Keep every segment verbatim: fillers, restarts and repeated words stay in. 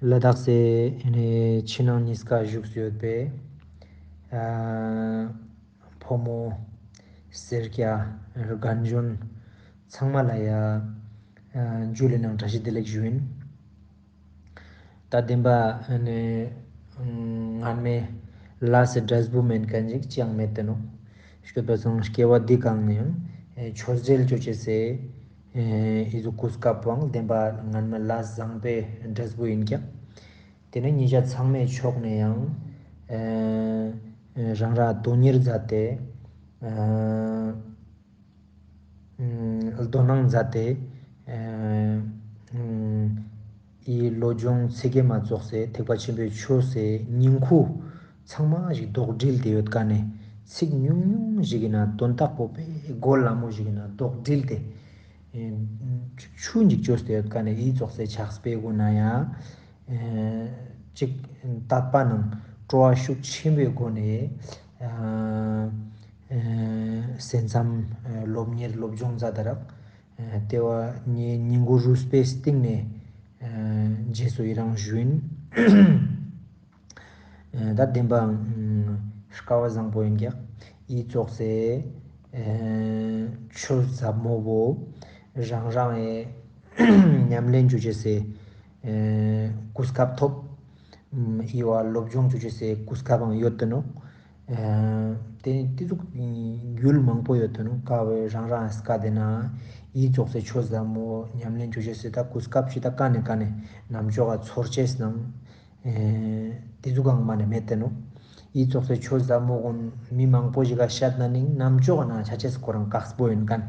ལ་དྭགས་སི་ཕྱི་ནང་གཉིས་ཀ་བཞུགས་སུ་ཡོད་པའི་ཕོ་མོ་སེར་སྐྱ་རྒན་གཞོན་ཚང་མ་ལ་ཡ་ཇུ་ལེ་ནང་བཀྲ་ཤིས་བདེ་ལེགས་ཞུ་ཡིན། ད་བདེན་པ་ནི་སྔན་མའི་ལས་སི་འབྲས་བུ་མེན་མཁན་ཅིག་ཅང་མེད་དེ་ནོག། སྐྱོད་པ་སང་སྐྱེ་བ་འདི་གང་ནའང་ཆོས་འབྲེལ་ཅོ་ཅེས་སི་ཨི་ཟུག་གོ་སྐབས་པོའང་བདེན་པ་སྔན་མའི་ལས་བཟང་པོའི་འབྲས་བུ་ཡིན་ཀྱག། དེ་ནས་ཉེ་ཞ་ཚང་མའི་ཕྱོགས་ནས་ཡང་རང་ར་དོན་གཉེར་མཛད་དེ། དོ་སྣང་མཛད་དེ། ཨི་བློ་སྦྱོང་ཚིག་གི་མ་ཙོགས་སེ་ཐེག་པ་ཆེན་པོའི་ཆོས་སི་སྙིང་ཁུ་ཚང་མ་ཞིག་རྡོག་སྒྲིལ་ཏེ་ཡོད་ཀ་ནས་ཚིག་ཉུང་ཉུང་ཞིག་ཡིན་ན་དོན་དག་པོ་པའི་སྒོ་ལ་མོ་ཞིག་ཡིན་ན་རྡོག་སྒྲིལ་ཏེ་ཆུ་འཇིག་བཅོས་ཏེ་ཡོད་ཀ་ནས་ཨི་ཙོགས་སེ་ཕྱག་དཔེ་གུན་ན་ཡང་ཅིག་དད་པ་ནང་སྤྲོ་བ་ཤུགས་ཆེན་པོའི་སྒོ་ནས་གསན་བསམ་སློབ་གཉེར་སློབ་སྦྱོང་མཛད་དེ་རག། ལྟེ་བ་ཉེ་ཉིན་གུ་རུས་པའི་སྟེང་ནས་རྗེས་སུ་ཡི་རང་ཞུ་ཡིན། ད་བདེན་པའང་སྐལ་བ་བཟང་པོ་ཡིན་ཀྱག། ཨི་ཙོགས་སེ་ཆོས་ཟབ་མོ་བོ་རང་རང་ཨེ་ཉམས་ལེན་ཅོ་ཅེས་སི་གོ་སྐབས་ཐོབ། ཨི་བ་སློབ་སྦྱོང་ཅོ་ཅེས་སི་གོ་སྐབས་བང་ཡོད་དེ་ནོག། ཨེ་དེ་དེ་ཟུག་རྒྱུད་མང་པོ་ཡོད་དེ་ནོག། ཀ་བོའི་རང་རང་སྐད་དེ་ན་ཨི་ཙོགས་སེ་ཆོས་ཟབ་མོ་ཉམས་ལེན་ཅོ་ཅེས་སི་ད་གོ་སྐབས་ཤིག་ད་ཀ་ནས་ཀ་ནས་ནམ་ཅོག་ག་ཚོར་ཅེས་ནང་། ཨེ་དེ་ཟུག་གང་མ་ནས་མེད་དེ་ནོག། ཨི་ཙོགས་སེ་ཆོས་ཟབ་མོ་གུན་མི་མང་པོ་ཞིག་ག་བཤད་ན་ནིང་ནམ་ཅོག་ག་ན་ཆ་ཅེས་ཁོ་རང་དཀགས་པོ་ཡིན་མཁན།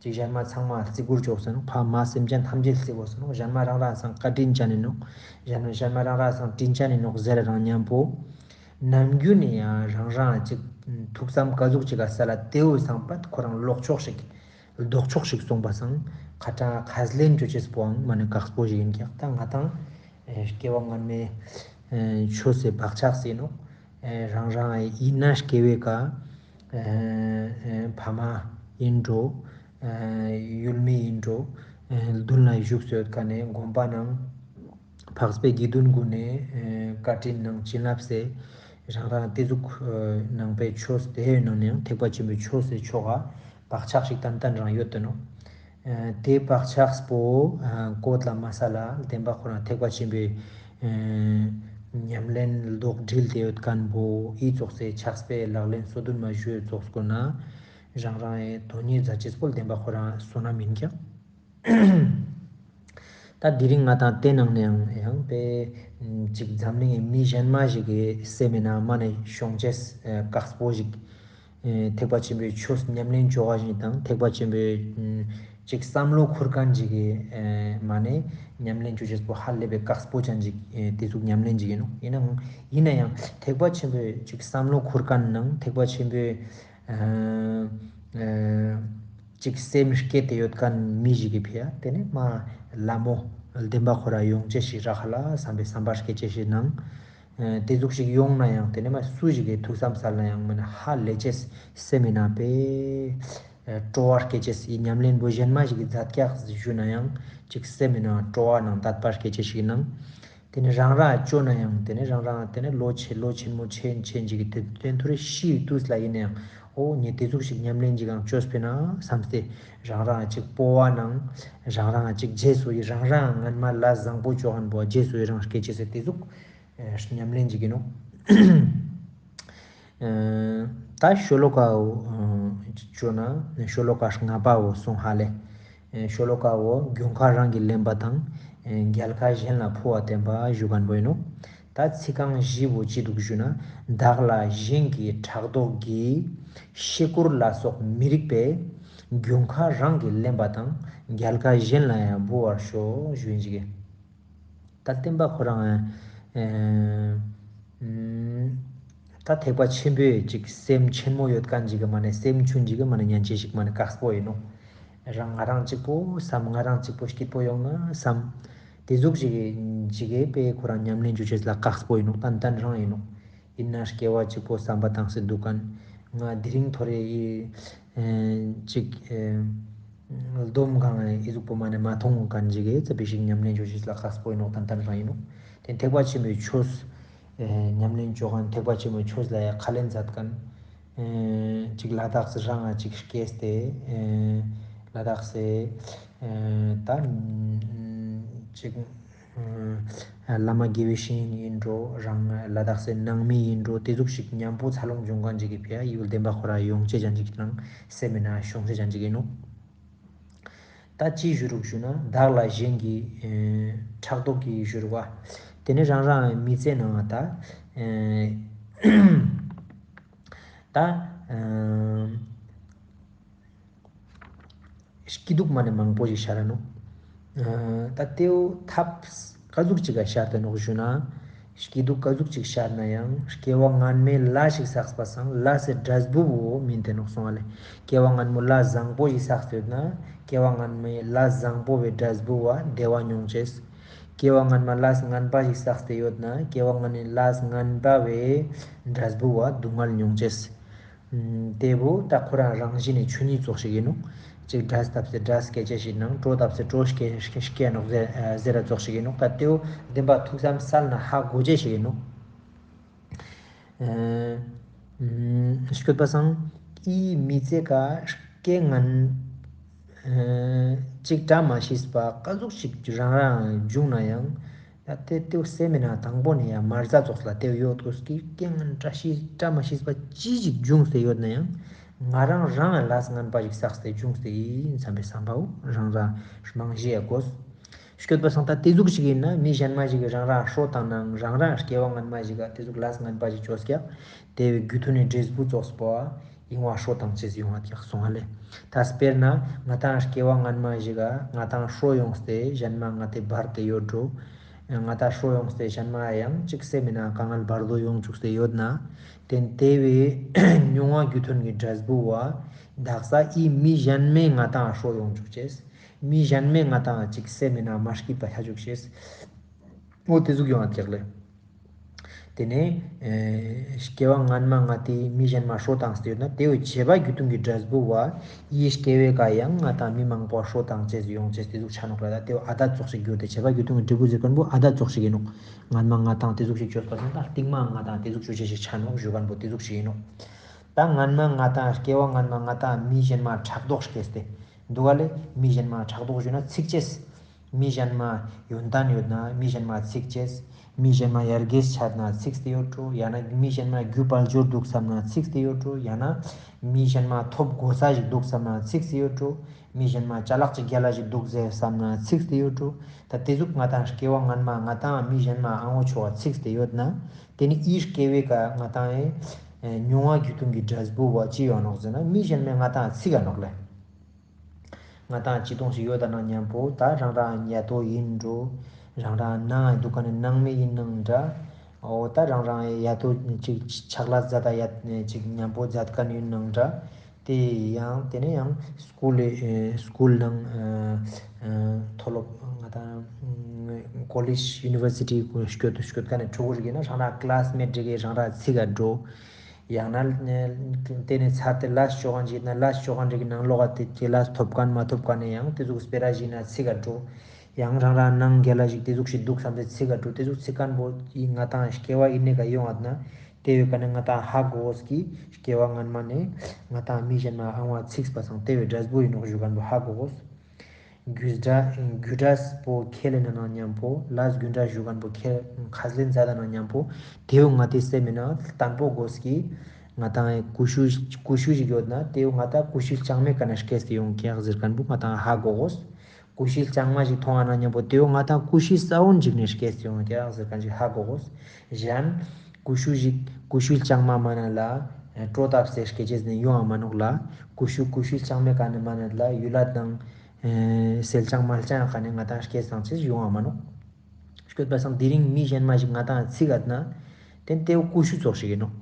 ཅིག་གཞན་མ་ཚང་མ་བརྩི་བཀུར་ཅོག་སེ་ནོག། ཕ་མ་སེམས་ཅན་ཐམས་ཅད་བརྩི་དགོས་སེ་ནོག། གཞན་མ་རང་རང་སང་བཀའ་དྲིན་ཅན་ཡིན་ནོག། གཞན་གཞན་མ་རང་རང་སང་དྲིན་ཅན་ཡིན་ནོག་ཟེར་རང་མཉམ་པོ། ནམ་རྒྱུན་ནས་ཡང་རང་རང་ཅིག་ཐུགས་བསམ་ག་ཟུག་ཅིག་ག་ས་ལ་དེའུ་སང་པད་ཁོ་རང་ལོག་ཕྱོགས་ཤིག། ལྡོག་ཕྱོགས་ཤིག་སོང་པ་སང་ཁ་ཏ་ཁས་ལེན་ཅོ་ཅེས་པོའང་མ་ནི་དཀགས་པོ་ཞིག་ཡིན་ཀྱག། ད་ང་དང་ཨེ་སྐྱེ་བ་སྔན་མའི་ཨེ་ཆོས་སི་བག་ཆགས་ཡིན་ནོག། ཨེ་རང་རང་ཡིན་ན་སྐྱེ་བའི་ཀ་ཨེ་ཨེ་ཕ་མ་ཡིན་འགྲོ། ཨེ་ཡུལ་མི་ཡིན་འགྲོ། ཨེ་མདུན་ལ་བཞུགས་སུ་ཡོད་ཀ་ནས་དགོན་པ་ནང་འཕགས་པའི་དགེ་འདུན་གུན་ནས་ཨེ་བཀའ་དྲིན་ནང་བྱིན་རླབས་སེ་རང་རང་དེ་ཟུག་ཨེ་ནང་པའི་ཆོས་དེའི་ནང་ནས་ཡང་ཐེག་པ་ཆེན་པོའི་ཆོས་སི་ཆོ་ག་བག་ཆགས་ཤིག་ཏན་ཏན་རང་ཡོད་དེ་ནོག། ཨེ་དེ་བག་ཆགས་པོ་ཨེ་བཀོད་ལ་མ་ས་ལ་བདེན་པ་ཁོ་རང་ཐེག་པ་ཆེན་པོའི་ཨེ་ཉམས་ལེན་ལྡོག་སྒྲིལ་ཏེ་ཡོད་མཁན་པོ་ཨི་ཙོགས་སེ་ཕྱག་དཔེ་ལག་ལེན་སོ་བདུན་མ་ཞུ་ཡོད་ཙོགས་སྐོར་ན་རང་རང་ཨེ་དོན་གཉེར་མཛད་ཅེས་པོ་བདེན་པ་ཁོ་རང་བསོད་ནམས་ཡིན་ཀྱག། ད་དེ་རིང་ང་དང་དེ་ནང་ནས་ཡང་ཡང་པའི་ཅིག་འཛམ་གླིང་གི་མི་གཞན་མ་ཞིག་གི་སེམས་མི་ནང་མ་ནས་ཤོང་ཅེས་ཨེ་དཀགས་པོ་ཞིག། ཨེ་ཐེག་པ་ཆེན་པོའི་ཆོས་ཉམས་ལེན་ཅོ་བ་ཞིག་དང་ཐེག་པ་ཆེན་པོའི་ཨུམ་ཅིག་བསམ་བློ་འཁོར་མཁན་ཅིག་གི་ཨེ་མ་ནས་ཉམས་ལེན་ཅོ་ཅེས་པོ་ཧ་ལས་པའི་དཀགས་པོ་ཅན་ཅིག་ཨེ་དེ་ཟུག་ཉམས་ལེན་ཅིག་ཡིན་ནོག། ཡིན་ནའང་ཡིན་ན་ཡང་ཐེག་པ་ཆེན་པོའི་ཅིག་བསམ་བློ་འཁོར་མཁན་ནང་ཐེག་པ་ཆེན་པོའི་ཨེ་ཨེ་ཅིག་སེམས་བསྐྱེད་དེ་ཡོད་མཁན་མི་ཞིག་གི་ཕི་ཡ་དེ་ནས་མ་ལ་མོ་བདེན་པ་ཁོ་ར་ཡོང་ཅེས་ཞིག་རག་ཧ་ལ་བསམ་པའི་བསམ་པ་སྐྱེ་ཅེས་ཞིག་ནང་། ཨེ་དེ་ཟུག་ཞིག་ཡོང་ན་ཡང་དེ་ནས་མ་སུ་ཞིག་གི་ཐུགས་བསམ་སལ་ན་ཡང་མ་ནི་ཧ་ལས་ཅེས་སེམས་མི་ནང་པའི་ཨེ་སྤྲོ་བ་སྐྱེ་ཅེས་ཡི་ཉམས་ལེན་པོ་གཞན་མ་ཞིག་གི་མཛད་ཀྱག་ཞུ་ན་ཡང་ཅིག་སེམས་མི་ནང་སྤྲོ་བ་ནང་དད་པ་སྐྱེ་ཅེས་ཞིག་ནང་། དེ་ནས་རང་རང་ཅོ་ན་ཡང་དེ་ནས་རང་རང་དེ་ནས་ལོ་ཆེ་ལོ་ཆེན་མོ་ཆེན་ཆེན་ཞིག་གི་དེ་དེ་ཐུ་རེ་ཤི་ཡི་དུས་ལ་ཡིན་ན་ཡང་ཨོ་ངས་དེ་ཟུག་ཞིག་ཉམས་ལེན་ཅིག་ཡང་ཅོས་པས་ན་བསམ་སྟེ་རང་རང་ཅིག་སྤོ་བ་ནང་རང་རང་ཅིག་རྗེས་སུ་ཡི་རང་རང་སྔན་མ་ལ་བཟང་པོ་ཅོ་མཁན་པོ་རྗེས་སུ་ཡི་རང་སྐྱེ་ཅེས་སེ་དེ་ཟུག་ཨེ་ཉམས་ལེན་ཅིག་ཡིན་ནོག། ཨེ་ད་ཤོ་ལོ་ཀ་བོ་ཨེ་ཅོ་ན་ཤོ་ལོ་ཀ་ལྔ་པ་བོ་སོང་ཧ་ལེ། ཨེ་ཤོ་ལོ་ཀ་བོ་དགུན་ཁ་རང་གིས་ལེན་པ་དང་ཨེ་རྒྱལ་ཁ་གཞན་ལ་ཕོག་པ་བསྟན་པ་ཞུ་མཁན་པོ་ཡིན་ནོག། ད་ཚིག་རྐང་བཞི་བོ་ཅི་འདུག་ཞུ་ན་བདག་ལ་གཞན་གྱི་ཕྲག་དོག་གིས་ཤི་སྐོར་ལ་སོགས་མི་རིགས་པས་དགུན་ཁ་རང་གིས་ལེན་པ་དང་རྒྱལ་ཁ་གཞན་ལ་ཡང་འབུལ་བར་ཤོག་ཞུ་ཡིན་ཅིག། ད་བསྟན་པ་ཁོ་རང་ཨེ་ཨམ་ད་ཐེག་པ་ཆེན་པོའི་ཅིག་སེམས་ཆེན་མོ་ཡོད་མཁན་ཅིག་གི་མ་ནས་སེམས་ཆུང་ཅིག་གི་མ་ནས་ཉན་ཅེས་ཤིག་མ་ནས་དཀགས་པོ་ཡིན་ནོག། རང་ང་རང་གཅིག་པོ་བསམ་ང་རང་གཅིག་པོ་སྐྱིད་པོ་ཡོང་ན་བསམ། དེ་ཟུག་ཅིག་གི་ཅིག་གི་པའི་ཁོ་རང་ཉམས་ལེན་ཅོ་ཅེས་ལ་དཀགས་པོ་ཡིན་ནོག། ཏན་ཏན་རང་ཡིན་ནོག། ཡིན་ན་སྐྱེ་བ་གཅིག་པོ་བསམ་པ་བཏང་སེ་འདུག་མཁན་ང་དེ་རིང་ཐོ་རེ་ཡི་ཨེ་ཅིག་ཨེ་ སྡོམ་གང་ཨི་ཟུག་པོ་མ་ནེ་མ་མཐོང་མཁན་ཅིག་གི་ཙ་པིག་ཞིག་ཉམས་ལེན་ཅོ་ཅེས་ལ་ཁག་པོ་ཨིན་ནོག་ཏན་ཏན་རང་ཨིན་ནོག། ཏེ་ཐེག་པ་ཆེན་པོའི་ཆོས་ཉམས་ལེན་ཅོ་མཁན་ཐེག་པ་ཆེན་པོའི་ཆོས་ལ་ཡང་ཁས་ལེན་མཛད་མཁན་ཅིག་ལ་དྭགས་སི་རང་ང་ཅིག་སྐྱེས་ཏེ་ལ་དྭགས་སི་ད་ཅིག་བླ་མ་དགེ་བའི་བཤེས་གཉེན་ཨིན་འགྲོ་རང་ལ་དྭགས་སི་ནང་མི་ཨིན་འགྲོ་ཏེ་ཟུག་ཞིག་མཉམ་པོ་འཚར་ལོངས་བྱུང་མཁན་ཅིག་གི་ཕི་འ་ཡུལ་བདེན་པ་ཁོ་རང་ཡོང་ཅེས་ཅན་ཅིག་ནང་སེམས་མི་ནང་ཤོང་ཅེས་ཅན་ཅིག་ཨིན་ནོག། ད་ཅི་ཞུ་རུག་ཞུ་ན་བདག་ལ་གཞན་གྱིས་ཕྲག་དོག་གིས་ཞུ་རུག་པ། ཏེ་ནེ་རང་རང་མི་ཚེ་ནང་ད་ད་སྐྱིད་སྡུག་མ་ནེ་མང་པོ་ཞིག་ཤར་ར་ནོག། ད་ཏེའུ་ཐབས་ཀ་ཟུག་ཅིག་ག་ཤར་ཏེ་ནོག་ཞུ་ན། སྐྱིད་སྡུག་ཀ་ཟུག་ཅིག་ཤར་ན་ཡང་སྐྱེ་བ་སྔན་མའི་ལས་ཤིག་བསགས་པ་སང་ལས་སི་འབྲས་བུ་བོ་སྨིན་ཏེ་ནོག་སོང་ཨ་ལེ། སྐྱེ་བ་སྔན་མོ་ལས་བཟང་པོ་ཞིག་བསགས་ཏེ་ཡོད་ན་སྐྱེ་བ་སྔན་མའི་ལས་བཟང་པོ་བོའི་འབྲས་བུ་བ་བདེ་བ་མྱོང་ཅེས། སྐྱེ་བ་སྔན་མ་ལས་ངན་པ་ཞིག་བསགས་ཏེ་ཡོད་ན་སྐྱེ་བ་སྔན་མའི་ལས་ངན་པ་བོའི་འབྲས་བུ་བ་སྡུག་བསྔལ་མྱོང་ཅེས། ཏེ་བོ་ད་ཁོ་རང་རང་བཞིན་ནི་ཆོས་ཉིད་ཙོགས་ཤིག་ཨིན་ནོག། ཅིག་འབྲས་བཏབ་སྟེ་འབྲས་སྐྱེ་ཅེས་ཤིག་ནང་གྲོ་བཏབ་སྟེ་གྲོ་སྐྱེ་སྐྱེ་ནོག་ཟེར་ཟེར་ར་ཙོགས་ཤིག་ཨིན་ནོག། ད་ཏེ་བོ་བདེན་པ་ཐུགས་བསམ་སལ་ན་ཧ་གོ་ཅེས་ཤིག་ཨིན་ནོག། ཨ་སྐྱོད་པ་སང་ཨི་མི་ཚེ་ཀ་སྐྱེ་ངན་ཅིག་བཀྲ་མ་ཤིས་པ་ཀ་ཟུག་ཅིག་རང་རང་བྱུང་ན་ཡང་ད་ཏེ་ཏེ་སེམས་མི་ནང་དང་པོ་ནེ་ཡང་མ་རྩ་ཙོགས་ལ་ཏེ་ཡོད་དགོས་ཀི། སྐྱེ་ངན་བཀྲ་ཤིས་བཀྲ་མ་ཤིས་པ་ཅི་ཞིག་བྱུང་སྟེ་ཡོད་ན་ཡང་ང་རང་རང་ལས་ངན་པ་ཞིག་བསགས་ཏེ་བྱུང་སྟེ་ཨིན་བསམ་པའི་བསམ་པའོ་རང་རང་རྨང་གཞི་ཡ་དགོས། སྐྱོད་པ་སང་ད་ཏེ་ཟུག་ཅིག་ཨིན་ན་མི་གཞན་མ་ཞིག་གི་རང་རང་ཧྲོ་བཏང་ནང་རང་རང་སྐྱེ་བ་སྔན་མ་ཞིག་ག་ཏེ་ཟུག་ལས་ངན་པ་ཞིག་ཅོས་ཀྱག། ཏེ་བོའི་རྒྱུ་མཐུན་ནི་འབྲས་བུ་ཙོགས་པོ་ཨ་ཡིན་བ་ཧྲོ་བཏང་ཅེས་ཡོང་བ་ཀྱག་སོང་ཨ་ལེ། ད་དཔེར་ན་ང་དང་སྐྱེ་བ་སྔན་མ་ཞིག་ག་ང་དང་ཧྲོ་ཡོངས་ཏེ་གཞན་མ་ང་ཏེ་བར་ཏེ་ཡོད་འགྲོ། ང་དང་ཧྲོ་ཡོངས་ཏེ་གཞན་མ་ཡང་ཅིག་སེམས་མི་ནང་དཀའ་ངལ་བར་དོ་ཡོང་བཅུག་སྟེ་ཡོད་ན། ཏེ་ཏེ་བོའི་མྱོང་བ་རྒྱུ་མཐུན་གྱི་འབྲས་བུ་བ་དག་ས་ཨི་མི་གཞན་མའི་ང་དང་ཧྲོ་ཡོང་བཅུག་ཅེས། མི་གཞན་མའི་ང་དང་ཅིག་སེམས་མི་ནང་མ་སྐྱིད་པ་ཆ་བཅུག་ཅེས། འོ་ཏེ་ཟུག་ཡོང་བ་ཀྱག་ལེ། ཏེ་ནེ་ཨེ་སྐྱེ་བ་སྔན་མ་ང་ཏེ་མི་གཞན་མ་ཧྲོ་བཏང་སྟེ་ཡོད་ན་ཏེ་བོའི་བྱེད་པ་རྒྱུ་མཐུན་གྱི་འབྲས་བུ་བ་ཨི་སྐྱེ་བའི་ཀ་ཡང་ང་དང་མི་མང་པོ་ཧྲོ་བཏང་ཅེས་ཡོང་ཅེས་ཏེ་ཟུག་ཆ་ནོག་ལེ། ད་ཏེ་བོ་ཨ་དད་ཙོགས་ཤིག་གྱུར་ཏེ་བྱེད་པ་རྒྱུ་མཐུན་གྱི་འབྲས་བུ་ཟེར་མཁན་བོ་ཨ་དད་ཙོགས་ཤིག་ཨིན་ནོག། སྔན་མ་ང་དང་ཏེ་ཟུག་ཅིག་ཅོས་པ་སང་ད་རྟིང་མ་ང་དང་ཏེ་ཟུག་ཅོ་ཅེས་ཤིག་ཆ་ནོག་ཞུ་མཁན་བོ་ཏེ་ཟུག་ཅིག་ཨིན་ནོག། ད་སྔན་མ་ང་དང་སྐྱེ་བ་སྔན་མ་ང་དང་མི་གཞན་མ་ཕྲག་དོག་སྐྱེས་ཏེ་འདུག་ག་ལེ། མི་གཞན་མ་ཕྲག་དོག་ཞུ་ན་ཚིག་ཅེས། མི་གཞན་མ་ཡོན་ཏན་ཡོད་ན་མི་གཞན་མ་ཚིག་ཅེས། མི་གཞན་མ་ཡར་རྒྱས་ཆ་ན་ཚིག་སྟེ་ཡོད་འགྲོ། ཡང་ན་མི་གཞན་མ་རྒྱུ་དཔལ་འབྱོར་འདུག་བསམ་ན་ཚིག་སྟེ་ཡོད་འགྲོ། ཡང་ན་མི་གཞན་མ་ཐོབ་གོ་ས་ཞིག་འདུག་བསམ་ན་ཚིག་སྟེ་ཡོད་འགྲོ། མི་གཞན་མ་ཅ་ལག་ཅིག་རྒྱལ་ལ་ཞིག་འདུག་ཟེར་བསམ་ན་ཚིག་སྟེ་ཡོད་འགྲོ། ད་ཏེ་ཟུག་ང་དང་སྐྱེ་བ་སྔན་མ་ང་དང་མི་གཞན་མ་ཨང་བོ་ཆོག་པ་ཚིག་སྟེ་ཡོད་ན་ཏེ་ནི་ཨི་སྐྱེ་བའི་ཀ་ང་དང་ཨེ་མྱོང་བ་རྒྱུ་མཐུན་གྱི་འབྲས་བུ་བ་ཅི་ཡོང་ནོག་ཟེར་ན་མི་གཞན་མའི་ང་དང་ཚིག་ག་ནོག་ལེ། ང་དང་ཅི་ཏོང་ཞིག་ཡོད་ད་ན་མཉམ་པོ་ད་རང་རང་ཡ་དོ་ཨིན་འགྲོ། རང་རང་ནང་འདུག་ག་ནི་ནང་མི་ཨིན་ནང་འདྲ། འོ་ད་རང་རང་ཡ་དོ་ཅིག་ཕྱག་ལས་མཛད་ད་ཡ་ཅིག་མཉམ་པོ་མཛད་མཁན་ཨིན་ནང་འདྲ། ཏེ་ཡང་ཏེ་ནེ་ཡང་སྐུལ་ཨེ་སྐུལ་ནང་ཨེ་མཐོ་སློབ་ང་དང་ཀོ་ལེཇ་ཡུ་ནི་ཝར་སི་ཊི་སྐྱོད་སྐྱོད་མཁན་ནི་ཕྲུ་གུ་ཞིག་ཨིན་ན་རང་རང་ཀ་ལཱས་མེཊ་ཞིག་གི་རང་རང་ཚིག་ག་འགྲོ། ཡང་ན་ཏེ་ནེ་ཚར་ཏེ་ལས་ཅོ་མཁན་ཞིག་ན་ལས་ཅོ་མཁན་ཞིག་གི་ནང་ལོགས་ཏེ་ལས་ཐོབ་མཁན་མ་ཐོབ་མཁན་ནི་ཡང་ཏེ་ཟུག་སྤེ་ར་ཞིག་ན་ཚིག་ག་འགྲོ། ཡང་རང་རང་ནང་རྒྱལ་ལ་ཞིག་ཏེ་ཟུག་ཞིག་འདུག་བསམ་སྟེ་ཚིག་ག་འགྲོ། ཏེ་ཟུག་ཚིག་མཁན་བོ་ཨི་ང་དང་སྐྱེ་བ་ཨི་ནེ་ཀ་ཡོང་ངད་ན་ཏེ་བོའི་ཀ་ནེ་ང་དང་ཧ་གོ་གོས་ཀི་སྐྱེ་བ་སྔན་མ་ནེ་ང་དང་མི་གཞན་མ་ཨང་བ་ཚིག་པ་སང་ཏེ་བོའི་འབྲས་བུ་ཨིན་ནོག་ཞུ་མཁན་བོ་ཧ་གོ་གོས། རྒྱུ་འབྲས་རྒྱུ་འབྲས་པོ་ཁས་ལེན་ན་མཉམ་པོ་ལས་རྒྱུ་འབྲས་ཞུ་མཁན་བོ་ཁས་ཁས་ལེན་མཛད་ན་མཉམ་པོ་ཏེ་བོ་ང་ཏེ་སེམས་མི་ནང་བརྟན་པོ་དགོས་ཀི། ང་དང་ཀུ་ཤུ་ཀུ་ཤུ་ཞིག་ཡོད་ན་ཏེ་བོ་ང་དང་ཀུ་ཤུ་ལྕང་མའི་ཀ་ནེ་སྐྱེས་ཏེ་ཡོང་ཀྱག་ཟེར་མཁན་བོ་ང་དང་ཧ་གོ་གོས། ཀུ་ཤུ་ལྕང་མ་ཞིག་མཐོང་ང་ན་མཉམ་པོ་ཏེ་བོ་ང་དང་ཀུ་ཤུ་ས་བོན་ཞིག་ནེ་སྐྱེས་ཏེ་ཡོང་ཀྱག་ཟེར་མཁན་ཞིག་ཧ་གོ་གོས། གཞན་ཀུ་ཤུ་ཞིག་ཀུ་ཤུ་ལྕང་མ་མ་ནེ་ལ་གྲོ་བཏབ་སྟེ་སྐྱེ་ཅེས་ནི་ཡོང་ང་མ་ནོག་ལ། ཀུ་ཤུ་ཀུ་ཤུ་ལྕང་མའི་ཀ་ནེ་མ་ནེ་ལ་ཡུལ་ལ་དང་ཨེ་སེལ་ལྕང་མལ་ལྕང་ཀ་ནེ་ང་དང་སྐྱེས་སང་ཅེས་ཡོང་ང་མ་ནོག། སྐྱོད་པ་སང་དེ་རིང་མི་གཞན་མ་ཞིག་ང་དང་ཚིག་ག་ན་ཏེ་ཏེ་བོ་ཀུ་ཤུ་ཙོགས་ཤིག་ཨིན་ནོག།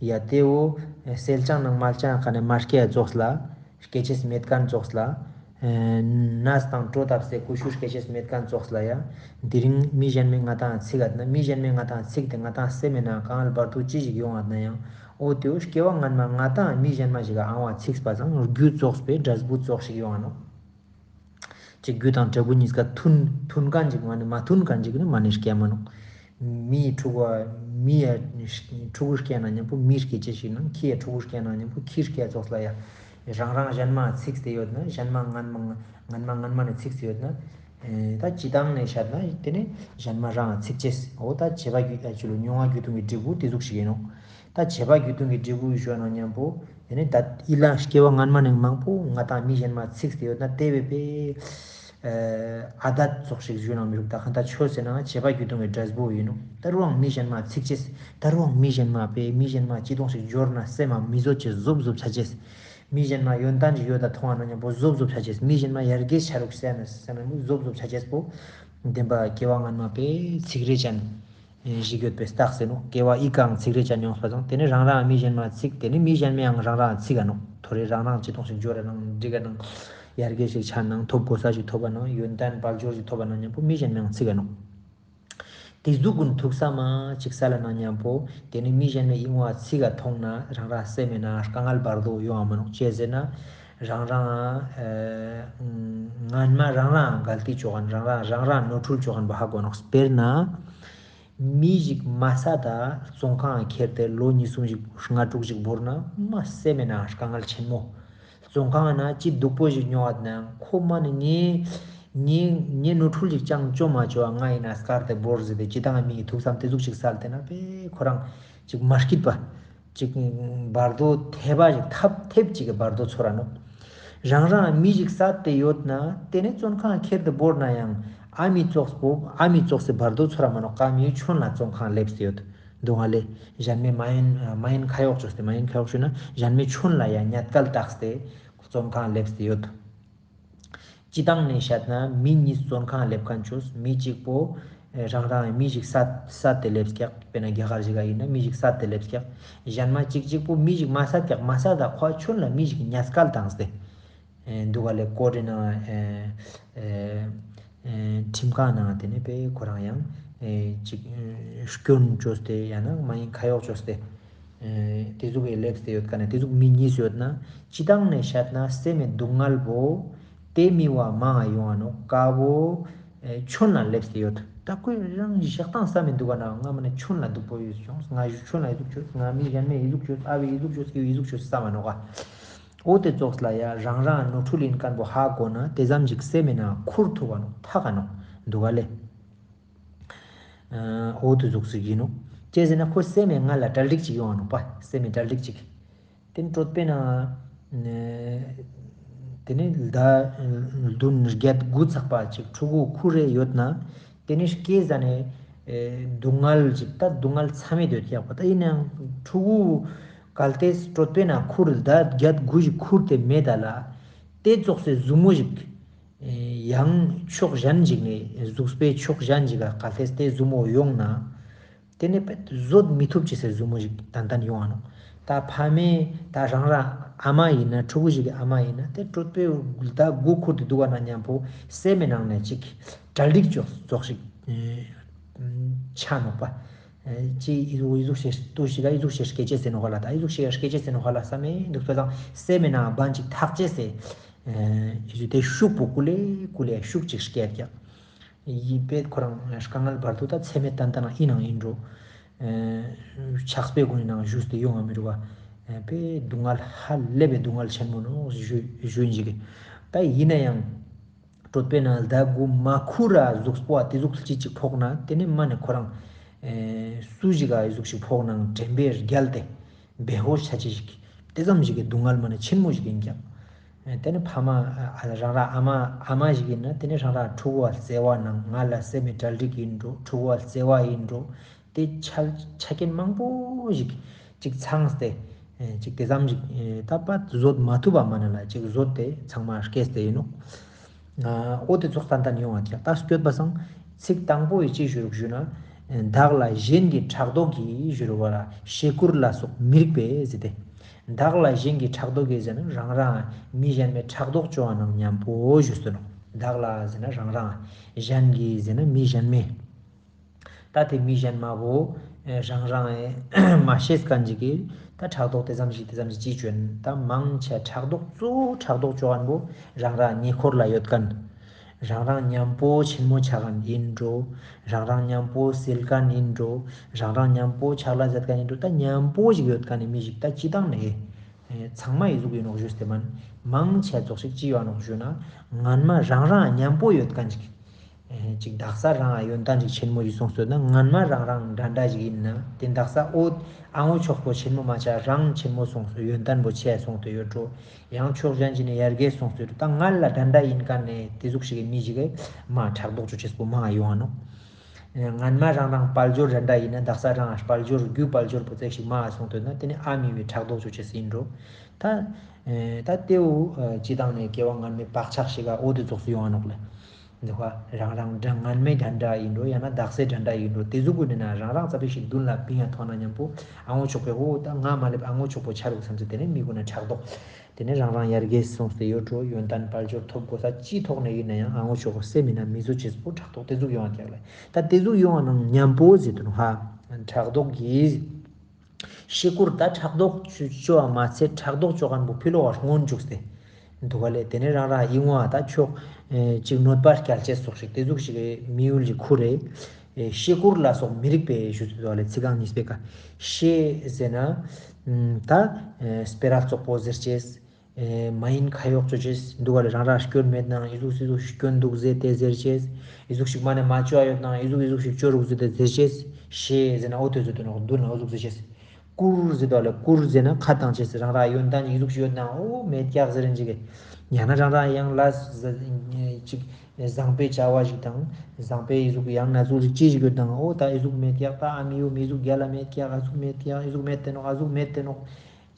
ཡ་ཏེ་བོ་སེལ་ལྕང་ནང་མལ་ལྕང་ཀ་ནེ་མ་སྐྱེ་ཡ་ཙོགས་ལ་སྐྱེ་ཅེས་མེད་མཁན་ཙོགས་ལ་ཨེ་ནས་དང་གྲོ་བཏབ་སྟེ་ཀུ་ཤུ་སྐྱེ་ཅེས་མེད་མཁན་ཙོགས་ལ་ཡ་དེ་རིང་མི་གཞན་མའི་ང་དང་ཚིག་ག་ན་མི་གཞན་མའི་ང་དང་ཚིག་ཏེ་ང་དང་སེམས་མི་ནང་དཀའ་ངལ་བར་དུ་ཅི་ཞིག་ཡོང་ང་ན་ཡང་འོ་ཏེ་བོ་སྐྱེ་བ་སྔན་མ་ང་དང་མི་གཞན་མ་ཞིག་ག་ཨང་བ་ཚིག་པ་སང་རྒྱུ་ཙོགས་པའི་འབྲས་བུ་ཙོགས་ཤིག་ཡོང་ང་ནོག། ཅིག་རྒྱུ་དང་འབྲས་བུ་གཉིས་ཀ་མཐུན་མཐུན་མཁན་ཅིག་མ་ནི་མ་མཐུན་མཁན་ཅིག་ནི་མ་ནི་སྐྱེ་མ་ནོག། མིའི་ཕྲུ་གུ་མི་ཡ་ཕྲུ་གུ་སྐྱེ་ན་མཉམ་པོ་མི་སྐྱེ་ཅེས་ཤིག་ནང་ཁྱི་ཡ་ཕྲུ་གུ་སྐྱེ་ན་མཉམ་པོ་ཁྱི་སྐྱེ་ཙོགས་ལ་ཡ། རང་རང་གཞན་མ་ཚིག་སྟེ་ཡོད་ན་གཞན་མ་སྔན་མ་སྔན་མ་སྔན་མ་ནས་ཚིག་སྟེ་ཡོད་ན། ད་སྤྱི་བཏང་ནས་བཤད་ན་དེ་ནི་གཞན་མ་རང་ཚིག་ཅེས། འོ་ད་བྱེད་པ་རྒྱུ་ད་ཅི་ལོ་མྱོང་བ་རྒྱུ་མཐུན་གྱི་འབྲས་བུ་དེ་ཟུག་ཞིག་ཡིན་ནོག། ད་བྱེད་པ་རྒྱུ་མཐུན་གྱི་འབྲས་བུ་ཞུ་ན་མཉམ་པོ་དེ་ནི་ད་ཨི་ལ་སྐྱེ་བ་སྔན་མ་ནས་མང་པོ་ང་དང་མི་གཞན་མ་ཚིག་སྟེ་ཡོད་ན་དེ་བས་པས་ཨ་དད་ཙོགས་ཞིག་ཞུ་ན་མི་རུག། ད་ཁན་ད་ཆོས་ཟེར་ན་བྱེད་པ་རྒྱུ་མཐུན་གྱི་འབྲས་བུ་ཡིན་ནོག། ད་རུང་མི་གཞན་མ་ཚིག་ཅེས། ད་རུང་མི་གཞན་མ་པས་མི་གཞན་མ་ཅི་དོང་ཞིག་འབྱོར་ན་སེམས་མ་མི་བཟོད་ཅེས་བཟོབ་བཟོབ་ཆ་ཅེས། མི་གཞན་མ་ཡོན་ཏན་ཅིག་ཡོད་ད་མཐོང་བ་ན་མཉམ་པོ་བཟོབ་བཟོབ་ཆ་ཅེས། མི་གཞན་མ་ཡར་རྒྱས་ཆ་རུག་ཟེར་ན་ཟེར་ན་བཟོབ་བཟོབ་ཆ་ཅེས་པོ། བདེན་པ་སྐྱེ་བ་སྔན་མ་པས་ཚིག་རེ་ཅན་ཞིག་ཡོད་པའི་རྟགས་ཟེར་ནོག། སྐྱེ་བ་ཨི་ཀའང་ཚིག་རེ་ཅན་ཡོངས་པ་དང་དེ་ནི་རང་རང་མི་གཞན་མ་ཚིག་དེ་ནི་མི་གཞན་མའང་རང་རང་ཚིག་ག་ནོག། ཐོ་རེ་རང་རང་ཅི་དོང་ཞིག་འབྱོར་ར་ནང་འགྲིག་ག་ནང་ཡར་རྒྱས་ཤིག་ཆ་ནང་ཐོབ་གོ་ས་ཞིག་ཐོབ་པ་ནང་ཡོན་ཏན་དཔལ་འབྱོར་ཞིག་ཐོབ་པ་ནང་མཉམ་པོ་མི་གཞན་མའང་ཚིག་ག་ནོག། དེ་ཟུག་གུན་ཐུག་ས་མ་ཅིག་ས་ལ་ན་མཉམ་པོ་དེ་ནི་མི་གཞན་མའི་ཨིན་བ་ཚིག་ག་མཐོང་ན་རང་རང་སེམས་མེད་ན་དཀའ་ངལ་བར་དོ་ཡོང་བ་མ་ནོག། ཅི་ཟེར་ན་རང་རང་ཨ་སྔན་མ་རང་རང་གལ་ཏེ་ཅོ་ཁན་རང་རང་རང་རང་ནོར་འཁྲུལ་ཅོ་ཁན་པོ་ཧ་གོ་ནོག། དཔེར་ན་མི་ཞིག་མ་ས་ད་བཙོན་ཁང་ཁྱེར་ཏེ་ལོ་གཉིས་གསུམ་ཞིག་ལྔ་དྲུག་ཞིག་བོར་ན་མ་སེམས་མེད་ན་དཀའ་ངལ་ཆེན་མོ། བཙོན་ཁང་ན་ཅི་སྡུག་པོ་ཞིག་མྱོང་བ་ན་ཁོ་མ་ནི་ངའི་ངའི་ངའི་ནོར་འཁྲུལ་ཞིག་ཅང་ཅོ་མ་ཅོ་བ་ང་ཡིན་ན་སྐར་ཏེ་བོར་ཟེར་ཏེ་ཅི་དང་མི་ཡི་ཐུགས་བསམ་དེ་ཟུག་ཞིག་སལ་ཏེ་ན་པེ་ཁོ་རང་ཅིག་མ་སྐྱིད་པ་ཅིག་བར་དོ་ཐེབས་པ་ཞིག་ཐབས་ཐེབས་ཅིག་གི་བར་དོ་ཚོར་ར་ནོག། རང་རང་མི་ཞིག་སད་དེ་ཡོད་ན་དེ་ནས་བཙོན་ཁང་ཁྱེར་ཏེ་བོར་ན་ཡང་ཨ་མི་ཙོགས་པོ་ཨ་མི་ཙོགས་སི་བར་དོ་ཚོར་ར་མ་ནོག། ཀ་མི་ཆོན་ལ་བཙོན་ཁང་སླེབས་ཏེ་ཡོད། འདུག་ག་ལེ། གཞན་མའི་མ་ཡིན་མ་ཡིན་ཁ་གཡོག་བཅོས་ཏེ་མ་ཡིན་ཁ་གཡོག་བཅོས་ན་གཞན་མའི་ཆོན་ལ་ཡང་ཉེས་སྐལ་བཏགས་ཏེ་བཙོན་ཁང་སླེབས་ཏེ་ཡོད། སྤྱི་བཏང་ནས་བཤད་ན་མི་གཉིས་བཙོན་ཁང་སླེབས་མཁན་བཅོས་མི་གཅིག་པོ་རང་རང་མི་ཞིག་སད་སད་དེ་སླེབས་ཀྱག། དཔེར་ན་རྒྱ་གར་ཞིག་ག་ཡིན་ན་མི་ཞིག་སད་དེ་སླེབས་ཀྱག། གཞན་མ་གཅིག་གཅིག་པོ་མི་ཞིག་མ་སད་ཀྱག། མ་སད་ད་ཁོ་ཆོན་ལ་མི་ཞིག་ཉེས་སྐལ་བཏང་སྟེ། ཨེ་འདུག་ག་ལེ། ཀོ་ཊི་ནང་ཨེ་ཨེ་ཨེ་ཁྲིམས་ཁང་ནང་དེ་ནས་པེ་ཁོ་རང་ཡང་ཨེ་ཅིག་ཨེ་སྐྱོན་བཅོས་ཏེ་ཡང་ན་མ་ཡིན་ཁ་གཡོག་བཅོས་ཏེ་ཨེ་དེ་ཟུག་གི་སླེབས་ཏེ་ཡོད་ཀ་ནས་དེ་ཟུག་མི་གཉིས་ཡོད་ན་སྤྱི་བཏང་ནས་བཤད་ན་སེམས་མེད་སྡུག་བསྔལ་བོ་དེ་མི་བ་མང་ང་ཡོང་ང་ནོག་ཀ་བོ་ཨེ་ཆོན་ལ་སླེབས་ཏེ་ཡོད། ད་ཁོས་རང་བཞག་སྟངས་ས་མི་འདུག་ག་ན་ང་མ་ནས་ཆོན་ལ་སྡུག་པོ་ཡོད་བྱུང་། ང་ཆོན་ལ་ཡི་ཟུག་བཅོས། ང་མི་གཞན་མའི་ཡི་ཟུག་བཅོས། ཨ་བའི་ཡི་ཟུག་བཅོས། སྐྱེ་བའི་ཡི་ཟུག་བཅོས་ས་མ་ནོག་ག། འོ་དེ་ཙོགས་ལ་ཡ་རང་རང་ནོར་འཁྲུལ་ཡིན་མཁན་པོ་ཧ་གོ་ན་དེ་ཙམ་ཞིག་སེམས་མེད་ན་ཁུར་ཐུབ་བ་ནོག་ཐག་ག་ནོག་འདུག་ག་ལེ། ཨ་འོ་དེ་ཙོགས་ཞིག་ཡིན་ནོག། ཅི་ཟེར་ན་ཁོ་སེམས་མེད་ང་ལ་གྲ་སྒྲིག་ཅིག་ཡོང་བ་ནོག་པ། སེམས་མེད་གྲ་སྒྲིག་ཅིག། དེ་ནི་གྲོད་པའི་ནང་དེ་ནི་ཟླ་བདུན་བརྒྱད་དགུ་ཚག་པ་ཅིག་ཕྲུ་གུ་ཁུར་རེ་ཡོད་ན། དེ་ནི་སྐྱེས་ཟ་ནས་ཨེ་སྡུག་བསྔལ་ཅིག་ད་སྡུག་བསྔལ་མཚམས་མེད་ཡོད་ཀྱག་པ། ད་ཡིན་ནའང་ཕྲུ་གུ་གལ་ཏེ་གྲོད་པའི་ནང་ཁུར་ཟླ་བརྒྱད་དགུ་ཞིག་ཁུར་ཏེ་མེད་ད་ལ། དེ་ཙོགས་སེ་ཟུ་མོ་ཞིག་ཨེ་ཡང་ཕྱོགས་གཞན་ཞིག་ནས་གཟུགས་པོའི་ཕྱོགས་གཞན་ཞིག་ག་གལ་ཏེ་དེ་ཟུ་མོ་ཡོང་ན། དེ་ནས་པད་བཟོད་མི་ཐུབ་ཅེས་སེ་ཟུ་མོ་ཞིག་ཏན་ཏན་ཡོང་ང་ནོག། ད་ཕ་མའི་ད་རང་རང་ཨ་མ་ཡིན་ན་ཕྲུ་གུ་ཞིག་གི་ཨ་མ་ཡིན་ན་དེ་གྲོད་པའི་ཟླ་དགུ་ཁུར་ཏེ་འདུག་ག་ན་མཉམ་པོ་སེམས་མེད་ནང་ནས་ཅིག་གྲ་སྒྲིག་ཅོག་ཙོགས་ཤིག་ཆ་ནོག་པ། ཅི་ཨི་ཟུག་ཨི་ཟུག་ཞེས་ཏུ་ཞིག་ག་ཨི་ཟུག་ཞེས་སྐད་ཆ་ཟེར་ནོག་ག་ལ། ད་ཨི་ཟུག་ཞེས་སྐད་ཆ་ཟེར་ནོག་ག་ལ་བསམ་མེད་འདུག་ད་ཙང་སེམས་མེད་ནང་བན་ཅིག་ཐག་བཅད་སེ་ཨི་ཟུག་དེ་ཤུགས་པོ་ཀུ་ལེ་ཀུ་ལེ་ཤུགས་ཅིག་སྐྱེད་ཀྱག། ཡིན་པས་ཁོ་རང་དཀའ་ངལ་བར་དུ་ད་ཚད་མེད་ཏན་ཏན་ཡིན་ནང་ཡིན་འགྲོ། ཆགས་པའི་སྒོ་ནས་ནང་ཞུས་ཏེ་ཡོང་བ་མི་རུ་བ། པས་སྡུག་བསྔལ་ཧ་ལས་པའི་སྡུག་བསྔལ་ཆེན་མོ་ནོ་ཞུ་ཞུ་ཡིན་ཞིག། ད་ཡིན་ན་ཡང་གྲོད་པའི་ནང་ཟླ་དགུ་མ་ཁུར་ར་གཟུགས་པོ་དེ་ཟུག་ཅིག་ཅིག་ཕོག་ན་དེ་ནས་མ་ནས་ཁོ་རང་སུ་ཞིག་ག་ཨི་ཟུག་ཞིག་ཕོག་ནང་དྲན་པའི་རྒྱལ་ཏེ། བེ་ཧོཤ་ཆ་ཅེས་ཞིག་དེ་ཙམ་ཞིག་གི་སྡུག་བསྔལ་མ་ནི་ཆེན་མོ་ཞིག་ཡིན་ཀྱང་། དེ་ནི་ཕ་མ་ཨ་རང་རང་ཨ་མ་ཨ་མ་ཞིག་ཡིན་ན་དེ་ནི་རང་རང་ཕྲུ་གུ་བ་བརྩེ་བ་ནང་ང་ལ་སེམས་མེད་གྲ་སྒྲིག་ཡིན་འགྲོ། ཕྲུ་གུ་བ་བརྩེ་བ་ཡིན་འགྲོ། དེ་ཆ་ཆ་རྐྱེན་མང་པོ་ཞིག་ཅིག་ཚང་སྟེ་ཅིག་དེ་ཙམ་ཞིག་ད་པ་བཟོད་མ་ཐུབ་པ་མ་ནི་ལ་ཅིག་བཟོད་དེ་ཚང་མ་སྐྱེས་ཏེ་ཡིན་ནོག། འོ་དེ་ཙོགས་ཏན་ཏན་ཡོང་བ་ཀྱག། ད་སྐྱོད་པ་སང་ཚིག་དང་པོ་ཡི་ཅི་ཞུ་རུག་ཞུ་ན། བདག་ལ་གཞན་གྱི་ཕྲག་དོག་གིས་ཞུ་རུག་བ་ལ་ཤེ་ཀུར་ལ་སོགས་མི་རིགས་པས་ཟེར་ཏེ། བདག་ལ་གཞན་གྱི་ཕྲག་དོག་གིས་ཟེར་ན་རང་རང་མི་གཞན་མའི་ཕྲག་དོག་ཅོ་བ་ནང་མཉམ་པོ་ཞུ་སྟོན་ནོག། བདག་ལ་ཟེར་ན་རང་རང་། གཞན་གྱི་ཟེར་ན་མི་གཞན་མའི། ད་དེ་མི་གཞན་མ་བོ་རང་རང་མ་ཤེས་མཁན་ཅིག་གིས་ད་ཕྲག་དོག་དེ་ཙམ་ཞིག་དེ་ཙམ་ཞིག་ཅི་ཅོན། ད་མང་ཆེ་ཕྲག་དོག་གཙོ་བོ་ཕྲག་དོག་ཅོ་མཁན་བོ་རང་རང་ཉེ་འཁོར་ལ་ཡོད་མཁན། རང་རང་མཉམ་པོ་ཆེན་མོ་ཆགས་མཁན་ཡིན་འགྲོ། རང་རང་མཉམ་པོ་སེལ་མཁན་ཡིན་འགྲོ། རང་རང་མཉམ་པོ་ཕྱག་ལས་མཛད་མཁན་ཡིན་འགྲོ། ད་མཉམ་པོ་ཞིག་ཡོད་མཁན་ནི་མི་ཞིག་ད་སྤྱི་བཏང་ནས་ཚང་མ་ཨི་ཟུག་ཡིན་ནོག་ཞུས་ཏེ་མན། མང་ཆེ་ཙོགས་ཤིག་ཅི་ཡོད་ནོག་ཞུ་ན། སྔན་མ་རང་རང་མཉམ་པོ་ཡོད་མཁན་ཞིག་ཨེ་ཅིག་དག་ས་རང་ཡོན་ཏན་ཅིག་ཆེན་མོ་ཞིག་སོང་སྟེ་ཡོད་ན། སྔན་མ་རང་རང་འདྲ་འདྲ་ཞིག་ཡིན་ན། དེ་དག་ས་འོ་ཨ་ངོ་ཆོག་པོ་ཆེན་མོ་མ་ཆགས་རང་ཆེན་མོ་སོང་སྟེ་ཡོན་ཏན་པོ་ཆེ་སོང་སྟེ་ཡོད་འགྲོ། ཡང་ཕྱོགས་གཞན་ཅིག་ནས་ཡར་རྒྱས་སོང་སྟེ་ཡོད་འགྲོ། ད་སྔན་ལ་འདྲ་འདྲ་ཡིན་མཁན་ནི་དེ་ཟུག་ཞིག་གི་མི་ཞིག་གི་མ་ཕྲག་དོག་ཅོ་ཅེས་པོ་མ་ཡོང་ང་ནོག་སྔན་མ་རང་རང་དཔལ་འབྱོར་འདྲ་འདྲ་ཡིན་ན། དག་ས་རང་དཔལ་འབྱོར་རྒྱུ་དཔལ་འབྱོར་པོ་ཙེག་ཞིག་མ་སོང་སྟེ་ཡོད་ན། དེ་ནི་ཨ་མི་མི་ཕྲག་དོག་ཅོ་ཅེས་ཡིན་འགྲོ། ད་ཨེ་ད་དེའུ་ཨེ་སྤྱི་བཏང་ནས་སྐྱེ་བ་སྔན་མའི་བག་ཆགས་ཤིག་ག་འོ་དེ་ཙོགས་སུ་ཡོང་ང་ནོག་ལེ། འདུག་ག་རང་རང་འདྲ་སྔན་མའི་འདྲ་འདྲ་ཡིན་འགྲོ། ཡང་ན་དག་སའི་འདྲ་འདྲ་ཡིན་འགྲོ། དེ་ཟུག་གུན་ནི་ན་རང་རང་ཙ་པིག་ཞིག་མདུན་ལ་བིང་ཡ་ཐོང་ན་མཉམ་པོ་ཨ་ངོ་ཆོག་པའི་འོ་ད་ང་མ་ལེབ་ཨ་ངོ་ཆོག་པོ་ཆ་རུག་བསམ་སྟེ་དེ་ནི་མི་གུན་ན་ཕྲག་དོག་དེ་ནི་རང་རང་ཡར་རྒྱས་སོང་སྟེ་ཡོད་འགྲོ། ཡོན་ཏན་དཔལ་འབྱོར་ཐོབ་དགོས་ས་ཅི་ཐོག་ནས་ཡིན་ན་ཡང་ཨ་ངོ་ཆོག་པོ་སེམས་མི་ན་མི་བཟོ་ཅེས་པོ་ཕྲག་དོག་དེ་ཟུག་ཡོང་བ་ཀྱག་ལེ། ད་དེ་ཟུག་ཡོང་བ་ནང་མཉམ་པོ་ཟེར་དུ་ནོ་ཧ། ཕྲག་དོག་གིས། ཤི་ཀུར་ད་ཕྲག་དོག་ཅོ་བ་མ་ཚད་ཕྲག་དོག་ཅོ་མཁན་པོ་ཕི་ལོག་ག་སྔོན་འཇུག་སྟེ་འདུག་ག་ལེ། དེ་ནས་རང་རང་ཡིད་འོང་བ་ད་ཕྱོགས་ཨེ་ཅིག་གནོད་པ་སྐྱལ་ཅེས་སོགས་ཤིག་དེ་ཟུག་ཞིག་གི་མི་ཡུལ་གྱི་ཁུར་རེ། ཨེ་ཤི་ཀུར་ལ་སོགས་མི་རིགས་པའི་ཞུ་ཚུལ་འདུག་ག་ལེ། ཚིག་རྐང་གཉིས་པའི་ཀ་ཤི་ཟེར་ན་ད་ཨེ་སྤེ་ར་བཙོག་པོ་ཟེར་ཅེས། ཨེ་མ་ཡིན་ཁ་གཡོག་ཅོ་ཅེས་འདུག་ག་ལེ། རང་རང་སྐྱོན་མེད་ནའང་ཨི་ཟུག་སི་ཟུག་སྐྱོན་འདུག་ཟེར་ཏེ་ཟེར་ཅེས། ཨི་ཟུག་ཞིག་མ་ནེ་མ་ཅོ་ཡོད་ནའང་ཨི་ཟུག་ཨི་ཟུག་ཞིག་ཅོ་རུག་ཟེར་ཏེ་ཟེར་ཅེས། ཤི་ཟེར་ན་འོ་དེ་ཟེར་དུ་ནོག་མདུན་ལ་འོ་ཟུག་ཟེར་ཅེས། ཀུར་ཟེར་དུ་ལེ། ཀུར་ཟེར་ན་ཁ་བཏང་ཅེས། རང་རང་ཡོན་ཏན་ཨི་ཟུག་ཞིག་ཡོད་ནའང་འོ་མེད་ཀྱག་ཟེར་རིན་ཅིག་གི། ཡང་ན་རང་རང་ཡང་ལ་ཅིག་བཟང་པོའི་བྱ་བ་ཞིག་དང་བཟང་པོའི་ཨི་ཟུག་ཡང་ན་ཟུག་ཅིག་ཅི་ཞིག་ཡོད་ནའང་འོ་ད་ཨི་ཟུག་མེད་ཀྱག་ད་ཨ་མི་ཡོ་མི་ཟུག་རྒྱ་ལ་མེད་ཀྱག་ཨ་ཟུག་མེད་ཀྱག་ཨི་ཟུག་མེད་དེ་ནོག་ཨ་ཟུག་མེད་དེ་ནོག་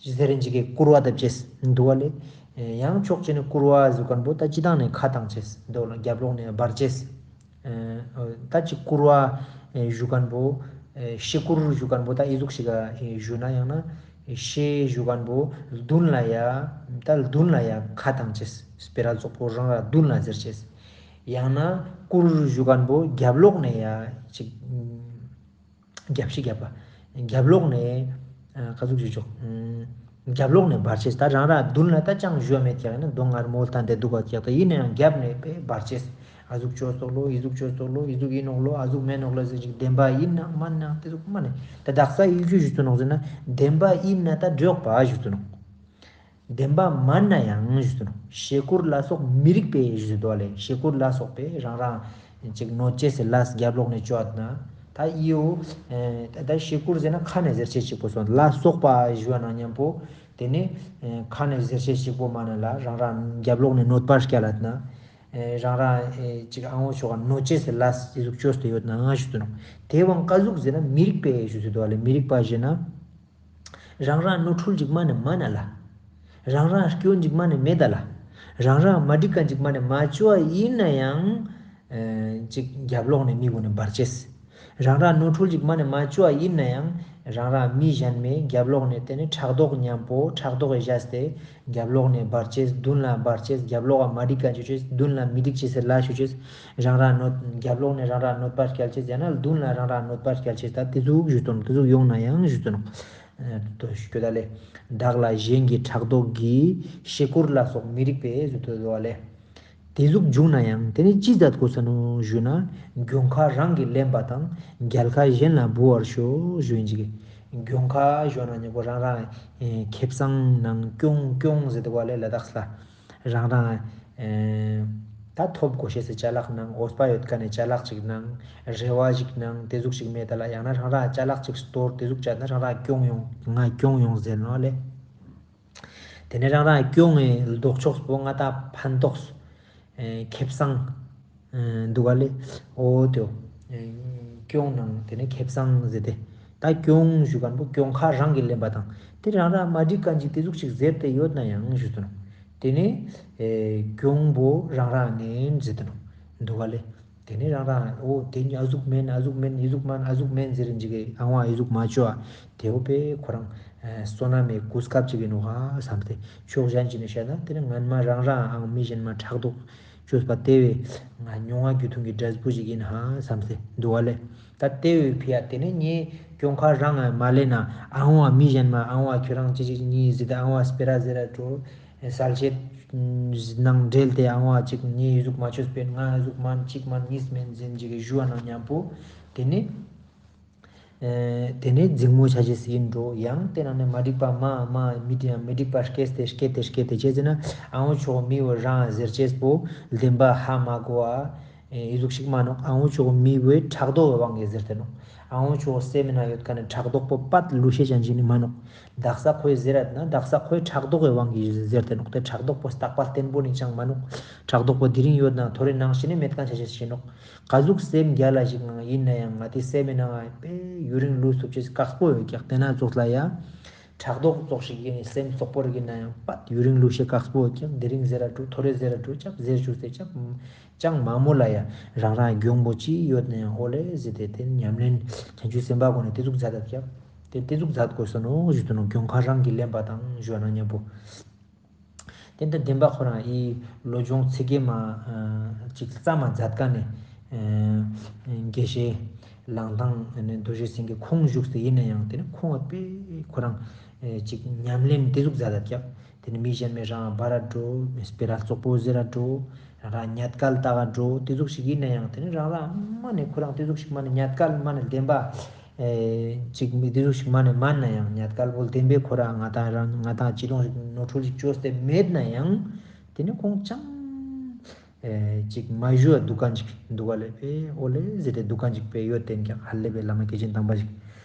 ཟེར་རིན་ཅིག་གི་སྐུར་བ་བཏབ་ཅེས་འདུག་ག་ལེ། ཡང་ཕྱོགས་གཅིག་ནས་སྐུར་བ་ཟེར་མཁན་པོ་ད་སྤྱི་བཏང་ནས་ཁ་བཏང་ཅེས་འདུག་ལ། རྒྱབ་ལོགས་ནས་འབར་ཅེས། ད་ཅིག་སྐུར་བ་ཞུ་མཁན་པོ་ཤི་སྐུར་ཞུ་མཁན་པོ་ད་ཨི་ཟུག་ཞིག་ག་ཞུ་ན་ཡང་ན་ཤི་ཞུ་མཁན་པོ་མདུན་ལ་ཡ་ད་མདུན་ལ་ཡ་ཁ་བཏང་ཅེས། སྤེ་ར་བཙོག་པོ་རང་ར་མདུན་ལ་ཟེར་ཅེས། ཡང་ན་སྐུར་ཞུ་མཁན་པོ་རྒྱབ་ལོགས་ནས་ཡ་ཅིག་རྒྱབ་ཤིག་རྒྱབ་པ། རྒྱབ་ལོགས་ནས་ཨ་ཀ་ཟུག་ཞུ་ཆོག་རྒྱབ་ལོགས་ནས་འབར་ཅེས། ད་རང་ར་མདུན་ལ་ད་ཅང་ཞུ་བ་མེད་ཀྱག་ཡིན་ན་གདོང་ངར་མོ་ལྟ་འདི་འདུག་པ་ཀྱག་ད་ཡིན་ན་ཡང་རྒྱབ་ནས་པེ་འབར་ཅེས། ཨ་ཟུག་ཅོས་ཏོག་ལོ་ཨི་ཟུག་ཅོས་ཏོག་ལོ་ཨི་ཟུག་ཡིན་ནོག་ལོ་ཨ་ཟུག་མེན་ནོག་ལོ་ཟེར་ཅིག་བདེན་པ་ཡིན་ན་མན་ན་དེ་ཟུག་མ་ནེ་ད་དག་ས་ཡིན་ཞུ་ཞུ་ཏུ་ནོག་ཟེར་ན་བདེན་པ་ཡིན་ན་ད་འགྲོགས་པ་ཞུ་ཏུ་ནོག་བདེན་པ་མན་ན་ཡང་ཞུ་ནོག་ཤི་སྐུར་ལ་སོགས་མི་རིགས་པའི་ཞུ་དོ་ལེ། ཤི་སྐུར་ལ་སོགས་པའི་རང་རང་ཅིག་གནོད་ཅེས་སི་ལས་རྒྱབ་ལོགས་ནས་ཅོ་ཨ་ན་ད་ཨི་བོ་ད་ཤི་སྐུར་ཟེར་ན་ཁ་ནས་ཟེར་ཅེས་ཅིག་པོ་སོང་ལ་སོགས་པ་ཞུ་བ་ན་མཉམ་པོ་དེ་ནི་ཁ་ནས་ཟེར་ཅེས་ཅིག་པོ་མ་ན་ལ་རང་རང་རྒྱབ་ལོགས་ནས་གནོད་པ་སྐྱལ་ཨ་ན་རང་རང་ཅིག་ཨ་ངོ་ཆོག་ག་གནོད་ཅེས་སི་ལས་ཅི་ཟུག་ཅོས་ཏེ་ཡོད་ན་ཞུ་ནོག་དེ་བང་ཀ་ཟུག་ཟེར་ན་མི་རིགས་པའི་ཞུ་དོ་ལེ། མི་རིགས་པ་ཞེ་ན། རང་རང་ནོར་འཁྲུལ་ཅིག་མ་ནེ་མ་ན་ལ། རང་རང་སྐྱོན་ཅིག་མ་ནེ་མེད་ད་ལ། རང་རང་མ་འགྲིག་མཁན་ཅིག་མ་ནེ་མ་ཅོ་ཨ་ཡིན་ན་ཡང་། ཨེ་ཅིག་རྒྱབ་ལོགས་ནས་མི་གུན་ནི་འབར་ཅེས། རང་རང་ནོར་འཁྲུལ་ཅིག་མ་ནེ་མ་ཅོ་ཨ་ཡིན་ན་ཡང་། རང་རང་མི་གཞན་མའི་རྒྱབ་ལོགས་ནས་དེ་ནི་ཕྲག་དོག་མཉམ་པོ་ཕྲག་དོག་གི་བཞག་སྟེ། རྒྱབ་ལོགས་ནས་འབར་ཅེས། མདུན་ལ་འབར་ཅེས། རྒྱབ་ལོགས་ལ་མ་འགྲིག་མཁན་ཅོ་ཅེས། མདུན་ལ་མི་འགྲིག་ཅེས་སི་ལས་ཞུ་ཅེས། རང་རང་གནོད་རྒྱབ་ལོགས་ནས་རང་རང་གནོད་པ་སྐྱལ་ཅེས་ཡང་ན་མདུན་ལ་རང་རང་གནོད་པ་སྐྱལ་ཅེས་ད་དེ་ཟུག་ཞུ་དོ་ནོག་དེ་ཟུག་ཡོང་ན་ཡང་ཞུ་དོ་ནོག་ཨ་དོ་ཞུ་གི་ད་ལེ། བདག་ལ་གཞན་གྱི་ཕྲག་དོག་གིས། ཤི་སྐུར་ལ་སོགས་མི་རིགས་པའི་ཞུ་དོ་ལེ། དེ་ཟུག་བྱུང་ན་ཡང་དེ་ནི་ཅི་མཛད་དགོས་ས་ནོག་ཞུ་ན། གྱོང་ཁ་རང་གིས་ལེན་པ་དང་། རྒྱལ་ཁ་གཞན་ལ་འབུལ་བར་ཤོག་ཞུ་ཡིན་ཅིག་གྱོང་ཁ་ཞུ་ན་ཉེ་པོ་རང་རང་ཨེ་ཁེ་བཟང་ནང་གྱོང་གྱོང་ཟེར་དུག་པ་ལེ་ལ་དྭགས་ལ། རང་རང་ཨེ་ད་ཐོབ་དགོས་ཤེས་སི་ཅ་ལག་ནང་འོས་པ་ཡོད་མཁན་ནི་ཅ་ལག་ཅིག་ནང་རེ་བ་ཞིག་ནང་དེ་ཟུག་ཞིག་མེད་ད་ལ། ཡང་ན་རང་རང་ཅ་ལག་ཅིག་སྟོར་དེ་ཟུག་བྱས་ན་རང་རང་གྱོང་ཡོང་ང་གྱོང་ཡོང་ཟེར་ནོག་ལེ། དེ་ནས་རང་རང་གྱོང་ངི་ལྡོག་ཕྱོགས་པོ་ང་ད་ཕན་ཐོགས་ཨེ་ཁེ་བཟང་ཨེ་དུག་ག་ལེ། འོ་དེའོ་ཨེ་གྱོང་ནང་དེ་ནས་ཁེ་བཟང་ཟེར་ཏེ། ད་གྱོང་ཞུ་མཁན་པོ་གྱོང་ཁ་རང་གིས་ལེན་པ་དང་དེ་རང་རང་མ་འགྲིག་མཁན་ཅིག་དེ་ཟུག་ཅིག་ཟེར་ཏེ་ཡོད་ན་ཡང་ཞུ་དུ་ནོག་དེ་ནས་ཨེ་གྱོང་པོ་རང་རང་ནས་ཟེར་དུ་ནོག་དུག་ག་ལེ། དེ་ནས་རང་རང་འོ་དེ་ནི་ཨ་ཟུག་མེན་ཨ་ཟུག་མེན་ཨི་ཟུག་མན་ཨ་ཟུག་མེན་ཟེར་རིན་ཅིག་གི་ཨང་བ་ཨི་ཟུག་མ་ཅོ་ཨ། དེའོ་པེ་ཁོ་རང་ཨེ་བསོད་ནམས་མེ་གོ་སྐབས་ཅིག་ཨིན་ནོག་ཧ་བསམ་སྟེ། ཕྱོགས་གཞན་ཅིག་ནས་བཤད་ན་དེ་ནི་སྔན་མ་རང་རང་ཨང་མི་གཞན་མ་ཕྲག་དོག་ཅོས་པ་དེ་བས་ང་མྱོང་བ་རྒྱུ་མཐུན་གྱི་འབྲས་བུ་ཞིག་ཨིན་ཧ་བསམ་སྟེ་དུག་ག་ལེ། ད་དེ་བས་ཕི་ཡ་དེ་ནི་ངས་གྱོང་ཁ་རང་ཨ་མ་ལེན་ན་ཨང་བ་མི་གཞན་མ་ཨང་བ་ཁྱོད་རང་ཅི་ཅིག་ཉིས་ཟེར་ཏེ་ཨང་བ་སྤེ་ར་ཟེར་ར་འགྲོ་ཨེ་སལ་ཆེད། ནང་འབྲེལ་ཏེ་ཨང་བ་ཅིག་ངའི་ཟུག་མ་ཆོས་པེན་ང་ཟུག་མན་ཅིག་མན་ཉིས་མེན་ཟེར་ཅིག་ཞུ་བ་ནང་མཉམ་པོ་དེ་ནི་ཨེ་དེ་ནི་འཛིང་མོ་ཆ་ཅེས་ཡིན་འགྲོ། ཡང་དེ་ནང་ནས་མ་འགྲིག་པ་མ་མ་མི་དེ་ཡང་མི་འགྲིག་པ་སྐྱེས་ཏེ་སྐྱེས་ཏེ་སྐྱེས་ཏེ་ཅེས་ཟེར་ན་ཨང་བོ་ཆོག་མི་བོ་རང་ཟེར་ཅེས་པོ་བདེན་པ་ཧ་མ་གོ་བ། ཨེ་ཨི་ཟུག་ཞིག་མ་ནོག། ཨང་བོ་ཆོག་མི་བོའི་ཕྲག་དོག་གི་དབང་གིས་ཟེར་ཏེ་ནོག། ཨང་བོ་ཆོག་སེམས་ནང་ཡོད་མཁན་ནི་ཕྲག་དོག་པོ་པད་ལུས་ཤེས་ཅན་ཞིག་ནི་མ་ནོག། དག་ས་ཁོའི་ཟེར་རད་ན་དག་ས་ཁོའི་ཕྲག་དོག་གི་དབང་གིས་ཟེར་ཏེ་ནོག། དེ་ཕྲག་དོག་པོ་རྟག་པ་བརྟན་པོ་ནི་ཅང་མ་ནོག། ཕྲག་དོག་པོ་དེ་རིང་ཡོད་ན་ཐོ་རེ་ནང་ཞིག་ནི་མེད་མཁན་ཆ་ཅེས་ཤིག་ནོག། ག་ཟུག་སེམས་རྒྱལ་ལ་ཞིག་ནང་ཡིན་ན་ཡང་ང་དེ་སེམས་ནང་པེ་ཡུན་རིང་ལུས་ཐུབ་ཅེས་དཀགས་པོ་ཡོད་ཀྱག། དེ་ན་ཙོགས་ལ་ཡ། ཕྲག་དོག་ཙོགས་ཤིག་ཡིན་ནི་སེམས་ཙོག་པོ་རིག་ཡིན་ན་ཡང་པད་ཡུན་རིང་ལུས་ཤེས་དཀགས་པོ་ཡོད་ཀྱག། དེ་རིང་ཟེར་ར་འགྲོ་ཐོ་རེ་ཟེར་ར་འགྲོ་ཅབ་ཟེར་ཅུག་སྟེ་ཅབ་ཅང་མ་མོ་ལ་ཡ་རང་རང་གྱོང་པོ་ཅི་ཡོད་ན་ཡང་ཨོ་ལེ་ཟེར་ཏེ་དེ་ཉམས་ལེན་བྱང་ཆུབ་སེམས་དཔའ་གོ་ནས་དེ་ཟུག་མཛད་དད་ཀྱག། དེ་དེ་ཟུག་མཛད་དགོས་ས་ནོག་ཞུ་དུ་ནོག། གྱོང་ཁ་རང་གི་ལེན་པ་དང་ཞུ་བ་ན་མཉམ་པོ། དེ་འདྲ་བདེན་པ་ཁོ་རང་ཨི་བློ་སྦྱོང་ཚིག་གི་མ་ཅིག་རྩ་མ་མཛད་མཁན་ནི་དགེ་བཤེས་ལང་ཐང་ནི་རྡོ་རྗེ་སེང་གེ་ཁོང་བཞུགས་ཏེ་ཡིན་ན་ཡང་དེ་ནི་ཁོང་པེ་ཁོ་རང་ཅིག་ཉམས་ལེན་དེ་ཟུག་མཛད་དད་ཀྱག། དེ་ནི་མི་གཞན་མའི་རང་བར་འགྲོ་སྤེ་ར་ཙོག་པོ་ཟེར་ར་འགྲོ་རང་རང་ཉལ་སྐལ་བཏགས་འགྲོ་དེ་ཟུག་ཞིག་ཡིན་ན་ཡང་དེ་ནི་རང་རང་མ་ནི་ཁོ་རང་དེ་ཟུག་ཞིག་མ་ནི་ཉལ་སྐལ་མ་ནི་བདེན་པ། ཨེ་ཅིག་མི་དེ་ཟུག་ཞིག་མ་ནེ་མན་ན་ཡང་ཉལ་སྐལ་བོ་བདེན་པའི་ཁོ་རང་ང་དང་རང་ང་དང་ཅི་ལོང་ཞིག་ནོར་འཁྲུལ་ཞིག་བཅོས་ཏེ་མེད་ན་ཡང་དེ་ནི་ཁོང་ཅང་ཨེ་ཅིག་མ་ཞུ་བ་འདུག་མཁན་ཅིག་འདུག་ག་ལེ་པེ་ཨོ་ལེ་ཟེར་ཏེ་འདུག་མཁན་ཅིག་པེ་ཡོད་དེ་ཀྱང་ཧ་ལས་པའི་བླ་མ་སྐྱེས་ཆེན་དམ་པ་ཞིག།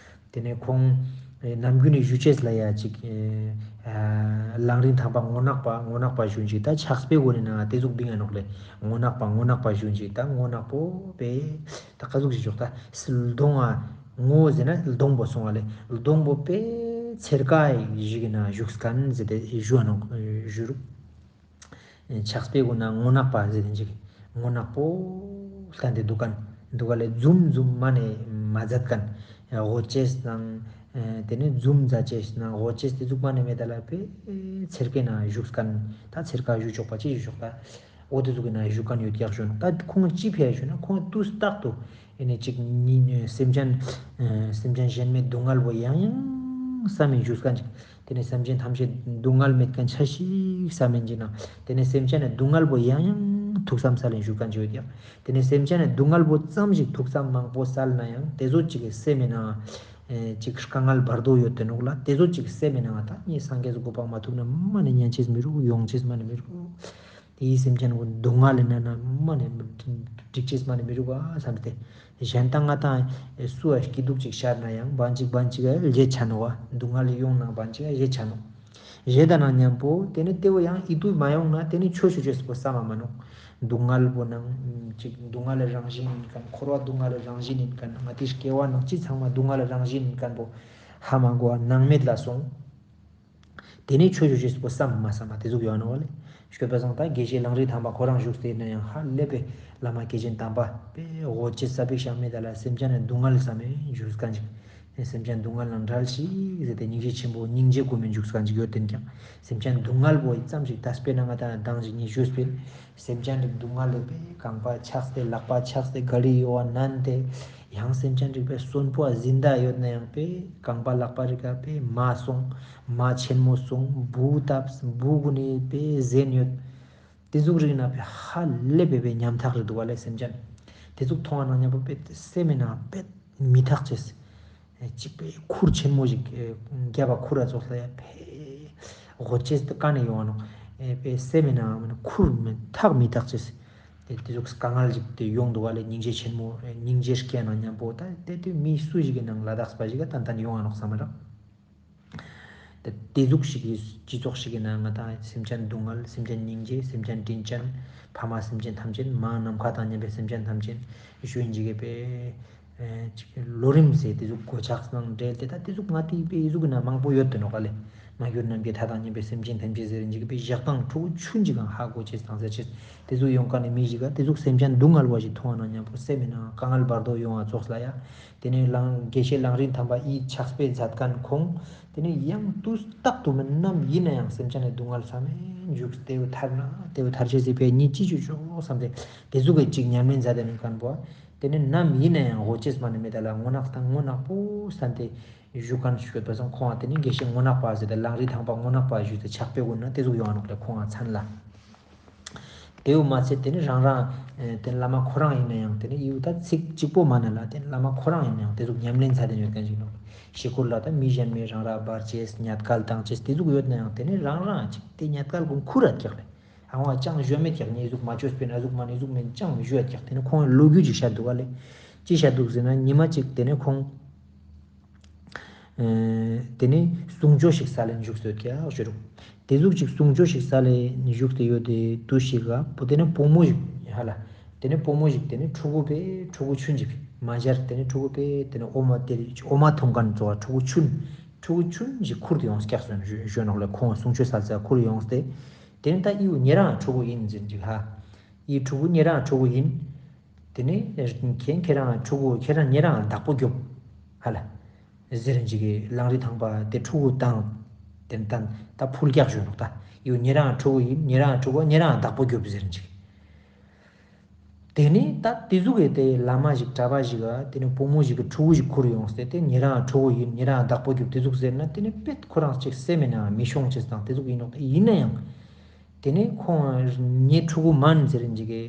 དེ་ནས་ཁོང་ཨེ་ནམ་རྒྱུན་ནི་ཞུ་ཅེས་ལ་ཡ་ཅིག་ཨེ་ཨ་གླང་རི་ཐང་པ་སྔོ་ནག་པ་སྔོ་ནག་པ་ཞུ་ཅིག་ད་ཕྱག་དཔེ་གོ་ནི་ན་དེ་ཟུག་བིང་ང་ནོག་ལེ། སྔོ་ནག་པ་སྔོ་ནག་པ་ཞུ་ཅིག་ད་སྔོ་ནག་པོ་པེ་ད་ག་ཟུག་ཞིག་ཞོག་ད་ལྡོང་ང་སྔོ་ཟེར་ན་ལྡོང་པོ་སོང་བ་ལེ། ལྡོང་པོ་པེ་ཚེར་ཀ་ཞིག་ན་བཞུགས་མཁན་ཟེར་ཏེ་ཞུ་བ་ནོག་ཞུ་རུག། ཕྱག་དཔེ་གུན་ན་སྔོ་ནག་པ་ཟེར་ཏེ་ཅིག་སྔོ་ནག་པོ་ལྟ་འདི་འདུག་མཁན་འདུག་ག་ལེ། འཛུམ་འཛུམ་མ་ནེ་མ་མཛད་མཁན་སྔོ་ཅེས་དང་དེ་ནས་འཛུམ་མཛད་ཅེས་དང་སྔོ་ཅེས་དེ་ཟུག་མ་ནེ་མེད་ད་ལ་པེ་ཚེར་ཀའི་ནང་བཞུགས་མཁན་ད་ཚེར་ཀ་ཞུ་ཆོག་པ་ཅི་ཞུ་ཆོག་ད། འོ་དེ་ཟུག་གི་ནང་བཞུགས་མཁན་ཡོད་ཀྱག་ཞུ་ན་ད་ཁོང་ཅི་ཕིའ་ཞུ་ན་ཁོང་དུས་རྟག་ཏུ་ཨེ་ནི་ཅིག་ཉི་སེམས་ཅན་ཨེ་སེམས་ཅན་གཞན་མའི་སྡུག་བསྔལ་བོ་ཡང་ཡང་བསམ་མི་བཞུགས་མཁན་ཅིག་དེ་ནས་སེམས་ཅན་ཐམས་ཅད་སྡུག་བསྔལ་མེད་མཁན་ཆ་ཞིག་བསམ་མི་ཅིག་ན་དེ་ནས་སེམས་ཅན་ནི་སྡུག་བསྔལ་བོ་ཡང་ཡང་ཐུགས་བསམ་སལ་ལེན་བཞུགས་མཁན་ཅིག་ཡོད་ཀྱག་དེ་ནས་སེམས་ཅན་ནི་སྡུག་བསྔལ་བོ་ཙམ་ཞིག་ཐུགས་བསམ་མང་པོ་སལ་ན་ཡང་དེ་ཚོ་ཅིག་གི་སེམས་ནང་ཨེ་ཅིག་དཀའ་ངལ་བར་དོ་ཡོད་དེ་ནོག་ལ། དེ་ཚོ་ཅིག་སེམས་ནང་ད་ངས་སངས་རྒྱས་སུ་གོ་འཕང་མ་ཐོབ་ན་མ་ནེ་ཉན་ཅེས་མི་རུག་ཡོང་ཅེས་མ་ནེ་མི་རུག་དེའི་སེམས་ཅན་ཀུན་སྡུག་བསྔལ་ལས་ན་ན་མ་ནེ་འགྲིག་ཅེས་མ་ནེ་མི་རུག་ག་བསམ་སྟེ། གཞན་དང་ང་དང་སུ་ཨ་སྐྱིད་སྡུག་ཅིག་ཤར་ན་ཡང་བན་ཅིག་བན་ཅིག་ག་བརྗེད་ཆ་ནོག་བ། སྡུག་བསྔལ་ཡོང་ན་བན་ཅིག་ག་བརྗེད་ཆ་ནོག་བརྗེད་ད་ན་མཉམ་པོ་དེ་ནི་དེ་བོ་ཡང་ཨི་དུ་མ་ཡོང་ན་དེ་ནི་ཆོས་ཞུ་ཅེས་པོ་བསམ་མ་མ་ནོག་སྡུག་བསྔལ་བོ་ནང་ཅིག་སྡུག་བསྔལ་རང་བཞིན་ཡིན་མཁན་འཁོར་བ་སྡུག་བསྔལ་རང་བཞིན་ཡིན་མཁན་ང་དེ་སྐྱེ་བ་ནང་ཅི་ཚང་མ་སྡུག་བསྔལ་རང་བཞིན་ཡིན་མཁན་པོ་ཧ་མ་གོ་བ་སྣང་མེད་ལ་སོང་། དེ་ནས་ཆོས་ཞུ་ཅེས་པོ་བསམ་མ་བསམ་མ་དེ་ཟུག་ཡོང་ནོག་ལེ། ཤོད་པ་སང་ད་དགེ་བཤེས་གླང་རི་ཐང་པ་ཁོ་རང་བཞུགས་ཏེ་ཡིན་ན་ཡང་ཧ་ལས་པའི་བླ་མ་སྐྱེས་ཆེན་དམ་པ་པའི་སྔོ་ཅེས་ས་པིག་ཤང་མེད་ད་ལ་སེམས་ཅན་ནི་སྡུག་བསྔལ་བསམ་མེད་བཞུགས་མཁན་ཅིག་སེམས་ཅན་སྡུག་བསྔལ་ནང་བྲལ་ཞིག་ཟེར་ཏེ་སྙིང་རྗེ་ཆེན་པོ་སྙིང་རྗེ་སྒོམ་མེད་བཞུགས་མཁན་ཅིག་ཡོད་དེ་ཀྱང་སེམས་ཅན་སྡུག་བསྔལ་བོ་ཙམ་ཞིག་ད་དཔེར་ན་ང་དང་དང་ཞིག་ཉིད་ཞུས་པས། སེམས་ཅན་རིགས་སྡུག་བསྔལ་ལས་པའི་རྐང་པ་ཆག་སྟེ་ལག་པ་ཆག་སྟེ་ག་རི་ཡོ་བ་ནན་ཏེ། ཡང་སེམས་ཅན་རིགས་པའི་གསོན་པོ་ཟིན་ད་ཡོད་ན་ཡང་པའི་རྐང་པ་ལག་པ་རིགས་ཀ་པའི་མ་སོང་མ་ཆེན་མོ་སོང་བུ་བཏབ་བུ་གུན་ནི་པའི་ཟེན་ཡོད། དེ་ཟུག་རིགས་ན་པའི་ཧ་ལས་པའི་པའི་ཉམ་ཐག་རེད་འདུག་བ་ལས་སེམས་ཅན། དེ་ཟུག་མཐོང་བ་ན་མཉམ་པོ་པའི་སེམས་མེད་ན་པའི་མི་ཐག་ཆེས། ཅིག་པའི་ཁུར་ཆེན་མོ་ཞིག་རྒྱབ་པ་ཁུར་ར་ཙོགས་ལ་ཡ་ཕེ་སྔོ་ཅེས་དེ་ཀ་ནས་ཡོང་བ་ནོག་པའི་སེམས་མེད་ན་ཁུར་མི་ཐག་མི་ཐག་ཅེས། དེ་དེ་ཟུག་དཀའ་ངལ་ཞིག་དེ་ཡོང་འདུག་བ་ལས་སྙིང་རྗེ་ཆེན་མོ་སྙིང་རྗེ་སྐྱེ་ན་མཉམ་པོ་ད་དེ་དེ་མི་སུ་ཞིག་གི་ནང་ལ་དྭགས་པ་ཞིག་ག་ཏན་ཏན་ཡོང་བ་ནོག་བསམ་མ་རག་དེ་དེ་ཟུག་ཞིག་གི་སྤྱི་ཚོགས་ཤིག་གི་ནང་ང་དང་སེམས་ཅན་སྡུག་བསྔལ་སེམས་ཅན་སྙིང་རྗེ་སེམས་ཅན་དྲིན་ཅན་ཕ་མ་སེམས་ཅན་ཐམས་ཅད་མ་ནམ་མཁའ་དང་མཉམ་པའི་སེམས་ཅན་ཐམས་ཅད་ཞུ་ཡིན་ཅིག་གི་པའི། ཨེ་ཅིག་ལོ་རིམ་ཟེར་དེ་ཟུག་གོ་ཆགས་ནང་འབྲེལ་ཏེ་ད་དེ་ཟུག་ང་དེ་པའི་ཟུག་ན་མང་པོ་ཡོད་དེ་ནོག་ག་ལེ། མ་གྱུར་ནམ་མཁའི་མཐའ་དང་མཉམ་པའི་སེམས་ཅན་ཐམས་ཅད་ཟེར་ཅིག་པའི་ཞག་དང་ཕྲུ་གུ་ཆུན་ཅིག་གང་ཧ་གོ་ཅེས་དང་ཟེར་ཅེས་དེ་ཟུག་ཡོང་མཁན་ནི་མི་ཞིག་ག་དེ་ཟུག་སེམས་ཅན་སྡུག་བསྔལ་བ་ཞིག་མཐོང་བ་ན་མཉམ་པོ་སེམས་མེད་ན་དཀའ་ངལ་བར་དོ་ཡོང་བ་ཙོགས་ལ་ཡ། དེ་ནས་གླང་དགེ་བཤེས་གླང་རི་ཐང་པ་ཨི་ཕྱག་དཔེ་མཛད་མཁན་ཁོང་དེ་ནས་ཡང་དུས་རྟག་ཏུ་མིན་ནམ་ཡིན་ན་ཡང་སེམས་ཅན་ནི་སྡུག་བསྔལ་བསམ་མེད་འཇུག་དེ་བོ་ཐར་ན་དེ་བོ་ཐར་ཅེས་ཟེར་པའི་ཉིད་ཅི་ཞུ་ཆོག་བསམ་སྟེ་དེ་ཟུག་གི་ཅིག་ཉམས་ལེན་མཛད་དེ་མིན་མཁན་པོ། དེ་ནི་ནམ་ཡིན་ན་ཡང་སྔོ་ཅེས་མ་ནི་མེད་ད་ལ་སྔོ་ནག་དང་སྔོ་ནག་པོ་བསམ་སྟེ་བཞུགས་མཁན་ཞུས་པ་སང་ཁོང་ང་དེ་ནི་དགེ་བཤེས་སྔོ་ནག་པ་ཟེར་ཏེ་གླང་རི་ཐང་པ་སྔོ་ནག་པ་ཞུས་ཏེ་ཕྱག་དཔེ་གུན་ན་དེ་ཟུག་ཡོང་ང་ནོག་ལེ་ཁོང་ང་མཚན་ལ། དེའུ་མ་ཚད་དེ་ནི་རང་རང་ཨེ་དེ་ནི་བླ་མ་ཁོ་རང་ཡིན་ན་ཡང་དེ་ནི་ཡིའུ་ད་ཚིག་གཅིག་པོ་མ་ན་ལ་དེ་ནི་བླ་མ་ཁོ་རང་ཡིན་ན་ཡང་དེ་ཟུག་ཉམས་ལེན་ཚ་དེ་ཡོད་མཁན་ཞིག་ནོག། ཤི་ཁུར་ལ་ད་མི་གཞན་མའི་རང་ར་བར་ཆད་ཉེས་སྐལ་བཏང་ཆེས་དེ་ཟུག་ཡོད་ན་ཡང་དེ་ནི་རང་རང་ཅིག་དེ་ཉེས་སྐལ་ཀུན་ཁུར་ར་ཀྱག་ལེ། ཨ་བ་ཅང་ཞུ་མེད་ཀྱག་ནི་ཟུག་མ་བཅོས་པའི་ན་ཟུག་མ་ནི་ཟུག་མེད་ཅང་མི་ཞུ་ཡ་ཀྱག། དེ་ནི་ཁོང་ལོ་རྒྱུས་ཅིག་བཤད་འདུག་ག་ལེ། ཅི་བཤད་འདུག་ཟེར་ན་ཉི་མ་ཅིག་དེ་ནི་ཁོང་ཨེ་དེ་ནི་གསུང་ཆོས་ཤིག་ས་ལེན་བཞུགས་སྟེ་ཡོད་ཀྱག་ཞུ་རུག། དེ་ཟུག་ཅིག་གསུང་ཆོས་ཤིག་ས་ལེན་བཞུགས་ཏེ་ཡོད་དེ་དུས་ཤིག་ག་པོ་དེ་ནི་བུ་མོ་ཞིག་ཧ་ལ། དེ་ནི་བུ་མོ་ཞིག་དེ་ནི་ཕྲུ་གུ་པེ་ཕྲུ་གུ་ཆུན་ཞིག་མ་སྦྱར་དེ་ནི་ཕྲུ་གུ་པེ་དེ་ནི་འོ་མ་དེ་འོ་མ་འཐུང་མཁན་ཚོ་ཕྲུ་གུ་ཆུན་ཕྲུ་གུ་ཆུན་ཞིག་ཁུར་ཏེ་ཡོངས་ཀྱག་ཞུ་ཞུ་ནོག་ལེ། ཁོང་གསུང་ཆོས་ས་ལེན་ཁུར་ཡོངས་ཏེ་དེ་ནི་ད་ཨི་བོ་ཉེ་རང་ཕྲུ་གུ་ཡིན་ཟེར་ཅིག་ཧ། ཨི་ཕྲུ་གུ་ཉེ་རང་ཕྲུ་གུ་ཡིན། དེ་ནས་ཁྱེད་ཁྱེད་རང་ཕྲུ་གུ་ཁྱེད་རང་ཉེ་རང་བདག་པོ་རྒྱོབ་ཧ་ལ། ཟེར་ཅིག་གི་ལང་རི་ཐང་པ་དེ་ཕྲུ་གུ་བཏང་། དེ་བཏང་ད་ཕུལ་ཀྱག་ཞུ་ནོག་ད། ཡོ་ཉེ་རང་ཕྲུ་གུ་ཡིན་ཉེ་རང་ཕྲུ་གུ་ཉེ་རང་བདག་པོ་རྒྱོབ་ཟེར་ཅིག། དེ་ནས་ད་དེ་ཟུག་གི་དེ་བླ་མ་ཞིག་གྲྭ་པ་ཞིག་ག་དེ་ནས་བུ་མོ་ཞིག་གི་ཕྲུ་གུ་ཞིག་ཁུར་ཡོངས་ཏེ་དེ་ཉེ་རང་ཕྲུ་གུ་ཡིན་ཉེ་རང་བདག་པོ་རྒྱོབ་དེ་ཟུག་ཟེར་ན་དེ་ནས་པེད་ཁོ་རང་ཅིག་སེམས་ནང་མི་ཤོང་ཅེས་དང་དེ་ཟུག་ཡིན་ནོག། ཡིན་ན་ཡང་། དེ་ནས་ཁོང་ངི་ཕྲུ་གུ་མན་ཟེར་ཅིག་གི་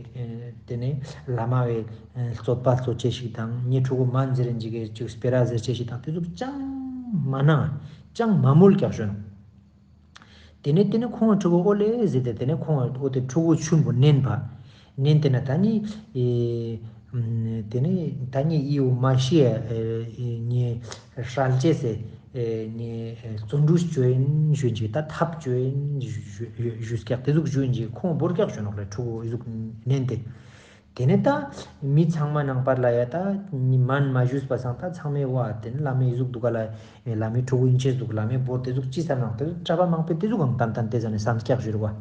དེ་ནས་བླ་མ་བའི་རྩོད་པ་རྩོད་ཅེས་ཤིག་དང་ངའི་ཕྲུ་གུ་མན་ཟེར་ཅིག་གི་ཅིག་སྤེ་ར་ཟེར་ཅེས་ཤིག་དང་དེ་ཚོ་ཅང་མ་ན་ཅང་མ་མོལ་ཀྱག་ཞུ་ནོག། དེ་ནས་དེ་ནས་ཁོང་ངི་ཕྲུ་གུ་ཨོ་ལེ་ཟེར་ཏེ་དེ་ནས་ཁོང་ངི་ཨོ་དེ་ཕྲུ་གུ་ཆུན་པོ་ནན་པ་ནན་ཏེ་ན་ད་ནི་དེ་ནས་ད་ནི་ཨི་བོ་མ་ཤི་ཡ་ནི་སྲལ་ཅེས་སེ་ནི་བརྩོན་འགྲུས་ཅོ་ཡིན་ཞུ་ཅིག་ད་ཐབས་ཅོ་ཡིན་ཞུ་ཀྱག་དེ་ཟུག་ཞུ་ཅིག་ཁོང་བོར་ཀྱག་ཞུ་ནོག་ལེ། ཕྲུ་གུ་ཨི་ཟུག་ནན་ཏེ་དེ་ནས་ད་མི་ཚང་མ་ནང་པར་ལ་ཡ་ད་མན་མ་ཞུས་པ་སང་ད་ཚང་མས་བ་དེ་ནས་བླ་མའི་ཨི་ཟུག་འདུག་ག་ལ་བླ་མའི་ཕྲུ་གུ་ཡིན་ཅེས་འདུག་བླ་མའི་བོར་དེ་ཟུག་ཅི་བསམ་ནང་དེ་ཟུག་གྲྭ་པ་མང་པོས་དེ་ཟུག་གང་ཏན་ཏན་དེ་ཟ་ནས་བསམ་ཀྱག་ཞུ་རུ་བ།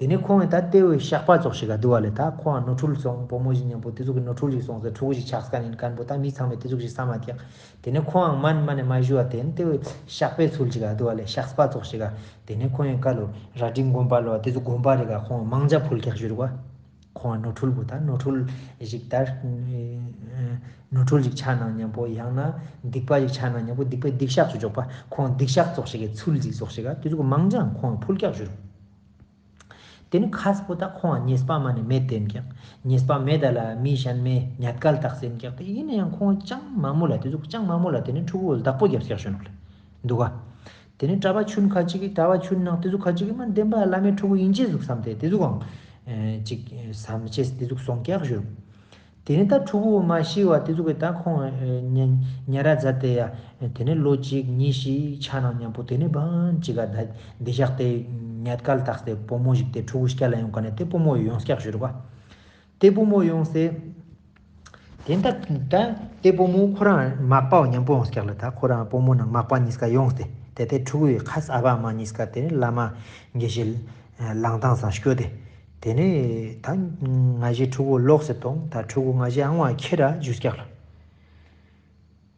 དེ་ནས་ཁོང་ངི་ད་དེ་བོའི་ཤག་པ་ཙོགས་ཤིག་ག་འདུག་བ་ལེ། ད་ཁོང་ནོར་འཁྲུལ་སོང་བུ་མོ་ཞིག་མཉམ་པོ་དེ་ཟུག་གི་ནོར་འཁྲུལ་ཞིག་སོང་ཟེར་ཕྲུ་གུ་ཞིག་ཆགས་མཁན་ཡིན་མཁན་པོ་ད་མི་ཚང་མས་དེ་ཟུག་ཞིག་བསམ་མ་ཀྱག། དེ་ནས་ཁོང་མན་མ་ནས་མ་ཞུ་བ་དེ་ནས་དེ་བོའི་ཤག་པའི་ཚུལ་ཞིག་ག་འདུག་བ་ལེ། ཤག་པ་ཙོགས་ཤིག་ག་དེ་ནས་ཁོང་ངི་ཀ་ལོ་ར་སྒྲིང་དགོན་པ་ལོ་དེ་ཟུག་དགོན་པ་རེ་ག་ཁོང་མང་ཇ་ཕུལ་ཀྱག་ཞུ་རུ་བ། ཁོང་ནོར་འཁྲུལ་པོ་ད་ནོར་འཁྲུལ་ཞིག་ད་ནོར་འཁྲུལ་ཞིག་ཆགས་ན་མཉམ་པོ་ཡང་ན་སྡིག་པ་ཞིག་ཆགས་ན་མཉམ་པོ་སྡིག་པའི་སྡིག་བཤགས་སུ་འཇོག་པ་ཁོང་སྡིག་བཤགས་ཙོགས་ཤིག་གི་ཚུལ་ཞིག་ཙོགས་ཤིག་ག་དེ་ཟུག་མང་ཇ་ཁོང་ཕུལ་ཀྱག་ཞུ་རུ། དེ་ནི་ཁ་སྤོ་ད་ཁོང་ཉེས་པ་མ་ནི་མེད་དེན་ཀྱག། ཉེས་པ་མེད་ད་ལ་མི་གཞན་མའི་ཉེས་སྐལ་བཏགས་ཟེར་ཀྱག། དེ་ཡིན་ན་ཡང་ཁོང་ཅང་མ་མོལ་ལ་དེ་ཟུག་ཅང་མ་མོལ་ལ་དེ་ནི་ཕྲུ་གུ་བདག་པོ་རྒྱབ་ཀྱག་ཞུ་ནོག་ལེ། འདུག་ག། དེ་ནི་གྲྭ་པ་ཆུན་ཁ་ཅིག་གི་གྲྭ་པ་ཆུན་ནང་དེ་ཟུག་ཁ་ཅིག་གི་མ་བདེན་པ་བླ་མའི་ཕྲུ་གུ་ཡིན་ཅེས་ཟུག་བསམ་སྟེ་དེ་ཟུག་གང་ཅིག་བསམ་ཅེས་དེ་ཟུག་སོང་ཀྱག་ཞུ། དེ་ནས་ད་ཕྲུ་གུ་མ་ཤི་བ་དེ་ཟུག་གི་ད་ཁོང་ཉ་ཉ་ར་མཛད་དེ་ཡ་དེ་ནས་ལོ་གཅིག་གཉིས་ཤིག་ཆ་ནང་མཉམ་པོ་དེ་ནས་བན་ཅིག་ག་ད་འདི་ཞག་དེ་ཉེས་སྐལ་བཏགས་ཏེ་བུ་མོ་ཞིག་དེ་ཕྲུ་གུ་སྐྱ་ལ་ཡོང་ག་ནས་དེ་བུ་མོ་ཡོངས་ཀྱག་ཞུ་རུ་བ། དེ་བུ་མོ་ཡོངས་ཏེ། དེ་ད་ད་དེ་བུ་མོ་ཁོ་རང་མག་པ་མཉམ་པོ་ཡོངས་ཀྱག་ལ། ད་ཁོ་རང་བུ་མོ་ནང་མག་པ་གཉིས་ཀ་ཡོངས་ཏེ་དེ་དེ་ཕྲུ་གུའི་ཁ་ས་ཨ་བ་མ་གཉིས་ཀ་དེ་ནས་བླ་མ་དགེ་བཤེས་ལང་ཐང་སང་སྐྱོད་དེ། དེ་ནས་ད་ང་ཞའི་ཕྲུ་གུ་ལོག་སེ་གཏོང་ད་ཕྲུ་གུ་ང་ཞའི་ཨང་བ་ཁྱེར་ར་ཞུས་ཀྱག་ལ།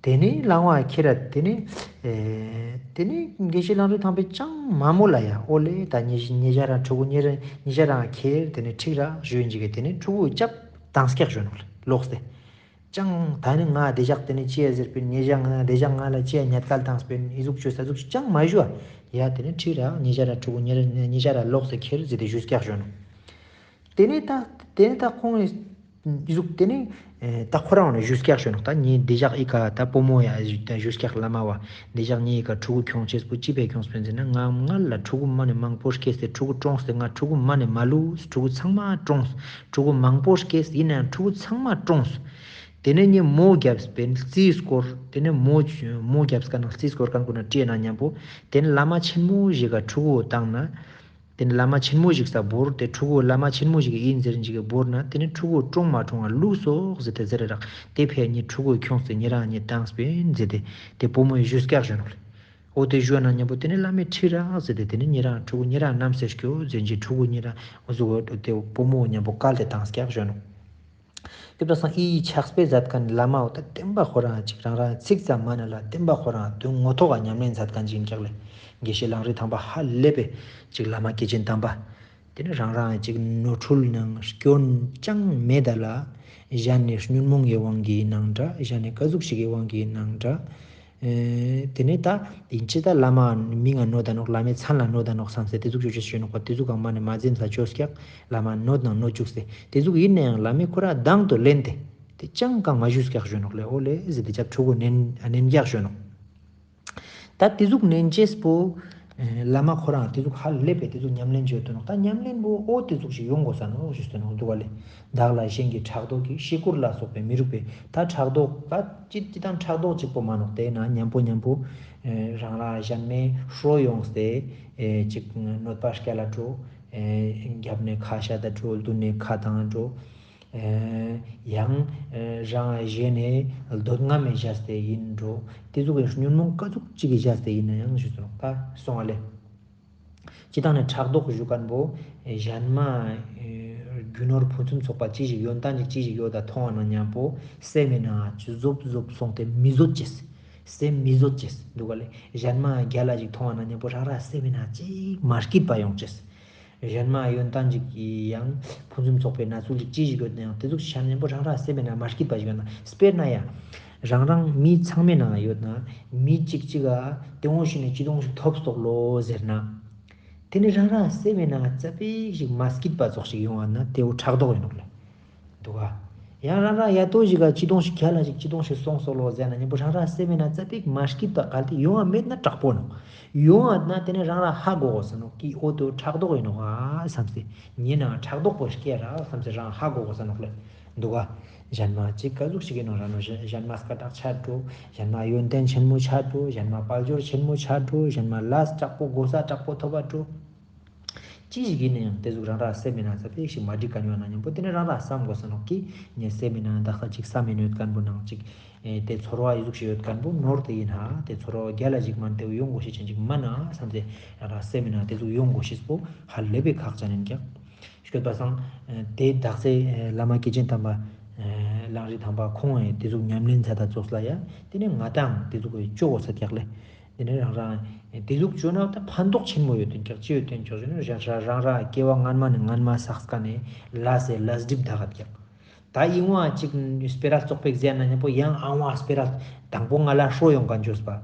དེ་ནས་ལང་བ་ཁྱེར་ར་དེ་ནས་ཨེ་དེ་ནས་དགེ་བཤེས་ལང་རི་ཐང་པས་ཅང་མ་མོལ་ལ་ཡ་ཨོ་ལེ་ད་ཉེ་ཉེ་ཞ་རང་ཕྲུ་གུ་ཉེ་ར་ཉེ་ཞ་རང་ཁྱེར་དེ་ནས་ཁྲིག་ར་ཞུས་ཅིག་གི་དེ་ནས་ཕྲུ་གུ་ཅབ་བཏང་ཀྱག་ཞུ་ནོག་ལོག་སྟེ། ཅང་ད་ནི་ང་དེ་ཞག་དེ་ནས་ཅི་ཡ་ཟེར་པིན་ཉེ་ཞ་ང་དེ་ཞག་ང་ལ་ཅི་ཡ་ཉེས་སྐལ་བཏང་སྤེན་ཨི་ཟུག་ཅོས་ས་ཟུག་ཅང་མ་ཞུ་བ་ཡ་དེ་ནས་ཁྲིག་ར་ཉེ་ཞ་ར་ཕྲུ་གུ་ཉེ་ར་ཉེ་ཞ་ར་ལོག་སྟེ་ཁྱེར་ཟེར་ཏེ་ཞུས་ཀྱག་ཞུ་ནོག། དེ་ནས་ད་དེ་ནས་ད་ཁོང་ཨི་ཟུག་དེ་ནས་ཨེ་ད་ཁོ་རང་ནས་ཞུས་ཀྱག་ཞུ་ནོག། ད་ཉེ་དེ་ཞག་ཨི་ཀ་ད་བུ་མོ་ཡ་ཞུས་ཀྱག་བླ་མ་བ་དེ་ཞག་ཉེ་ཨི་ཀ་ཕྲུ་གུ་ཁྱོང་ཅེས་པོ་ཅི་ཕི་ཁྱོངས་པིན་ཟེར་ན་ང་ང་ལ་ཕྲུ་གུ་མ་ནས་མང་པོ་སྐྱེས་ཏེ་ཕྲུ་གུ་གྲོངས་ཏེ་ང་ཕྲུ་གུ་མ་ནས་མ་ལུས་ཕྲུ་གུ་ཚང་མ་གྲོངས། ཕྲུ་གུ་མང་པོ་སྐྱེས་ཡིན་ནའང་ཕྲུ་གུ་ཚང་མ་གྲོངས། དེ་ནས་ངས་མོ་རྒྱབ་པིན་རྩིས་སྐོར་དེ་ནས་མོ་མོ་རྒྱབ་ཀ་ནང་རྩིས་སྐོར་མཁན་ཀུན་ན་དྲིས་ན་མཉམ་པོ་དེ་ནས་བླ་མ་ཆེན་མོ་ཞིག་ག་ཕྲུ་གུ་བཏང་ན། དེ་ནས་བླ་མ་ཆེན་མོ་ཞིག་ས་བོར་ཏེ་ཕྲུ་གུ་བླ་མ་ཆེན་མོ་ཞིག་ཡིན་ཟེར་ཅིག་གི་བོར་ན་དེ་ནས་ཕྲུ་གུ་གྲོངས་མ་གྲོངས་ལུགས་སོགས་ཟེར་ཏེ་ཟེར་རག་དེ་ཕི་ངའི་ཕྲུ་གུ་ཁྱོངས་ཏེ་ཉེ་རང་ངས་བཏང་སྤེན་ཟེར་ཏེ་དེ་བུ་མོ་ཡི་ཞུས་ཀྱག་ཞུ་ནོག་ལེ། འོ་དེ་ཞུ་ན་མཉམ་པོ་དེ་ནས་བླ་མས་ཁྲིད་རག་ཟེར་ཏེ་དེ་ནས་ཉེ་རང་ཕྲུ་གུ་ཉེ་རང་རྣམ་སེ་སྐྱོ་ཟེར་ཅིག་ཕྲུ་གུ་ཉེ་རང་འོ་ཟུག་འོ་དེ་བུ་མོ་མཉམ་པོ་བཀལ་ཏེ་བཏང་ཀྱག་ཞུ་ནོག། སྐྱོབ་པ་སང་ཨི་ཕྱག་དཔེ་མཛད་མཁན་བླ་མ་འོ་ད་བསྟན་པ་ཁོ་རང་ཅིག་རང་རང་ཚིག་ཙམ་མ་ན་ལ་བསྟན་པ་ཁོ་རང་དོན་ངོ་ཐོག་ག་ཉམས་ལེན་མཛད་མཁན་ཅིག་ཡིན་ཀྱག་ལེ། དགེ་བཤེས་ལང་རི་ཐང་པ་ཧ་ལས་པའི་ཅིག་བླ་མ་སྐྱེས་ཆེན་དམ་པ། དེ་ནི་རང་རང་ཅིག་ནོར་འཁྲུལ་ནང་སྐྱོན་ཅང་མེད་ད་ལ། གཞན་ནི་ཉོན་མོངས་ཀྱི་དབང་གིས་ཡིན་ནང་འདྲ། གཞན་ནི་ཀ་ཟུག་ཞིག་གི་དབང་གིས་ཡིན་ནང་འདྲ། ཨེ་དེ་ནས་ད་ཡིན་ཅི་ད་བླ་མ་མིང་ང་ནོད་ད་ནོག། བླ་མའི་མཚན་ལ་ནོད་ད་ནོག་བསམ་སྟེ་དེ་ཟུག་ཅོ་ཅེས་ཅོ་ནོག་པ། དེ་ཟུག་གང་མ་ནས་མ་འཛེམ་ས་ཅོས་ཀྱག། བླ་མ་ནོད་ནང་ནོད་བཅུག་སྟེ་དེ་ཟུག་ཡིན་ནའང་བླ་མའི་ཁོ་ར་དང་དུ་ལེན་ཏེ་དེ་ཅང་གང་མ་ཞུས་ཀྱག་ཞུ་ནོག་ལེ། འོ་ལེ་ཟེར་ཏེ་ཅབ་ཕྲུ་གུ་ནན་ནན་ཀྱག་ཞུ་ནོག། ད་དེ་ཟུག་ནན་ཅེས་པོ་ཨེ་བླ་མ་ཁོ་རང་དེ་ཟུག་ཧ་ལས་པའི་དེ་ཟུག་ཉམས་ལེན་བྱོས་ཏེ་ནོག། ད་ཉམས་ལེན་པོ་འོ་དེ་ཟུག་ཞིག་ཡོང་དགོས་ས་ནོག་ཞུས་ཏེ་ནོག་འདུག་ག་ལེ། བདག་ལ་གཞན་གྱིས་ཕྲག་དོག་གིས། ཤི་ཁུར་ལ་སོགས་པའི་མི་རུང་བའི། ད་ཕྲག་དོག་ད་ཅི་ཅི་དང་ཕྲག་དོག་གཅིག་པོ་མ་ནོག། དེ་ན་མཉམ་པོ་མཉམ་པོ་ཨེ་རང་རང་གཞན་མའི་ཧྲོ་ཡོངས་ཏེ་ཨེ་ཅིག་གནོད་པ་སྐྱལ་ལ་འགྲོ། ཨེ་རྒྱབ་ནས་ཁ་བཤད་ད་འགྲོ། མདུན་ནས་ཁ་བཏང་འགྲོ། ཨེ་ཡང་ཨེ་རང་གཞན་ནས་འདོད་རྔམ་མེ་བཞག་སྟེ་ཡིན་འགྲོ། དེ་ཟུག་གི་ཉོན་མོངས་ཀ་ཟུག་ཅིག་གི་བཞག་སྟེ་ཡིན་ན་ཡང་ཞུས་ཏེ་ནོག། ད་སོང་བ་ལེ། སྤྱི་བཏང་ནས་ཕྲག་དོག་ཞུ་མཁན་པོ་ཨེ་གཞན་མ་ཨེ་རྒྱུ་ནོར་ཕུན་སུམ་ཚོགས་པ་ཅི་ཞིག་ཡོན་ཏན་ཅིག་ཅི་ཞིག་ཡོད་ད་མཐོང་བ་ན་མཉམ་པོ་སེམས་མེད་ན་ཅི་ཟོབ་ཟོབ་སོང་སྟེ་མི་བཟོད་ཅེས། སེམས་མི་བཟོད་ཅེས་འདུག་ག་ལེ། གཞན་མ་རྒྱལ་ལ་ཞིག་མཐོང་བ་ན་མཉམ་པོ་རང་རང་སེམས་མེད་ན་ཅིག་མ་སྐྱིད་པ་ཡོང་ཅེས། གཞན་མ་ཡོན་ཏན་ཅིག་གི་ཡང་ཕུན་སུམ་ཚོགས་པའི་གནས་ཚུལ་ཅིག་ཅི་ཞིག་ཡོད་ན་ཡང་དེ་ཟུག་ཤ་ཉེན་པོ་རང་རང་སེམས་མེད་ན་མ་སྐྱིད་པ་ཞིག་ཡོད་ན། དཔེར་ན་ཡ་རང་རང་མི་ཚང་མའི་ནང་ཡོད་ན་མི་གཅིག་གཅིག་ག་དེ་འོང་ཞིག་ནས་ཅི་དོང་ཞིག་ཐོབ་སོག་ལོ་ཟེར་ན། དེ་ནི་རང་རང་སེམས་མེད་ན་ཙ་པིག་ཞིག་མ་སྐྱིད་པ་ཙོགས་ཞིག་ཡོང་བ་ན་དེ་བོ་ཕྲག་དོག་ཡིན་ནོག་ལེ། འདུག་ག། ཡང་རང་རང་ཡ་ཏོ་ཞིག་ག་ཅི་དོང་ཞིག་ཁྱ་ལ་ཞིག་ཅི་དོང་ཞིག་སོང་སོག་ལོ་ཟེར་ན་མཉམ་པོ་རང་རང་སེམས་མེད་ན་ཙ་པིག་མ་སྐྱིད་པ་གལ་ཏེ་ཡོང་བ་མེད་ན་དྲག་པོ་ནོག། ཡོང་བ་ན་དེ་ནི་རང་རང་ཧ་གོ་གོ་ས་ནོག་གི་འོ་དོ་ཕྲག་དོག་ཡིན་ནོག་ཨ་བསམ་སྟེ། ཉེ་ན་ཕྲག་དོག་པོ་སྐྱེ་ར་བསམ་སྟེ་རང་ཧ་གོ་གོ་ས་ནོག་ལེ། འདུག་ག། གཞན་མ་ཅིག་ག་ཟུག་ཞིག་ཡིན་ནོག་ར་ནོག། གཞན་མ་སྐད་གྲགས་ཆ་འགྲོ། གཞན་མ་ཡོན་ཏན་ཆེན་མོ་ཆ་འགྲོ། གཞན་མ་དཔལ་འབྱོར་ཆེན་མོ་ཆ་འགྲོ། གཞན་མ་ལས་དྲག་པོ་གོ་ས་དྲག་པོ་ཐོབ་པ་འགྲོ། ཅི་ཞིག་ཡིན་ན་ཡང་དེ་ཟུག་རང་རང་སེམས་མེད་ན་ཙ་པིག་ཞིག་མ་འགྲིག་ག་ཡོང་ན་མཉམ་པོ་དེ་ནི་རང་རང་བསམ་དགོས་ས་ནོག་གི། ངའི་སེམས་མེད་ན་དག་ས་ཅིག་བསམ་མེད་ཡོད་མཁན་པོ་ནང་ཅིག་ཨེ་དེ་ཚོར་བ་ཡི་ཟུག་ཞིག་ཡོད་མཁན་པོ་ནོར་དེ་ཡིན་ཧ། དེ་ཚོར་བ་རྒྱལ་ལ་ཞིག་མན་དེ་ཡོང་དགོས་ཤེས་ཅན་ཅིག་མན་ན་བསམ་སྟེ་རང་རང་སེམས་མེད་ན་དེ་ཟུག་ཡོང་དགོས་ཤེས་པོ་ཧ་ལས་པའི་ཁག་ཅན་ཡིན་ཀྱག། ཤོད་པ་སང་དེ་དག་ས་བླ་མ་སྐྱེས་ཆེན་དམ་པ་གླང་རི་དམ་པ་ཁོང་ངི་དེ་ཟུག་ཉམས་ལེན་ཚད་ད་ཙོགས་ལ་ཡ་དེ་ནི་ང་དང་དེ་ཟུག་གི་ཅོ་གོ་ས་ཀྱག་ལེ། དེ་ནས་རང་རང་དེ་ཟུག་བཅོས་ན་ད་ཕན་ཐོགས་ཆེན་མོ་ཡོད་དོན་ཀྱག། ཅི་ཡོད་དོན་ཀྱག་ཞུ་ན་རང་རང་རང་རང་སྐྱེ་བ་སྔན་མ་ནས་སྔན་མ་བསགས་ཀ་ནས་ལས་སེ་ལས་སྒྲིབ་དག་ག་ཀྱག། ད་ཡིན་བ་ཅིག་སྤེ་ར་བཙོག་པོ་ཟེར་ན་མཉམ་པོ་ཡང་ཨང་བ་སྤེ་ར་དང་པོ་ང་ལ་ཧྲོ་ཡོང་མཁན་བཅོས་པ།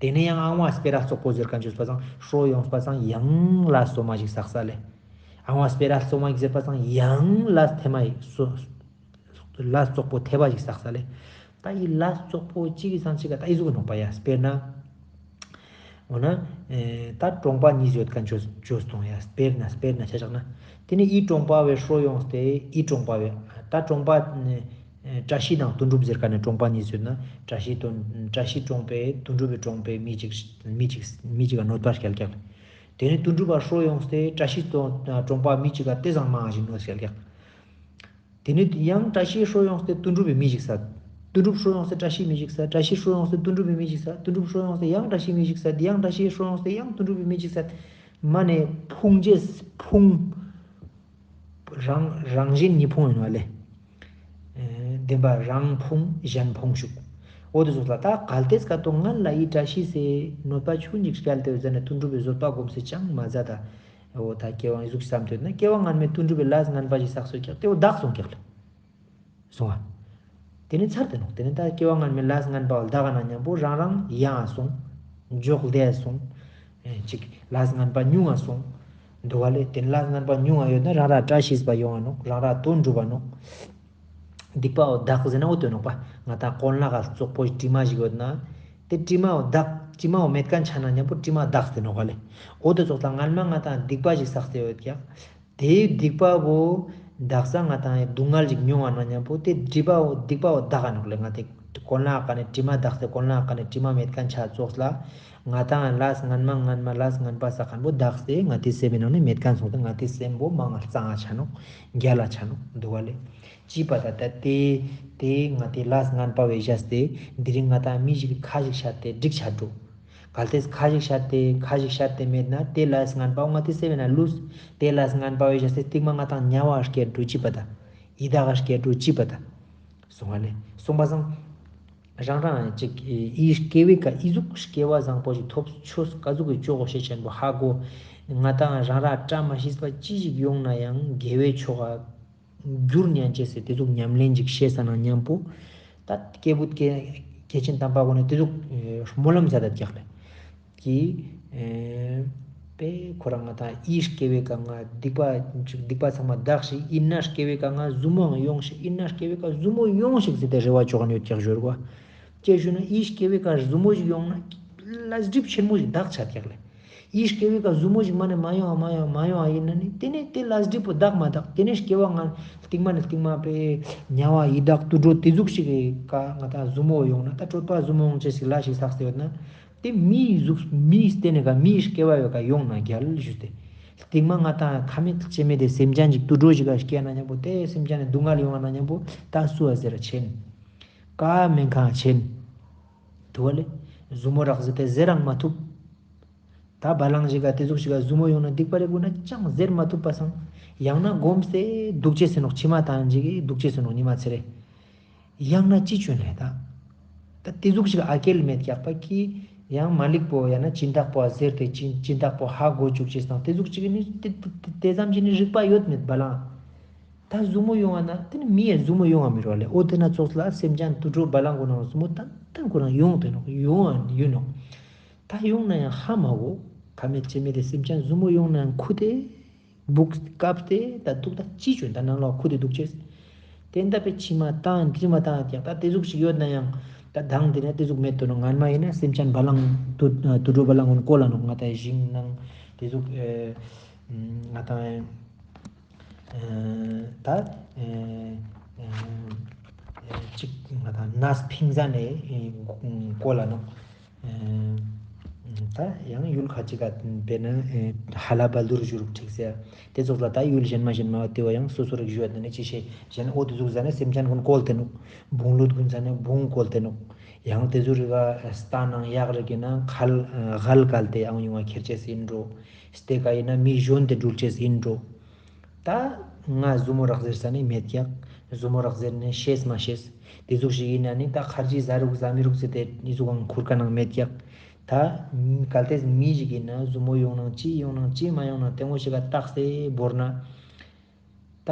དེ་ནས་ཡང་ཨང་བ་སྤེ་ར་བཙོག་པོ་ཟེར་མཁན་བཅོས་པ་སང་ཧྲོ་ཡོངས་པ་སང་ཡང་ལས་སོ་མ་ཞིག་བསགས་ས་ལེ། ཨང་བ་སྤེ་ར་སོ་མ་ཞིག་ཟེར་པ་སང་ཡང་ལས་ཐེ་མ་ཡིག་སོ། ལས་བཙོག་པོ་ཐེ་བ་ཞིག་བསགས་ས་ལེ། ད་ཡི་ལས་བཙོག་པོ་གཅིག་གི་སང་གཅིག་ག་ད་ཡི་ཟུག་ནོག་པ་ཡ། དཔེར་ན། འོ་ན། ཨེ་ད་གྲོང་པ་གཉིས་ཡོད་མཁན་བཅོས་བཅོས་སོང་ཡ། དཔེར་ན་དཔེར་ན་ཆ་བཞག་ན། དེ་ནས་ཨི་གྲོང་པ་བའི་ཧྲོ་ཡོངས་ཏེ་ཨི་གྲོང་པ་བའི་ད་གྲོང་པ། ཨེ་བཀྲ་ཤིས་དང་དོན་གྲུབ་ཟེར་མཁན་ནི་གྲོང་པ་གཉིས་ཡོད་ན་བཀྲ་ཤིས་དོན་བཀྲ་ཤིས་གྲོང་པའི་དོན་གྲུབ་པའི་གྲོང་པའི་མི་གཅིག་མི་གཅིག་མི་གཅིག་ག་གནོད་པ་སྐྱལ་ཀྱག། དེ་ནས་དོན་གྲུབ་པ་ཧྲོ་ཡོངས་ཏེ་བཀྲ་ཤིས་དོན་གྲོང་པ་མི་གཅིག་ག་དེ་ཚང་མ་ཞིག་གནོད་སྐྱལ་ཀྱག། དེ་ནས་ཡང་བཀྲ་ཤིས་ཧྲོ་ཡོངས་ཏེ་དོན་གྲུབ་པའི་མི་ཞིག་བསད། དོན་གྲུབ་ཧྲོ་ཡོངས་ཏེ་བཀྲ་ཤིས་མི་ཞིག་བསད། བཀྲ་ཤིས་ཧྲོ་ཡོངས་ཏེ་དོན་གྲུབ་པའི་མི་ཞིག་བསད། དོན་གྲུབ་ཧྲོ་ཡོངས་ཏེ་ཡང་བཀྲ་ཤིས་མི་ཞིག་བསད། ཡང་བཀྲ་ཤིས་ཧྲོ་ཡོངས་ཏེ་ཡང་དོན་གྲུབ་པའི་མི་ཞིག་བསད། མ་ནས་ཕུང་རྗེས་ཕུང་། རང་རང་གཞན་གཉིས་ཕུང་ཡིན་བ་ལེ། ཨེ་བདེན་པ་རང་ཕུང་གཞན་ཕུང་ཞུགས། འོ་དེ་ཙོགས་ལ་ད་གལ་ཏེ་སྐབས་དོ་ངན་ལ་ཡི་བཀྲ་ཤིས་སེ་གནོད་པ་ཆུང་ཅིག་སྐྱལ་ཏེ་ཟེར་ན་དོན་གྲུབ་པའི་བཟོད་པ་སྒོམ་སེ་ཅང་མ་མཛད་ད། འོ་ད་སྐྱེ་བ་ཡི་ཟུག་བསམ་ཐོས་ན་སྐྱེ་བ་སྔན་མའི་དོན་གྲུབ་པའི་ལས་ངན་པ་ཞིག་བསགས་སོ་ཀྱག་དེ་བོ་དག་སོང་ཀྱག་ལེ། སོང་བ། དེ་ནས་ཚར་ཏེ་ནོག། དེ་ནས་ད་སྐྱེ་བ་སྔན་མའི་ལས་ངན་པ་བོ་དག་ག་ན་མཉམ་པོ་རང་རང་ཡང་སོང་། འཇོག་ལྡེ་སོང་། ཨེ་ཅིག་ལས་ངན་པ་ཉུང་ང་སོང་། འདུག་བ་ལེ། དེ་ལས་ངན་པ་ཉུང་ང་ཡོད་ན་རང་རང་བཀྲ་ཤིས་པ་ཡོང་ང་ནོག། རང་རང་དོན་འགྲུབ་པ་ནོག། སྡིག་པ་བོ་དག་ཟེར་ན་འོ་དོ་ནོག་པ། ང་ད་གོན་ལག་ག་བཙོག་པོ་དྲི་མ་ཞིག་ཡོད་ན། དེ་དྲི་མ་བོ་དག་དྲི་མ་བོ་མེད་མཁན་ཆ་ན་མཉམ་པོ་དྲི་མ་དག་སྟེ་ནོག་ག་ལེ། འོ་དེ་ཙོགས་ལ་སྔན་མ་ང་ད་སྡིག་པ་ཞིག་བསགས་ཏེ་ཡོད་ཀྱག། དེའི་སྡིག་པ་བོ་དག་ས་ང་ད་སྡུག་བསྔལ་ཞིག་མྱོང་བ་ན་མཉམ་པོ་དེ་དྲི་པ་བོ་སྡིག་པ་བོ་དག་ག་ནོག་ལེ། ང་དེ་གོན་ལག་ག་ནས་དྲི་མ་དག་སྟེ་གོན་ལག་ག་ནས་དྲི་མ་མེད་མཁན་ཆ་ཙོགས་ལ། ང་ད་ལས་སྔན་མ་སྔན་མ་ལས་ངན་པ་བསགས་མཁན་བོ་དག་སྟེ་ང་དེ་སེམས་ནང་ནས་མེད་མཁན་སོང་སྟེ་ང་དེ་སེམས་པོ་མང་ང་གཙང་ང་ཆ་ནོག། རྒྱལ་ལ་ཆ་ནོག། འདུག་བ་ལེ། ཅི་པ་ད་ད་དེ་དེ་ང་དེ་ལས་ངན་པ་བོའི་བཞག་སྟེ་དེ་རིང་ང་ད་མི་ཞིག་གི་ཁ་ཞིག་བཤད་དེ་འགྲིག་ཆ་འགྲོ། གལ་ཏེ་ཁ་ཞིག་བཤད་དེ་ཁ་ཞིག་བཤད་དེ་མེད་ན་དེ་ལས་ངན་པ་བོ་ང་དེ་སེམས་ནང་ལུས། དེ་ལས་ངན་པ་བོའི་བཞག་སྟེ་སྟིང་མ་ང་ད་དམྱལ་བ་སྐྱེ་འགྲོ་ཅི་པ་ད། ཡི་དྭགས་སྐྱེ་འགྲོ་ཅི་པ་ད། སོང་བ་ལེ། སོང་པ་སང་། རང་རང་ཅིག་ཨི་སྐྱེ་བའི་ཀ་ཨི་ཟུག་སྐྱེ་བ་བཟང་པོ་ཞིག་ཐོབ་ཆོས་ཀ་ཟུག་གི་ཅོ་གོ་ཤེས་ཆེན་པོ་ཧ་གོ། ང་ད་རང་ར་བཀྲ་མ་ཤིས་པ་ཅི་ཞིག་ཡོང་ན་ཡང་དགེ་བའི་ཕྱོགས་ཀ་འགྱུར་ཉན་ཅེས་སི་དེ་ཟུག་ཉམས་ལེན་ཅིག་ཤེས་ས་ན་མཉམ་པོ། ད་སྐྱེས་བུ་སྐྱེ་ སྐྱེས་ཆེན་དམ་པ་གུན་ནི་ཏེ་ཟུག་སྨོན་ལམ་ཟ་ད་ཀྱག་ལེ། ཀྱི་ཨེ་པེ་ཁོ་རང་ང་ཏང་ཡིད་སྐྱེ་བའི་ཀ་ང་སྡིག་པ་སྡིག་པ་ཚང་མ་དག་ཤིག། ཡིད་ན་སྐྱེ་བའི་ཀ་ང་ཟུ་མོའང་ཡོང་ཤིག། ཡིད་ན་སྐྱེ་བའི་ཀ་ཟུ་མོ་ཡོང་ཤིག་ཟེར་ཏེ་རེ་བ་ཅོ་ག་ནི་ཡོད་ཀྱག་ཞུ་རུག་པ། ཅི་ཞུ་ན་ཡིད་སྐྱེ་བའི་ཀ་ཟུ་མོ་ཞིག་ཡོང་ན་ལས་སྒྲིབ་ཆེན་མོ་ཞིག་དག་ཆ་ཀྱག་ལེ། ཡིད་སྐྱེ་བའི་ཀ་ཟུ་མོ་ཞིག་མ་ནེ་མ་ཡོང་ང་མ་ཡོང་ང་མ་ཡོང་ང་ཡིན་ན་ནི་ཏེ་ནེ་ཏེ་ལས་སྒྲིབ་པོ་དག་མ་དག། ཏེ་ནེ་སྐྱེ་བ་ང་རྟིང་མ་ནེ་རྟིང་མ་པེ་དམྱལ་བ་ཡི་དྭགས་དུད་འགྲོ་ཏེ་ཟུག་ཞིག་གི་ཀ་ང་ཏང་ཟུ་མོ་ཡོང་ན་ད་གྲོད་པ་ཟུ་མོ་ཡོང་ཅེས་ཞིག་ལས་ཞིག་བསགས་ཏེ་ཡོད་ན། ཏེ་མིའི་གཟུགས་མིའི་སྟེང་ནེ་ཀ་མིའི་སྐྱེ་བ་ཡོད་ཀ་ཡོང་ན་རྒྱལ་ཞུས་ཏེ། རྟིང་མ་ང་ཏང་ཁ་མེད་ལྕེ་མེད་དེ་སེམས་ཅན་ཅིག་དུད་འགྲོ་ཞིག་ག་སྐྱེ་ན་མཉམ་པོ་ཏེ་སེམས་ཅན་ནི་སྡུག་བསྔལ་ཡོང་ང་ན་མཉམ་པོ་ད་སུ་བ་ཟེར་ཆེན། ཀ་མེན་ཁང་ཆེན། དུ་བ་ལེ། ཟུ་མོ་རག་ཟེར་ཏེ་ཟེར་རང་མ་ཐུབ། ད་བ་ལང་ཞིག་ག་ཏེ་ཟུག་ཞིག་ག་ཟུ་མོ་ཡོང་ན་སྡིག་པ་རེ་གུན་ན་ཅང་ཟེར་མ་ཐུབ་པ་སང་། ཡང་ན་སྒོམ་སྟེ་དུག་ཅེས་ཟེར་ནོག། ཕྱི་མ་ཏང་ཞིག་གི་དུག་ཅེས་ཟེར་ནོག་ཉི་མ་ཚེ་རེ། ཡང་ན་ཅི་ཅོ་ནེ་ད། ད་ཏེ་ཟུག་ཞིག་ཨ་ཀེལ་མེད་ཀྱག་པ་ཀི། ཡང་མ་ལིག་པོ་ཡང་ན་སྦྱིན་བདག་པོ་ཟེར་ཏེ་སྦྱིན་སྦྱིན་བདག་པོ་ཧ་གོ་ཅུག་ཅེས་དང་ཏེ་ཟུག་ཞིག་ནི་ཏེ་ཏེ་ཏེ་ཙམ་ཞིག་ནི་རིག་པ་ཡོད་མེད་བ་ལང་། ད་ཟུ་མོ་ཡོང་ང་ན་ཏེ་ནི་མི་ཡ་ཟུ་མོ་ཡོང་ང་མི་རུག་ལེ། འོ་ཏེ་ན་ཙོགས་ལ་སེམས་ཅན་དུད་འགྲོ་བ་ལང་གུན་ནང་ཟུ་མོ་ཏན་ཏན་གུན་ནང་ཡོང་ཏེ་ནོག། ཡོང་ང་ཡོད་ནོག། ད་ཡོང་ན་ཡང་ཧ་མ་གོ། ཁ་མེད་ལྕེ་མེད་དེ་སེམས་ཅན་ཟུ་མོ་ཡོང་ན་ཡང་ཁུ་ཏེ་སྦུག་བཀབ་སྟེ་ད་དུག་ད་ཅི་ཅོ་ད་ནང་ལོགས་ཁུ་ཏེ་དུག་ཅེས། ཏེ་ད་པེ་ཕྱི་མ་ཏང་ཕྱི་མ་ཏང་ཀྱག་ད་ཏེ་ཟུག་ཞིག་ཡོད་ན་ཡང་ད་དང་ཏེ་ན་ཏེ་ཟུག་མེད་དོ་ནོག། ངན་མ་ཡིན་ན་སེམས་ཅན་བ་ལང་དུད་དུད་འགྲོ་བ་ལང་གུན་བཀོལ་ལ་ནོག། ང་ཏང་ཞིང་ནང་ཏེ་ཟུག་ཨེ་ང་ཏང་ཨེ་ད་ཨེ་ཨེ་ཅིག་ང་ཏང་ནས་ཕིང་ཟ་ནེ་ཨེ་བཀོལ་ལ་ནོག། ཨེ་ད་ཡང་ཡུལ་ཁ་ཅིག་ག་དཔེར་ན་ཨེ་ཧ་ལ་བལ་དུར་ཞུ་རུག་ཁྲིག་སེ་ཏེ་ཙོགས་ལ་ད་ཡུལ་གཞན་མ་གཞན་མ་ཏེ་བ་ཡང་སོ་སོ་རིག་ཞུ་བ་ཏེ་ནེ་ཅི་ཤེས་གཞན་འོ་ཏེ་ཟུག་ཟ་ནེ་སེམས་ཅན་གུན་བཀོལ་ཏེ་ནོག། བུང་ལུད་གུན་ཟ་ནེ་བུང་བཀོལ་ཏེ་ནོག། ཡང་ཏེ་ཟུག་རིག་ག་རྟ་ནང་གཡག་རིག་གི་ན་ཁལ་ཨེ་གལ་བཀལ་ཏེ་ཨང་ཡོང་བ་ཁྱེར་ཅེས་ཡིན་འགྲོ། སྟེ་ཀ་ཡིན་ན་མི་གཞོན་ཏེ་འགྲུལ་ཅེས་ཡིན་འགྲོ། ད་ང་ཟུ་མོ་རག་ཟེར་ས་ནི་མེད་ཀྱག། ཟུ་མོ་རག་ཟེར་ནི་ཤེས་མ་ཤེས། ཏེ་ཟུག་ཞིག་ཡིན་ན་ནི་ད་ཁར་ཇི་ཟ་རུག་ཟ་མི་རུག་ཟེར་ཏེ་ནི་ཟུག་གང་ཁུར་ཀ་ནང་མེད་ཀྱག། ད་གལ་ཏེ་མི་ཞིག་ཡིན་ན་ཟུ་མོ་ཡོང་ནང་ཅི་ཡོང་ནང་ཅི་མ་ཡོང་ནང་ཏེ་ངོ་ཞིག་ག་བརྟགས་ཏེ་བོར་ན། ད་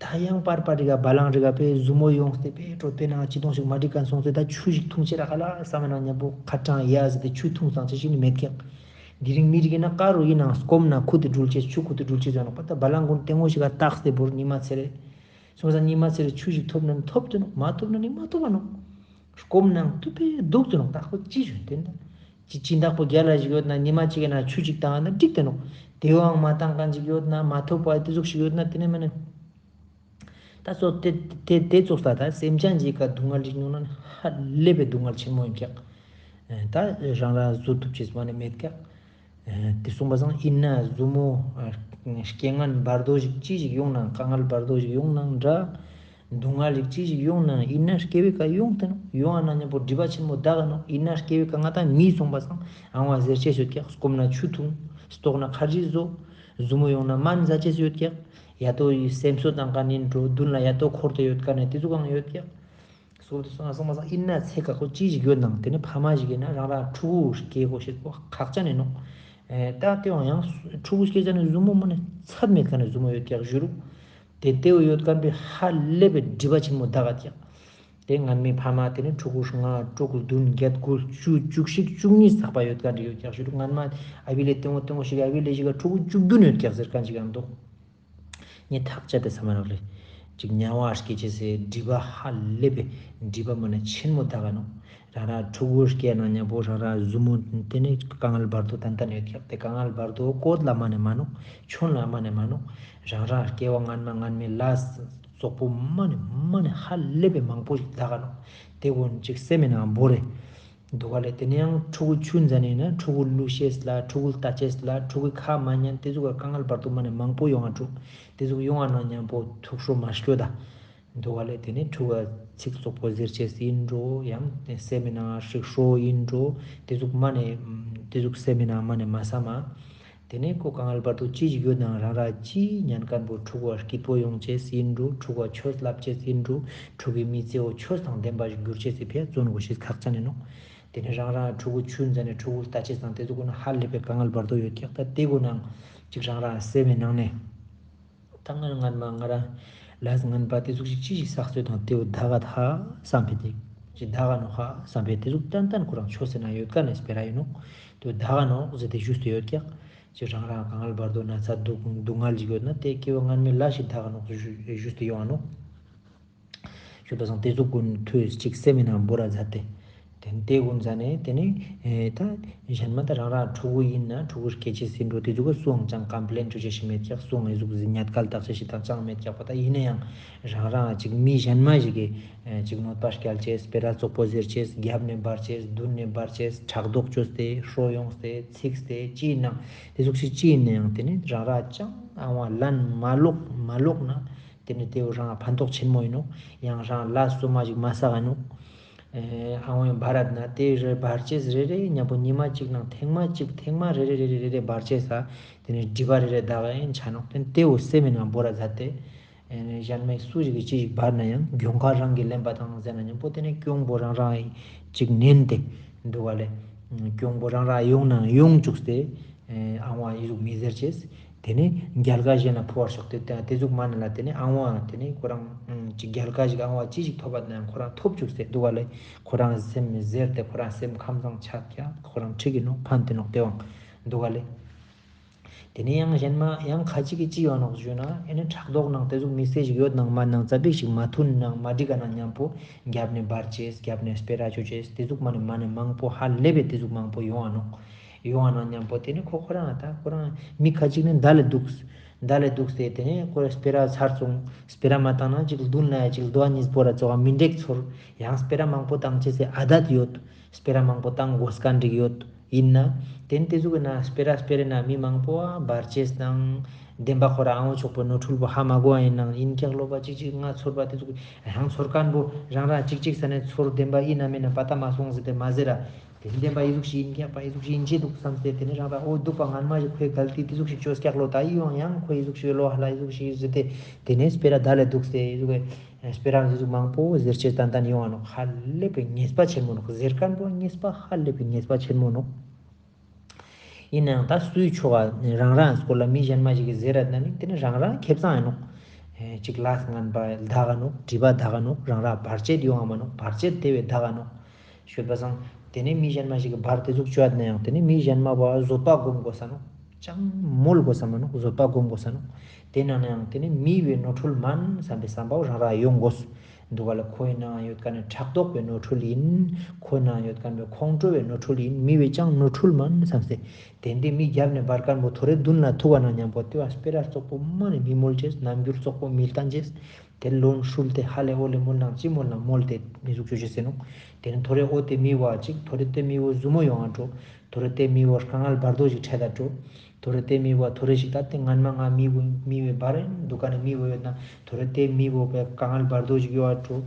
ད་ཡང་པར་པར་རི་ག་བ་ལང་རི་ག་པེ་ཟུ་མོ་ཡོངས་ཏེ་པེ་གྲོད་པའི་ནང་ཅི་དོང་ཞིག་མ་འགྲིག་ག་སོང་སྟེ་ད་ཆུ་ཞིག་འཐུང་ཅེས་ར་ཁ་ལ་བསམ་ན་མཉམ་པོ་ཁ་གྲང་ཡ་ཟེར་ཏེ་ཆུ་འཐུང་ཙང་ཅི་ཞིག་ནི་མེད་ཀྱག། དེ་རིང་མི་རིགས་ཡིན་ན་ཀ་རུ་ཡིན་ནང་སྐོམ་ན་ཁུ་ཏེ་འགྲུལ་ཅེས་ཆུ་ཁུ་ཏེ་འགྲུལ་ཅེས་ཟེར་ནོག་པ། ད་བ་ལང་གུན་ཏེ་ངོ་ཞིག་ག་བརྟགས་ཏེ་བོར་ཉི་མ་ཚེ་རེ། སོང་ཙང་ཉི་མ་ཚེ་རེ་ཆུ་ཞིག་ཐོབ་ན་ནི་ཐོབ་ཏེ་ནོག། མ་ཐོབ་ན་ནི་མ་ཐོབ་པ་ནོག། སྐོམ་ནང་དུ་པེ་སྡུག་ཏུ་ནོག། ད་ཁོ་ཅི་ཞུ་དེ་ན། ཅི་སྦྱིན་བདག་པོ་རྒྱལ་ལ་ཞིག་ཡོད་ན་ཉི་མ་གཅིག་ན་ཆུ་ཞིག་བཏང་ན་འགྲིག་ཏེ་ནོག། དེ་བའང་མ་བཏང་མཁན་ཞིག་ཡོད་ན་མ་ཐོབ་པ་དེ་ཟུག་ཞིག་ཡོད་ན་དེ་ནས་མ་ནི། ད་སོ་དེ་དེ་དེ་ཙོགས་ལ་ད་སེམས་ཅན་ཞིག་ག་སྡུག་བསྔལ་ཞིག་མྱོང་ན་ཧ་ལས་པའི་སྡུག་བསྔལ་ཆེན་མོ་ཡིན་ཀྱག། ད་རང་རང་བཟོ་ཐུབ་ཅེས་མ་ནི་མེད་ཀྱག། དེ་གསུངས་པ་སང་ཡིན་ན་ཟུ་མོ་རྐྱེན་ངན་བར་དོ་ཞིག་ཅི་ཞིག་ཡོང་ནའང་དཀའ་ངལ་བར་དོ་ཞིག་ཡོང་ནའང་འདྲ། སྡུག་བསྔལ་ཞིག་ཅི་ཞིག་ཡོང་ནའང་ཡིན་ན་སྐྱེ་བའི་ཀ་ཡོང་ཏེ་ནོག། ཡོང་ང་ན་མཉམ་པོ་སྒྲིབ་པ་ཆེན་མོ་དག་ག་ནོག། ཡིན་ན་སྐྱེ་བའི་ཀ་ང་ད་མི་སོང་པ་སང་ཨང་བ་ཟེར་ཅེས་ཡོད་ཀྱག། སྐོམ་ན་ཆུ་འཐུང་། ལྟོགས་ན་ཁར་ཇི་ཟོ། ཟུ་མོ་ཡོང་ན་སྨན་ཟ་ཅེས་ཡོད་ཀྱག། ཡ་ཏོ་ཡི་སེམས་གསོ་བཏང་མཁན་ཡིན་འགྲོ། མདུན་ལ་ཡ་ཏོ་འཁོར་ཏེ་ཡོད་མཁན་ནི་དེ་ཟུག་ཡང་ཡོད་ཀྱག། སོ་དེ་སོང་སོང་མ་སོང་ཡིན་ན་ཚེ་ག་ཁོ་ཅི་ཞིག་ཡོད་ནའང་དེ་ནི་ཕ་མ་ཞིག་ཡིན་ན་རང་རང་ཕྲུ་གུ་སྐྱེ་དགོས་ཤེས་པོ་ཁག་ཅན་ཡིན་ནོག། ཨེ་ད་དེ་བའང་ཡང་ཕྲུ་གུ་སྐྱེ་ཅན་ནི་ཟུ་མོ་མོ་ནི་ཚད་མེད་མཁན་ནི་ཟུ་མོ་ཡོད་ཀྱག་ཞུ་རུག། དེ་དེ་བོ་ཡོད་མཁན་པའི་ཧ་ལས་པའི་སྒྲིབ་པ་ཆེན་མོ་དག་ག་ཀྱག། དེ་སྔན་མའི་ཕ་མ་དེ་ནི་ཕྲུ་གུ་ལྔ་དྲུག་བདུན་བརྒྱད་དགུ་བཅུ་བཅུ་གཅིག་བཅུ་གཉིས་ཚག་པ་ཡོད་མཁན་རེ་ཡོད་ཀྱག་ཞུ་རུག། སྔན་མ་ཨ་བི་ལེ་ཏེ་ངོ་ཏེ་ངོ་ཞིག་ཨ་བི་ལེ་ཞིག་ག་ཕྲུ་གུ་བཅུ་བདུན་ཡོད་ཀྱག་ཟེར་མཁན་ཞིག་ཡང་འདུག། ངས་ཐག་བཅད་དེ་བསམ་མ་རག་ལེ། ཅིག་དམྱལ་བ་སྐྱེ་ཅེས་སི་སྒྲིབ་པ་ཧ་ལས་པའི་སྒྲིབ་པ་མ་ནི་ཆེན་མོ་དག་ག་ནོག། རང་རང་ཕྲུ་གུ་སྐྱེ་ན་མཉམ་པོ་རང་རང་ཟུ་མོ་དེ་ནི་དཀའ་ངལ་བར་དོ་ཏན་ཏན་ཡོད་ཀྱག། དེ་དཀའ་ངལ་བར་དོ་བཀོད་ལ་མ་ནི་མ་ནོག། ཆོན་ལ་མ་ནི་མ་ནོག། རང་རང་སྐྱེ་བ་སྔན་མ་སྔན་མའི་ལས་བཙོག་པོ་མ་ནི་མ་ནི་ཧ་ལས་པའི་མང་པོ་ཞིག་དག་ག་ནོག། དེ་གུན་ཅིག་སེམས་མི་ནང་བོར་རེ། འདུག་ག་ལེ། དེ་ནས་ཡང་ཕྲུ་གུ་ཆུན་ཟ་ནས་ན་ཕྲུ་གུ་བླུ་ཤེས་ལ་ཕྲུ་གུ་ལྟ་ཅེས་ལ་ཕྲུ་གུའི་ཁ་མ་ཉན་དེ་ཟུག་ག་དཀའ་ངལ་བར་དུ་མ་ནས་མང་པོ་ཡོང་ང་འགྲོ། དེ་ཟུག་ཡོང་ང་ན་མཉམ་པོ་ཐུགས་ཁྲོ་མ་སྐྱོ་ད། འདུག་ག་ལེ། དེ་ནས་ཕྲུ་གུ་ཚིག་རྩོག་པོ་ཟེར་ཅེས་ཡིན་འགྲོ། ཡང་སེམས་མི་ནང་ཧྲིག་ཧྲོ་ཡིན་འགྲོ། དེ་ཟུག་མ་ནས་དེ་ཟུག་སེམས་མི་ནང་མ་ནས་མ་བསམ་མ། དེ་ནས་ཁོ་དཀའ་ངལ་བར་དུ་ཅི་ཞིག་ཡོད་ནའང་རང་ར་ཅི་ཉན་མཁན་པོ་ཕྲུ་གུ་བ་སྐྱིད་པོ་ཡོང་ཅེས་ཡིན་འགྲོ། ཕྲུ་གུ་བ་ཆོས་བསླབ་ཅེས་ཡིན་འགྲོ། ཕྲུ་གུའི་མི་ཚེ་བོ་ཆོས་དང་ལྡན་པ་ཞིག་འགྱུར་ཅེས་སི་ཕིའ་བརྩོན་དགོས་ཤེས་ཁག་ཅན་ཡིན་ནོག། དེ་ནས་རང་རང་ཕྲུ་གུ་ཆུན་ཟ་ནས་ཕྲུ་གུ་ལྟ་ཅེས་དང་དེ་ཚོ་ཀུན་ཧ་ལས་པའི་དཀའ་ངལ་བར་དུ་ཡོད་ཀྱག། ད་དེ་ཀུན་ནང་ཅིག་རང་རང་སེམས་མི་ནང་ནས་ད་ང་སྔན་མ་ང་རང་ལས་ངན་པ་དེ་ཚོ་ཞིག་ཅི་ཞིག་བསགས་ཚོད་དང་དེ་བོ་ད་ག་ད་བསམ་པའི་དེ། ཞིག་དག་ག་ནོག་ཧ་བསམ་པའི་དེ་ཟུག་ཏན་ཏན་ཁོ་རང་ཆོས་ཟེར་ན་ཡོད་ཀ་ནས་སྤེ་ར་ཡིན་ནོག། དེ་དག་ག་ནོག་ཟེར་ཏེ་ཞུས་ཏེ་ཡོད་ཀྱག། ཅིག་རང་རང་དཀའ་ངལ་བར་དོ་ན་ཚ་སྡུག་སྡུག་བསྔལ་ཞིག་ཡོད་ན་དེ་སྐྱེ་བོ་སྔ་མའི་ལས་ཞིག་དག་ག་ནོག་ཞུ་ཞུས་ཏེ་ཡོང་ང་ནོག། ཞུ་བ་སང་དེ་ཟུག་ཀུན་ཐུགས་ཅིག་སེམས་ནང་བོར་ར་མཛད་དེ། དེ་དེ་ཀུན་མཛད་ནས་དེ་ནས་ཨེ་ད་གཞན་མ་ད་རང་རང་ཕྲུ་གུ་ཡིན་ན་ཕྲུ་གུ་སྐྱེ་ཅེས་ཟིན་འགྲོ་དེ་ཟུག་ག་སུའང་ཅང་ཀམ་པི་ལེན་ཅོ་ཅེས་ཤིག་མེད་ཀྱག། སུའང་ཨེ་ཟུག་ཟིན་ཉེས་སྐལ་བཏགས་ཅེས་ཤིག་དང་ཅང་མེད་ཀྱག་པ། ད་ཡིན་ན་ཡང་རང་རང་ཅིག་མི་གཞན་མ་ཞིག་གི་ཨེ་ཅིག་གནོད་པ་སྐྱལ་ཅེས་སྤེ་ར་བཙོག་པོ་ཟེར་ཅེས་རྒྱབ་ནས་འབར་ཅེས་མདུན་ནས་འབར་ཅེས་ཕྲག་དོག་ཅོས་ཏེ་ཧྲོ་ཡོངས་ཏེ་ཚིགས་ཏེ་ཅི་ཡིན་ནའང་དེ་ཟུག་ཞིག་ཅི་ཡིན་ན་ཡང་དེ་ནི་རང་རང་ཅང་ཨ་བ་ལན་མ་ལོག་མ་ལོག་ན། དེ་ནི་དེ་བོ་རང་ཕན་ཐོགས་ཆེན་མོ་ཡིན་ནོག། ཡང་རང་ལ་སོ་མ་ཞིག་མ་བསགས་ནོག། ཨེ་ཨ་བོ་ཡང་བར་ར་ན་དེ་རེ་བར་ཆེས་རེ་རེ་མཉམ་པོ་ཉི་མ་གཅིག་ནང་ཐེངས་མ་གཅིག་ཐེངས་མ་རེ་རེ་རེ་རེ་རེ་བར་ཆེས་ས་དེ་ནི་སྒྲིབ་པ་རེ་རེ་དག་ཡིན་ཆ་ནོག། དེ་ནི་དེ་བོ་སེམས་ནང་བོར་ར་མཛད་དེ། ཨེ་ནི་གཞན་མའི་སུ་ཞིག་གི་ཅི་ཞིག་བར་ན་ཡང་གྱོང་ཁ་རང་གི་ལེན་པ་དང་ཟེར་ན་མཉམ་པོ་དེ་ནི་གྱོང་པོ་རང་རང་ཅིག་ནན་ཏེ་འདུག་ག་ལེ། གྱོང་པོ་རང་རང་ཡོང་ན་ཡོང་བཅུག་སྟེ་ཨ་བོ་ཡི་ཟུག་མི་ཟེར་ཅེས། དེ་ནས་རྒྱལ་ཁ་གཞན་ལ་ཕོག་པར་ཤོག་སྟེ་དེ་དེ་ཟུག་མ་ན་ལ་དེ་ནས་ཨ་བོ་དེ་ནས་ཁོ་རང་ཅིག་རྒྱལ་ཁ་ཞིག་ཨ་བོ་ཅི་ཞིག་ཐོབ་པ་ན་ཁོ་རང་ཐོབ་བཅུག་སྟེ་འདུག་ག་ལེ། ཁོ་རང་སེམས་ཟེར་ཏེ་ཁོ་རང་སེམས་ཁམས་བཟང་ཆགས་ཀྱང་ཁོ་རང་འགྲིག་གི་ནོག་ཕན་ཐོགས་ནོག་དེ་བོ་འདུག་ག་ལེ། དེ་ནས་ཡང་གཞན་མ་ཡང་ཁ་ཅིག་གིས་ཅི་ཡོང་ནོག་ཞུ་ན་ཨེ་ནི་ཕྲག་དོག་ནང་དེ་ཟུག་མི་སེ་ཞིག་ཡོད་ནང་མ་ནང་ཙ་པིག་ཞིག་མ་མཐུན་ནང་མ་འགྲིག་ག་ནང་མཉམ་པོ་རྒྱབ་ནས་འབར་ཅེས་རྒྱབ་ནས་སྤེ་ར་ཅོ་ཅེས་དེ་ཟུག་མ་ནི་མ་ནི་མང་པོ་ཧ་ལས་པའི་དེ་ཟུག་མང་པོ་ཡོང་ང་ནོག། ཡོང་ང་ནང་མཉམ་པོ་དེ་ནི་ཁོ་ཁོ་རང་ད་ཁོ་རང་མི་ཁ་ཅིག་ནི་མདའ་ལས་སྡུག་མདའ་ལས་སྡུག་སྟེ་དེ་ནི་ཁོ་སྤེ་ར་ཚར་སོང་སྤེ་ར་མ་བཏང་ན་ཅིག་མདུན་ལ་ཡ་ཅིག་རྡོ་གཉིས་པོ་ར་ཙོགས་མི་འགྲིག་ཚོར་ཡང་སྤེ་ར་མང་པོ་བཏང་ཅེས་སི་ཨ་དད་ཡོད། སྤེ་ར་མང་པོ་བཏང་དགོས་མཁན་ཅིག་ཡོད། ཡིན་ན། དེ་ནི་དེ་ཟུག་གི་ན་སྤེ་ར་སྤེ་ར་ན་མི་མང་པོ་བར་ཆད་དང་། བདེན་པ་ཁོ་རང་ཨ་བོ་ཅོག་པོ་ནོར་འཁྲུལ་པོ་ཧ་མ་གོ་བ་ཡིན་ནང་ཡིན་ཀྱག་ལོ་པ་ཅིག་ཅིག་ང་ཚོར་བ་དེ་ཟུག་ཡང་ཚོར་མཁན་པོ་རང་རང་ཅིག་ཅིག་ས་ནས་ཚོར་བདེན་པ་ཡིན་ན་མིན་ན་པ་ཏ་མ་སོང་ཟེར་ཏེ་མ་ཟེར་ར། དེ་བདེན་པ་ཡི་ཟུག་ཞིག་ཡིན་ཀྱག་པ་ཡི་ཟུག་ཞིག་ཡིན་ཅི་འདུག་བསམ་སྟེ་དེ་ནི་རང་རང་ཨོ་འདུག་པ་ངན་མ་ཞིག་ཁོའི་གལ་ཏེ་དེ་ཟུག་ཞིག་ཅོས་ཀྱག་ལོ་ད་ཡི་ཡོང་ཡང་ཁོ་ཡི་ཟུག་ཞིག་ལོ་ཧ་ལ་ཡི་ཟུག་ཞིག་ཟེར་ཏེ་དེ་ནི་སྤེ་ར་ད་ལས་འདུག་སྟེ་ཡི་ཟུག་གི་སྤེ་ར་འདི་ཟུག་མང་པོ་ཟེར་ཅེས་ཏན་ཏན་ཡོང་ང་ནོག། ཧ་ལས་པའི་ཉེས་པ་ཆེན་མོ་ནོག། ཟེར་མཁན་པོ་ཉེས་པ་ཧ་ལས་པའི་ཉེས་པ་ཆེན་མོ་ནོག། ཡིན་ནའང་ད་སུའི་ཕྱོགས་ཀ་རང་རང་སྐོར་ལ་མི་གཞན་མ་ཞིག་གིས་ཟེར་ར་ན་ནི་དེ་ནི་རང་རང་ཁེ་བཟང་ཡིན་ནོག། ཨེ་ཅིག་ལས་ངན་པ་དག་ག་ནོག། སྒྲིབ་པ་དག་ག་ནོག། རང་རང་བར་ཆད་ཡོང་ང་མ་ནོག། བར་ཆད་དེ་བས་དག་ག་ནོག། ཤོད་པ་སང་། དེ་ནས་མི་གཞན་མ་ཞིག་གི་བར་དེ་ཟུག་བཅོ་ཡ་ན་ཡང་དེ་ནས་མི་གཞན་མ་བ་བཟོད་པ་སྒོམ་དགོས་ས་ནོག། ཅང་མོལ་དགོས་ས་མ་ནོག། བཟོད་པ་སྒོམ་དགོས་ས་ནོག། དེ་ན་ན་ཡང་དེ་ནས་མི་བའི་ནོར་འཁྲུལ་མན་བསམ་པའི་བསམ་པ་རང་རང་ཡོང་དགོས། འདུག་ག་ལ་ཁོའི་ནང་ཡོད་མཁན་ནི་ཕྲག་དོག་པའི་ནོར་འཁྲུལ་ཡིན། ཁོའི་ནང་ཡོད་མཁན་པའི་ཁོང་ཁྲོ་བའི་ནོར་འཁྲུལ་ཡིན། མི་བའི་ཅང་ནོར་འཁྲུལ་མན་བསམ་སྟེ། དེ་འདི་མི་རྒྱབ་ནས་འབར་མཁན་པོ་ཐོ་རེ་མདུན་ལ་ཐུག་ག་ན་མཉམ་པོ་དེ་བ་སྤེ་ར་བཙོག་པོ་མ་ནི་མི་མོལ་ཅེས། རྣམ་འགྱུར་བཙོག་པོ་མི་བསྟན་ཅེས། དེ་ལོན་ཧྲུལ་ཏེ་ཧ་ལས་ཨོ་ལས་མོལ་ནང་ཅི་མོལ་ན་མོལ་ཏེ་མི་ཟུག་ཅོ་ཅེས་ཟེར་ནོག། དེ་ནི་ཐོ་རེ་ཨོ་དེ་མི་བ་ཅིག་ཐོ་རེ་དེ་མི་བོ་ཟུ་མོ་ཡོང་ང་འགྲོ། ཐོ་རེ་དེ་མི་བོ་དཀའ་ངལ་བར་དོ་ཞིག་འཕྲད་ད་འགྲོ། ཐོ་རེ་དེ་མི་བོ་ཐོ་རེ་ཞིག་ད་དེ་ངན་མ་ང་མི་བོ་མི་བོའི་བར་རེན་འདུག་ག་ནི་མི་བོ་ཡོད་ན་ཐོ་རེ་དེ་མི་བོ་པའི་དཀའ་ངལ་བར་དོ་ཞིག་ཡོང་ང་འགྲོ།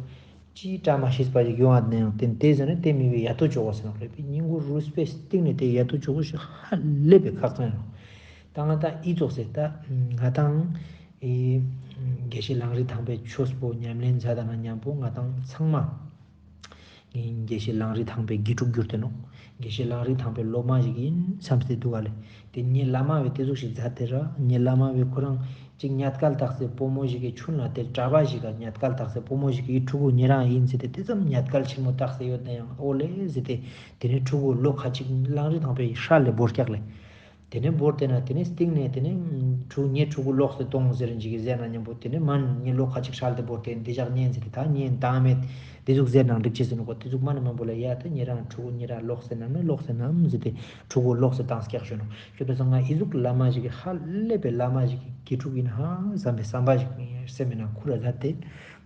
ཅི་བཀྲ་མ་ཤིས་པ་ཞིག་ཡོང་ང་ན་ཡང་དེ་དེ་ཟེར་ན་དེ་མི་བོའི་ཡ་ཏོ་ཅོ་གོ་ཟེར་ནོག་རེད་པས། སྙིང་གུ་རུས་པའི་གཏིང་ནས་དེ་ཡ་ཏོ་ཅོ་གོ་ཞིག་ཧ་ལས་པའི་ཁག་ཅན་ཡིན་ནོག། ད་ང་ད་ཨི་ཙོགས་སེ་ད་ང་དང་ཨི་དགེ་བཤེས་ལང་རི་ཐང་པའི་ཆོས་པོ་ཉམས་ལེན་མཛད་ད་ན་མཉམ་པོ་ང་དང་ཚང་མ་ཨི་དགེ་བཤེས་ལང་རི་ཐང་པའི་དགེ་ཕྲུག་གྱུར་ཏེ་ནོག། དགེ་བཤེས་ལང་རི་ཐང་པའི་སློབ་མ་ཞིག་ཡིན་བསམ་སྟེ་འདུག་ག་ལེ། དེ་ངའི་བླ་མ་བས་དེ་ཟུག་ཞིག་མཛད་དེ་ར་ངའི་བླ་མ་བས་ཁོ་རང་ཅིག་ཉེས་སྐལ་བཏགས་སེ་བུ་མོ་ཞིག་གི་ཆུན་ལ་དེ་གྲྭ་པ་ཞིག་ག་ཉེས་སྐལ་བཏགས་སེ་བུ་མོ་ཞིག་གི་ཕྲུ་གུ་ཉེ་རང་ཡིན་ཟེར་ཏེ་དེ་ཙམ་ཉེས་སྐལ་ཆེན་མོ་བཏགས་སེ་ཡོད་ན་ཡང་ཨོ་ལེ་ཟེར་ཏེ་དེ་ནས་ཕྲུ་གུ་ལོ་ཁ་ཅིག་ལང་རི་ཐང་པའི་ཧྲ་ལས་བོར་ཀྱག་ལེ། དེ་ནས་བོར་ཏེ་ན་དེ་ནས་སྟིང་ནས་དེ་ནས་ཕྲུ་ངའི་ཕྲུ་གུ་ལོག་སྟེ་གཏོང་ཟེར་ཅིག་གི་ཟེར་ན་མཉམ་པོ་དེ་ནས་མན་ངའི་ལོ་ཁ་ཅིག་ཧྲལ་ཏེ་བོར་ཏེ་འདི་ཞག་ཉན་ཟེར་ཏེ་ད་ཉན་དང་མེད་དེ་ཟུག་ཟེར་ནང་འགྲིག་ཅེས་ཟེར་ནོ་གོ། དེ་ཟུག་མ་ནི་མང་པོ་ལ་ཡ་ད་ཉེ་རང་ཕྲུ་གུ་ཉེ་རང་ལོག་སེ་ནམ་ནི་ལོག་སེ་ནམ་ཟེར་ཏེ་ཕྲུ་གུ་ལོག་སེ་བཏང་སྐྱག་ཞུ་ནོ། ཞུ་བས་ང་ཨི་ཟུག་བླ་མ་ཞིག་གི་ཧ་ལས་པའི་བླ་མ་ཞིག་གི་དགེ་ཕྲུག་ཡིན་ཧ་བསམ་པའི་བསམ་པ་ཞིག་སེམས་ནང་ཁུར་ར་ད་དེ།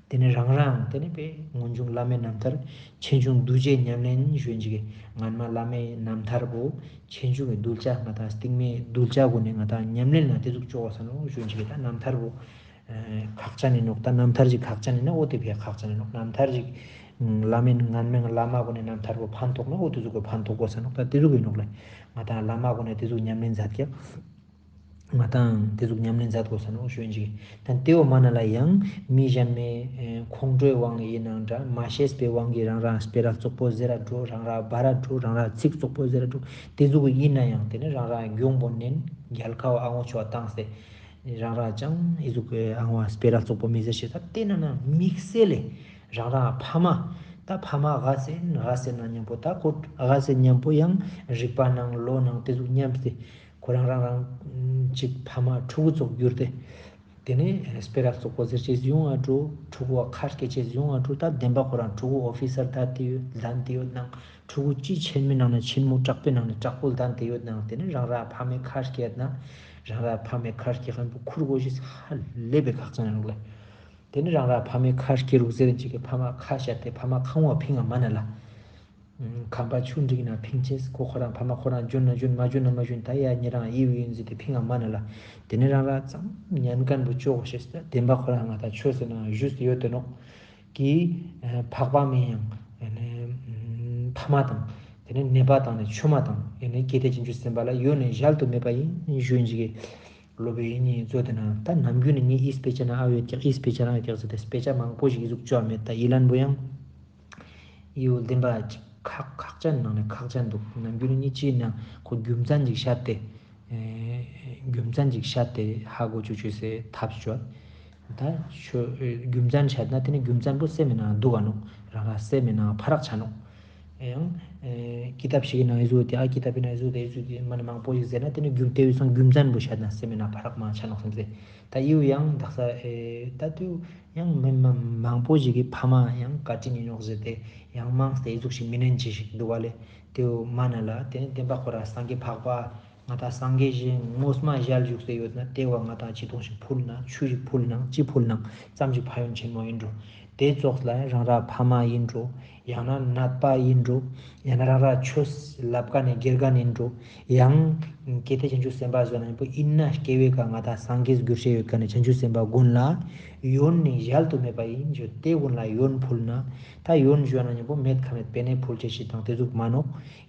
དེ་ནས་རང་རང་དེ་ནས་པའི་སྔོན་བྱུང་བླ་མའི་རྣམ་ཐར་ཆེ་ཆུང་གདུལ་བྱའི་ཉམས་ལེན་ཞུ་ཡིན་ཅིག་གི་སྔན་མ་བླ་མའི་རྣམ་ཐར་པོ་ཆེ་ཆུང་གི་གདུལ་བྱ་ང་དང་སྟིང་མའི་གདུལ་བྱ་གུན་ནས་ང་དང་ཉམས་ལེན་ལ་དེ་ཟུག་ཅོ་བ་ས་ནོ་ཞུ་ཡིན་ཅིག་གི་ད་རྣམ་ཐར་པོ་ཁག་ཅན་ཡིན་ནོག། ད་རྣམ་ཐར་ཅིག་ཁག་ཅན་ཡིན་ན་འོ་དེ་ཕི་ཁག་ཅན་ཡིན་ནོག། རྣམ་ཐར་ཅིག་བླ་མའི་སྔན་མའི་བླ་མ་གུན་ནས་རྣམ་ཐར་པོ་ཕན་ཐོགས་ན་འོ་དེ་ཟུག་གི་ཕན་ཐོགས་དགོས་ས་ནོག། ད་དེ་ཟུག་ཡིན་ནོག་ལེ། ང་དང་བླ་མ་གུན་ནས་དེ་ཟུག་ཉམས་ལེན་མཛད་ཀྱག། ང་དང་དེ་ཟུག་ཉམས་ལེན་མཛད་དགོས་ས་ནོ་ཞུ་ཡིན་ཅིག། ད་དེ་བོ་མ་ན་ལ་ཡང་མི་གཞན་མའི་ཁོང་ཁྲོའི་དབང་ཡིན་ནང་འདྲ་མ་ཤེས་པའི་དབང་གིས་རང་རང་སྤེ་ར་བཙོག་པོ་ཟེར་ར་འགྲོ། རང་རང་བར་ར་འགྲོ། རང་རང་ཚིག་བཙོག་པོ་ཟེར་ར་འགྲོ། དེ་ཟུག་ཡིན་ན་ཡང་དེ་ནི་རང་རང་གྱོང་པོ་ནན་རྒྱལ་ཁ་བ་ཨ་ངོ་ཆོ་བ་བཏང་སྟེ་རང་རང་ཅང་ཨི་ཟུག་ཨ་ངོ་སྤེ་ར་བཙོག་པོ་མི་ཟེར་ཤེས་ད་དེ་ན་ན་དམིགས་བསལ་ལས་རང་རང་ཕ་མ། ད་ཕ་མ་རྒས་ཟིན་རྒས་ཟིན་ན་མཉམ་པོ་ད་ཁོ་རྒས་ཟིན་མཉམ་པོ་ཡང་རིག་པ་ནང་བློ་ནང་དེ་ཟུག་ཉམས་ཏེ་ཁོ་རང་རང་རང་ཅིག་ཕ་མ་ཕྲུ་གུ་ཙོགས་གྱུར་ཏེ། དེ་ནས་སྤེ་ར་ཙོགས་པོ་ཟེར་ཅེས་ཡོང་ང་འགྲོ། ཕྲུ་གུ་བ་ཁ་སྐད་ཅེས་ཡོང་ང་འགྲོ། ད་བདེན་པ་ཁོ་རང་ཕྲུ་གུ་ཨོ་ཕི་སར་ད་དེ་ཡོད་ལྡན་དེ་ཡོད་ནང་ཕྲུ་གུ་ཅི་ཆེན་མོའི་ནང་ནས་ཆེན་མོ་དྲག་པོའི་ནང་ནས་དྲག་པོ་ལྡན་དེ་ཡོད་ནང་དེ་ནས་རང་ར་ཕ་མའི་ཁ་སྐད་ན་རང་ར་ཕ་མའི་ཁ་སྐད་མཁན་པོ་ཁུར་དགོས་ཤེས་ཧ་ལས་པའི་ཁག་ཅན་ཡོང་ལེ། དེ་ནས་རང་ར་ཕ་མའི་ཁ་སྐད་རུག་ཟེར་ཅིག་གི་ཕ་མ་ཁ་བཤད་དེ་ཕ་མ་ཁང་བ་ཕིང་ང་མ་ན་ལ། ཁམས་པ་ཆུ་འགྲིག་ན་ཕིང་ཅེས་ཁོ་ཁོ་རང་ཕ་མ་ཁོ་རང་འཇོན་ན་འཇོན་མ་འཇོན་ན་མ་འཇོན་ད་ཡ་ཉེ་རང་ཨི་བི་ཡིན་ཟེར་ཏེ་ཕིང་ང་མ་ན་ལ། དེ་ནས་རང་ར་ཙམ་ཉན་མཁན་པོ་ཅོག་ཤེས་ད་བདེན་པ་ཁོ་རང་ང་ད་ཆོས་ཟེར་ན་ཞུས་ཏེ་ཡོད་དེ་ནོག་གི། འཕགས་པ་མིན་ཡང་ཕ་མ་དང་དེ་ནས་ནད་པ་དང་ནས་ཆོས་མ་དང་ཡང་ནས་སྐྱེ་མཐའ་ཅན་ཆོས་སེམས་པ་ལ་ཡོན་ནས་གཞལ་དུ་མེད་པ་ཡིན་ཞུ་ཡིན་ཅིག་གི། སློབ་དཔོན་ཡིན་ནི་མཛོད་དེ་ན་ད་ནམ་རྒྱུན་ནི་ངའི་ཨིས་དཔེ་ཆ་ན་ཨ་ཡོད་ཀྱག་ཨིས་དཔེ་ཆ་ན་ཡོད་ཀྱག་ཟེར་ཏེ་དཔེ་ཆ་མང་པོ་ཞིག་གི་ཟུག་བཅོ་མེད་ད་ཡི་ལན་པོ་ཡང་ཡི་བོ་བདེན་པ་ཅིག་ཁག་ཁག་ཅན་ནང་ནས་ཁག་ཅན་འདུག་ནམ་རྒྱུན་ནི་ངའི་ཅི་ན་ཁོ་རྒྱུ་མཚན་ཅིག་བཤད་དེ་རྒྱུ་མཚན་ཅིག་བཤད་དེ་ཧ་གོ་ཆུ་ཆུ་སེ་ཐབས་བཅོ་ད་ཆོ་རྒྱུ་མཚན་བཤད་ན་དེ་ནི་རྒྱུ་མཚན་པོ་སེམས་མི་ནང་འདུག་ག་ནོག་རང་ར་སེམས་མི་ནང་ཕ་རག་ཆ་ནོག་ཡང་ཀི་ཏབ་ཞིག་གི་ནང་ཨི་ཟུག་དེ་ཨ་ཀི་ཏབ་པི་ནང་ཨི་ཟུག་དེ་ཨི་ཟུག་དེ་མ་ནི་མང་པོ་ཞིག་ཟེར་ན་དེ་ནི་རྒྱུ་དེ་བས་སང་རྒྱུ་མཚན་པོ་བཤད་ན་སེམས་མི་ནང་ཕ་རག་མ་ཆ་ནོག་སེམས་ཟེར། ད་ཨི་བོ་ཡང་དག་ས་ཨེ་ད་དུ་ཡང་མི་མ་མང་པོ་ཞིག་གི་ཕ་མ་ཡང་བཀའ་དྲིན་ཡིན་ནོག་ཟེར་ཏེ་ཡང་མང་སྟེ་ཨི་ཟུག་ཞིག་མི་ནན་ཅི་ཞིག་འདུག་བ་ལེ། དེ་བོ་མ་ན་ལ་དེ་ནི་བདེན་པ་ཁོ་ར་སངས་རྒྱས་འཕགས་པ་ང་ད་སངས་རྒྱས་ཞིག་ངོ་མ་ཞལ་བཞུགས་ཏེ་ཡོད་ན་དེ་བ་ང་ད་ཅི་ཐོང་ཞིག་ཕུལ་ན་ཆུ་ཞིག་ཕུལ་ན་ཅི་ཕུལ་ན་ཙམ་ཞིག་ཕན་ཡོན་ཆེན་མོ་ཡིན་འགྲོ། དེ་ཙོགས་ལ་རང་ར་ཕ་མ་ཡིན་འགྲོ། ཡང་ན་ནད་པ་ཡིན་འགྲོ། ཡང་ན་རང་ར་ཆོས་ལབ་མཁན་ནི་དགེ་རྒན་ཡིན་འགྲོ། ཡང་སྐྱེ་མཐའ་བྱང་ཆུབ་སེམས་དཔའ་ཟེར་ན་ཡིན་པོ་ཡིན་ན་སྐྱེ་བའི་ཀ་ང་ད་སངས་རྒྱས་གྱུར་ཤེས་ཡོད་མཁན་ནི་བྱང་ཆུབ་སེམས་དཔའ་ཀུན་ལ་ཡོན་ནི་གཞལ་དུ་མེད་པ་ཡིན་ཞུ་དེ་ཀུན་ལ་ཡོན་ཕུལ་ན་ད་ཡོན་ཞུ་ན་ཡིན་པོ་མེད་ཁ་མེད་པེ་ནེ་ཕུལ་ཅེས་ཤིག་དང་དེ་ཟུག་མ་ནོག་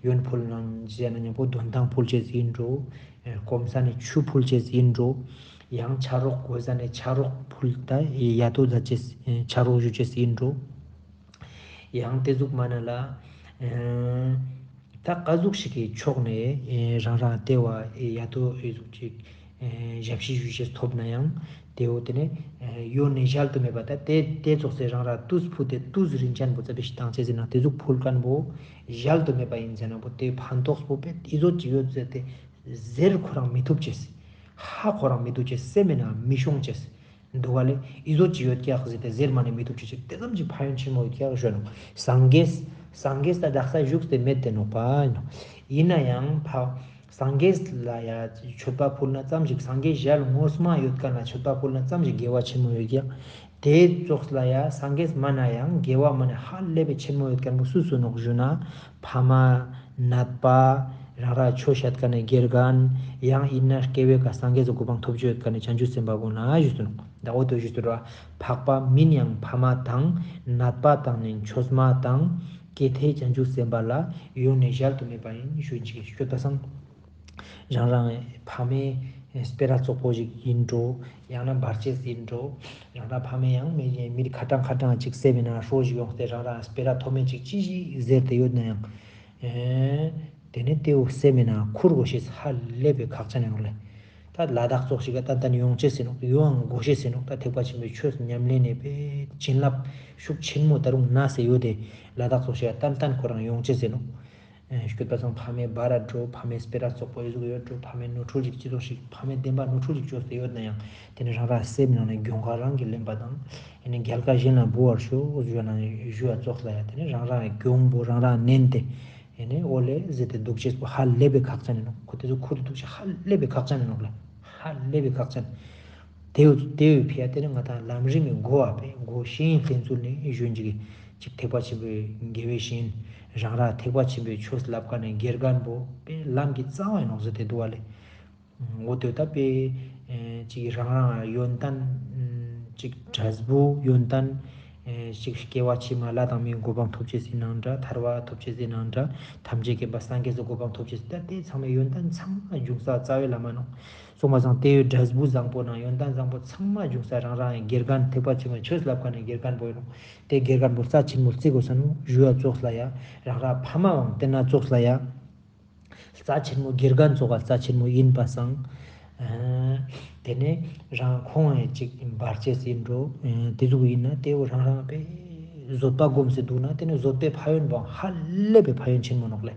ཡོན་ཕུལ་ན་ཟེར་ན་ཡིན་པོ་དོན་ཐང་ཕུལ་ཅེས་ཡིན་འགྲོ། སྐོམ་ས་ནི་ཆུ་ཕུལ་ཅེས་ཡིན་འགྲོ། ཡང་ཆ་རོགས་དགོས་ས་ནི་ཆ་རོགས་ཕུལ་ད་ཡ་དོ་ཛ་ཅེས་ཆ་རོགས་ཞུ་ཅེས་ཡིན་འགྲོ། ཡང་དེ་ཟུག་མ་ན་ལ། ཨེ་ད་ཀ་ཟུག་ཞིག་གི་ཕྱོགས་ནས་ཨེ་རང་རང་དེ་བ་ཨེ་ཡ་དོ་ཨེ་ཟུག་ཅིག་ཨེ་ཞབས་ཕྱི་ཞུ་ཅེས་ཐོབ་ན་ཡང་དེ་བོ་དེ་ནས་ཨེ་ཡོན་ནི་གཞལ་དུ་མེད་པ་ད་དེ་དེ་ཙོགས་སེ་རང་ར་དུས་ཕུད་དེ་དུས་རིན་ཅན་པོ་ཙ་པིག་ཞིག་བཏང་ཅེས་ཟེར་ན་དེ་ཟུག་ཕུལ་མཁན་པོ་གཞལ་དུ་མེད་པ་ཡིན་ཟེར་ན་པོ་དེ་ཕན་ཐོགས་པོ་པེ་ཨི་ཟོ་ཅིག་ཡོད་ཟེར་ཏེ་ཟེར་ཁོ་རང་མི་ཐུབ་ཅེས། ཧ་ཁོ་རང་མི་ཐུབ་ཅེས་སེམས་མི་ནང་མི་ཤོང་ཅེས། འདུག་ག་ལེ། ཨི་ཟོ་ཅི་ཡོད་ཀྱག་ཟེར་ཏེ་ཟེར་མ་ནི་མི་ཐུབ་ཅེས་ཅིག་དེ་ཙམ་གྱི་ཕན་ཡོན་ཆེན་མོ་ཡོད་ཀྱག་ཞུ་ནོག་སངས་རྒྱས་སངས་རྒྱས་ད་དག་ས་བཞུགས་ཏེ་མེད་དེ་ནོག་པ་ཡིན་ནོག་ཡིན་ན་ཡང་ཕ་སངས་རྒྱས་ལ་ཡ་མཆོད་པ་ཕུལ་ན་ཙམ་ཞིག་སངས་རྒྱས་ཞལ་ངོ་མ་ཡོད་མཁན་ལ་མཆོད་པ་ཕུལ་ན་ཙམ་ཞིག་དགེ་བ་ཆེན་མོ་ཡོད་ཀྱག་དེ་ཙོགས་ལ་ཡ་སངས་རྒྱས་མ་ན་ཡང་དགེ་བ་མ་ནི་ཧ་ལས་པའི་ཆེན་མོ་ཡོད་མཁན་པོ་སུ་སུ་ནོག་ཞུ་ན། ཕ་མ། ནད་པ། རང་ར་ཆོས་བཤད་མཁན་ནི་དགེ་རྒན། ཡང་ཡིན་ན་སྐྱེ་བའི་ཀ་སངས་རྒྱས་སི་གོ་འཕང་ཐོབ་ཅེས་ཡོད་མཁན་ནི་བྱང་ཆུབ་སེམས་དཔའ་ཀུན་ལ་ཞུས་སོ་ནོག་ད་འོ་དོ་ཞུས་སོ་ར། འཕགས་པ་མིན་ཡང་ཕ་མ་དང་། ནད་པ་དང་ནི་ཆོས་མ་དང་། སྐྱེ་མཐའི་བྱང་ཆུབ་སེམས་དཔའ་ལ། ཡོན་ནི་གཞལ་དུ་མེད་པ་ཡིན་ཞུ་ཡིན་ཅིག་ཤོད་པ་སང་། རང་རང་ཕ་མའི་སྤེ་ར་ཙོགས་པོ་ཞིག་ཡིན་འགྲོ། ཡང་ན་བར་ཆད་ཡིན་འགྲོ། རང་རང་ཕ་མས་ཡང་མི་མི་ཁ་གྲངས་ཁ་གྲངས་ཅིག་སེམས་མི་ནང་ཧྲོ་ཞིག་ཡོང་སྟེ་རང་རང་སྤེ་ར་མཐོ་དམན་ཅིག་ཅི་ཞིག་ཟེར་ཏེ་ཡོད་ན་ཡང་། ཨེ། དེ་ནས་དེ་བོ་སེམས་མི་ནང་ཁུར་དགོས་ཤེས་ཧ་ལས་པའི་ཁག་ཅན་ཡོང་ལེ། ད་ལ་དྭགས་ཙོགས་ཤིག་ག་ཏན་ཏན་ཡོང་ཅེས་ཟེར་ནོག་ཡོང་དགོས་ཤེས་ཟེར་ནོག་ད་ཐེག་པ་ཆེན་པོའི་ཆོས་ཉམས་ལེན་ནས་པའི་བྱིན་རླབས་ཤུགས་ཆེན་མོ་ད་རུང་ན་སེ་ཡོད་དེ་ལ་དྭགས་ཙོགས་ཤིག་ག་ཏན་ཏན་ཁོ་རང་ཡོང་ཅེས་ཟེར་ནོག་ཨེ་སྐྱོད་པ་སང་ཕ་མའི་བར་ར་འགྲོ། ཕ་མའི་སྤེ་ར་ཙོགས་པོ་ཨི་ཟུག་ཡོད་འགྲོ། ཕ་མའི་ནོར་འཁྲུལ་ཅིག་ཅི་ཙོགས་ཤིག་ཕ་མའི་བདེན་པ་ནོར་འཁྲུལ་ཅིག་བཅོས་ཏེ་ཡོད་ན་ཡང་དེ་ནི་རང་ར་སེམས་ནང་ནས་གྱོང་ཁ་རང་གིས་ལེན་པ་དང་། ཨེ་ནི་རྒྱལ་ཁ་གཞན་ལ་འབུལ་བར་ཤོག་ཞུ་ན་ཞུ་བ་ཙོགས་ལ་ཡང་དེ་ནི་རང་ར་གྱོང་པོ་རང་ར་ནན་ཏེ། ཨེ་ནི་འོ་ལེ་ཟེར་ཏེ་འདུག་ཅེས་པོ་ཧ་ལས་པའི་ཁག་ཅན་ཡིན་ནོག་ཁོ་དེ་ཚོ་ཁུར་ཏེ་འདུག་ཅེས་ཧ་ལས་པའི་ཁག་ཅན་ཡིན་ནོག་ལེ། ཧ་ལས་པའི་ཁག་ཅན། དེ་བོ་དེ་བོའི་ཕི་ཡ་དེ་ནི་ང་དང་ལམ་རིམ་གྱི་སྒོ་བ་པས་སྒོ་ཤེས་ཡོན་བསྟེན་ཚུལ་ནི་གཞོན་གྱི་ཅིག་ཐེག་པ་ཆེན་པོའི་དགེ་བའི་བཤེས་གཉེན། རང་ར་ཐེག་པ་ཆེན་པོའི་ཆོས་ལབ་མཁན་ནི་དགེ་རྒན་པོ་པས་ལམ་གྱི་རྩ་བ་ཡིན་ནོག་ཟེར་ཏེ་འདུག་བ་ལེ། འོ་དེ་ད་པས་ཅིག་རང་རང་ཡོན་ཏན་ཅིག་འབྲས་བུ་ཡོན་ཏན་ཅིག་སྐྱེ་བ་ཕྱི་མ་ལྷ་དང་མིའི་གོ་འཕང་ཐོབ་ཅེས་ཡིན་ནའང་འདྲ། ཐར་པ་ཐོབ་ཅེས་ཡིན་ནའང་འདྲ། ཐམས་ཅད་མཁྱེན་པ་སངས་རྒྱས་སི་གོ་འཕང་ཐོབ་ཅེས་ད་དེ་ཚང་མའི་ཡོན་ཏན་ཚང་མ་འབྱུང་ས་རྩ་བའི་ལམ་མ་ནོག་སོང་པ་སང་དེའི་འབྲས་བུ་བཟང་པོ་ནང་ཡོན་ཏན་བཟང་པོ་ཚང་མ་འབྱུང་ས་རང་རང་གི་དགེ་རྒན་ཐེག་པ་ཆེན་པོའི་ཆོས་ལབ་མཁན་ནི་དགེ་རྒན་པོ་ཡིན་ནོག་དེ་དགེ་རྒན་པོ་རྩ་ཆེན་མོ་བརྩི་དགོས་ས་ནོག་ཞུ་བ་ཙོགས་ལ་ཡ། རང་ར་ཕ་མའང་དེ་ན་ཙོགས་ལ་ཡ། རྩ་ཆེན་མོ་དགེ་རྒན་ཙོགས་ལ་རྩ་ཆེན་མོ་ཡིན་པ་སང་། ཨ་དེ་ནས་རང་ཁོང་ཡང་ཅིག་བར་ཆད་ཡིན་འགྲོ། ཨ་དེ་ཟུག་ཡིན་ན་དེ་བོ་རང་རང་པས་ བཟོད་པ་སྒོམ་སྟེ་འདུག་ན་དེ་ནི་བཟོད་པའི་ཕན་ཡོན་པོ་ཧ་ལས་པའི་ཕན་ཡོན་ཆེན་མོ་ནོག་ལེ།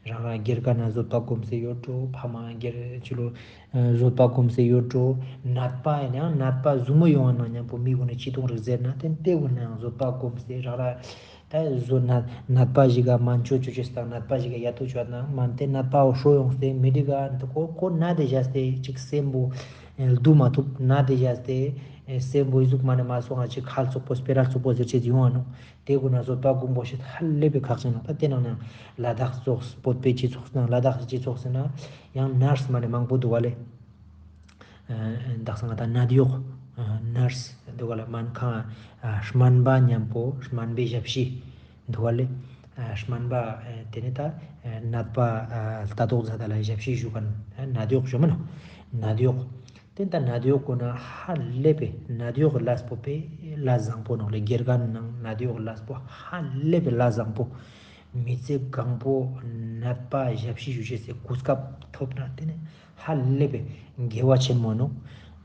རང་རང་སྒེར་ག་ན་བཟོད་པ་སྒོམ་སྟེ་ཡོད་འགྲོ། ཕ་མ་སྒེར་ཅི་ལོ་བཟོད་པ་སྒོམ་སྟེ་ཡོད་འགྲོ། ནད་པ་ཡིན་ཡང་ནད་པ་ཟུ་མོ་ཡོང་བ་ན་མཉམ་པོ་མི་གུན་ནི་ཅི་ཏོང་རིག་ཟེར་ན་དེ་དེ་གུན་ན་ཡང་བཟོད་པ་སྒོམ་སྟེ་རང་རང་ད་བཟོད་ན་ནད་པ་ཞིག་ག་སྨན་བཅོས་བཅོས་ཅེས་དང་ནད་པ་ཞིག་ག་ཡ་ཏོ་བཅོས་ན་མན་ཏེ་ནད་པ་བོ་ཧྲོ་ཡོང་སྟེ་མི་འགྲིག་ག་འདི་ཁོ་ཁོ་ན་དེ་བཞག་སྟེ་ཅིག་སེམས་པོ་བསྡུ་མ་ཐུབ་ན་དེ་བཞག་སྟེ་སེམས་པོ་ཨི་ཟུག་མ་ནེ་མ་སོང་ང་ཅིག་ཁ་ཙོག་པོ་སྤེ་ར་ཙོག་པོ་ཟེར་ཅེས་ཡོང་ང་ནོག། དེ་གུན་ན་བཟོད་པ་སྒོམ་དགོས་ཤེས་ཧ་ལས་པའི་ཁག་ཅན་ནོག། ད་དེ་ནང་ན་ཡང་ལ་དྭགས་ཙོགས་བོད་པའི་སྤྱི་ཚོགས་ནང་ལ་དྭགས་སྤྱི་ཚོགས་ཟེར་ན་ཡང་ནརས་མ་ནེ་མང་པོ་འདུག་བ་ལེ། དག་ས་ང་ད་ནད་གཡོག་ནརས་འདུག་བ་ལེ། སྨན་ཁང་སྨན་པ་མཉམ་པོ་སྨན་པའི་ཞབས་ཕྱི་འདུག་བ་ལེ། སྨན་པ་དེ་ནི་ད་ནད་པ་ལྟ་རྟོག་མཛད་ད་ལ་ཞབས་ཕྱི་ཞུ་མཁན་ནད་གཡོག་ཞུ་མ་ནོག། ནད་གཡོག་དེ་ད་ནད་གཡོག་གུན་ན་ཧ་ལས་པའི་ནད་གཡོག་ལས་པོ་པའི་ལས་བཟང་པོ་ནོག་ལེ། སྒེར་ག་ནང་ནད་གཡོག་ལས་པོ་ཧ་ལས་པའི་ལས་བཟང་པོ། མི་ཚེ་གང་པོ་ནད་པ་ཞབས་ཕྱི་ཞུ་ཅེས་སི་གོ་སྐབས་ཐོབ་ན་དེ་ནི་ཧ་ལས་པའི་དགེ་བ་ཆེན་མོ་ནོག།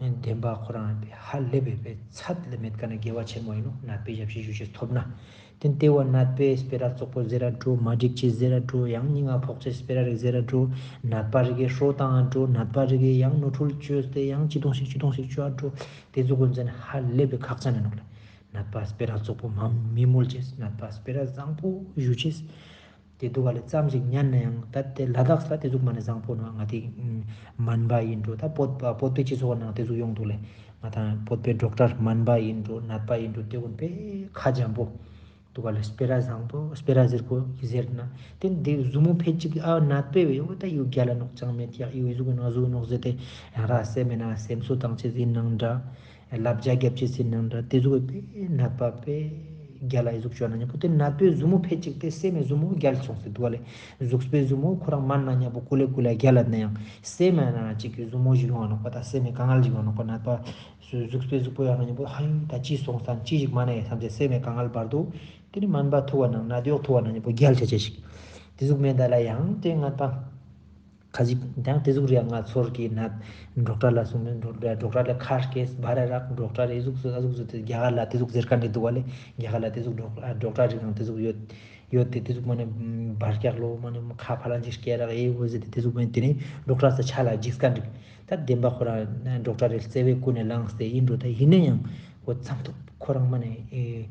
བདེན་པ་ཁོ་རང་ཧ་ལས་པའི་པའི་ཚད་ལས་མེད་ཀ་ན་དགེ་བ་ཆེན་མོ་ཡིན་ནོག། ནད་པའི་ཞབས་ཕྱི་ཞུ་ཅེས་ཐོབ་ན། དེ་ནི་དེ་བོ་ནད་པའི་སྤེ་ར་ཙོག་པོ་ཟེར་ར་འགྲོ། མ་འགྲིག་ཅེས་ཟེར་ར་འགྲོ། ཡང་སྙིང་ང་ཕོག་ཅེས་སྤེ་ར་རིག་ཟེར་ར་འགྲོ། ནད་པ་རིག་གི་ཧྲོ་བཏང་ང་འགྲོ། ནད་པ་རིག་གི་ཡང་ནོར་འཁྲུལ་བཅོས་ཏེ་ཡང་ཅི་ཏོང་ཞིག་ཅི་ཏོང་ཞིག་བཅོ་ང་འགྲོ། དེ་ཟུག་གུན་ཟེར་ན་ཧ་ལས་པའི་ཁག་ཅན་ནོག་ལེ། ནད་པ་སྤེ་ར་ཙོག་པོ་མ་མི་མོལ་ཅེས། ནད་པ་སྤེ་ར་བཟང་པོ་ཞུ་ཅེས། དེ་འདུག་ག་ལེ། ཙམ་ཞིག་ཉན་ན་ཡང་ད་དེ་ལ་དྭགས་ལ་དེ་ཟུག་མ་ནེ་བཟང་པོ་ནོག། ང་དེ་སྨན་པ་ཡིན་འགྲོ། ད་བོད་བོད་པའི་སྤྱི་ཚོགས་ནང་དེ་ཟུག་ཡོང་འདུག་ལེ། ང་ད་བོད་པའི་ཌོག་ཊར་སྨན་པ་ཡིན་འགྲོ། ནད་པ་ཡིན་འགྲོ། དེ་གུན་པའི་ཁ་འཇམ་པོ་འདུག་ག་ལེ། སྤེ་ར་བཟང་པོ་སྤེ་ར་ཟེར་གོ་ཟེར་ན་དེ་འདི་ཟུ་མོ་ཕེད་ཅིག་ཨ་ནད་པའི་བས་ཡོད་ད་ཡུ་རྒྱལ་ལ་ནོག་ཅང་མེད་ཡག་ཡུ་ཟུག་ནོག་ཟུག་ནོག་ཟེར་ཏེ་ཡང་ར་སེམས་མེད་ན་སེམས་གསོ་བཏང་ཅེས་ཡིན་ནང་འདྲ། ལབ་རྒྱ་རྒྱབ་ཅེས་ཡིན་ནང་འདྲ། དེ་ཟུག་པའི་ནད་པ་པའི་རྒྱལ་ལ་ཨི་ཟུག་བཅོ་ན་མཉམ་པོ་དེ་ནད་པའི་ཟུ་མོ་ཕེད་ཅིག་དེ་སེམས་མེད་ཟུ་མོ་རྒྱལ་སོང་སྟེ་འདུག་ག་ལེ། གཟུགས་པོའི་ཟུ་མོ་ཁོ་རང་མན་ན་མཉམ་པོ་ཀུ་ལེ་ཀུ་ལེ་རྒྱལ་ལ་ན་ཡང་སེམས་མེད་ན་ཅིག་གི་ཟུ་མོ་ཞིག་ཡོང་ང་ནོག་པ། ད་སེམས་མེད་དཀའ་ངལ་ཞིག་ཡོང་ང་ནོག་པ། ད་གཟུགས་པོའི་གཟུགས་པོ་ཡོང་ན་མཉམ་པོ་ཧ་ཡིན་ད་ཅི་སོང་སང་ཅི་ཞིག་མ་ན་ཡང་བསམ་སྟེ་སེམས་མེད་དཀའ་ངལ་བར་དུ་དེ་ནི་སྨན་པ་ཐུག་པ་ནང་ནད་གཡོག་ཐུག་པ་ནང་མཉམ་པོ་རྒྱལ་ཆ་ཆ་ཞིག་དེ་ཟུག་མེད་ད་ལ་ཡང་དེ་ནད་པ། ཁ་ཅིག་ཡང་དེ་ཟུག་རེ་ང་ཚོར་གི་ན་ཌོག་ཊར་ལ་སོང་ནས་ཌོག་ཌོག་ཊར་ལ་ཁ་སྐད་བར་རག་ཌོག་ཊར་ཨི་ཟུག་ཟུག་ཨ་ཟུག་ཟུག་དེ་རྒྱ་གར་ལ་དེ་ཟུག་ཟེར་མཁན་རེ་འདུག་བ་ལེ། རྒྱ་གར་ལ་དེ་ཟུག་ཌོག་ཌོག་ཊར་རེ་ང་དེ་ཟུག་ཡོད་ཡོད་དེ་དེ་ཟུག་མ་ནེ་བར་རྒྱག་ལོ་མ་ནེ་ཁ་ཕ་ལང་ཅིག་སྐད་རག་ཨེ་འོ་ཟེར་ཏེ་དེ་ཟུག་མ་ནེ་དེ་ནི་ཌོག་ཊར་ས་ཆ་ལ་འཇིགས་མཁན་རེ། ད་བདེན་པ་ཁོ་རང་ཌོག་ཊར་རེ་བརྩེ་བའི་ཀུན་ནས་བླངས་ཏེ་ཡིན་འགྲོ། ད་ཡིན་ན་ཡང་ཁོ་ཙམ་ཐུབ་ཁོ་རང་མ་ནེ་ཨེ་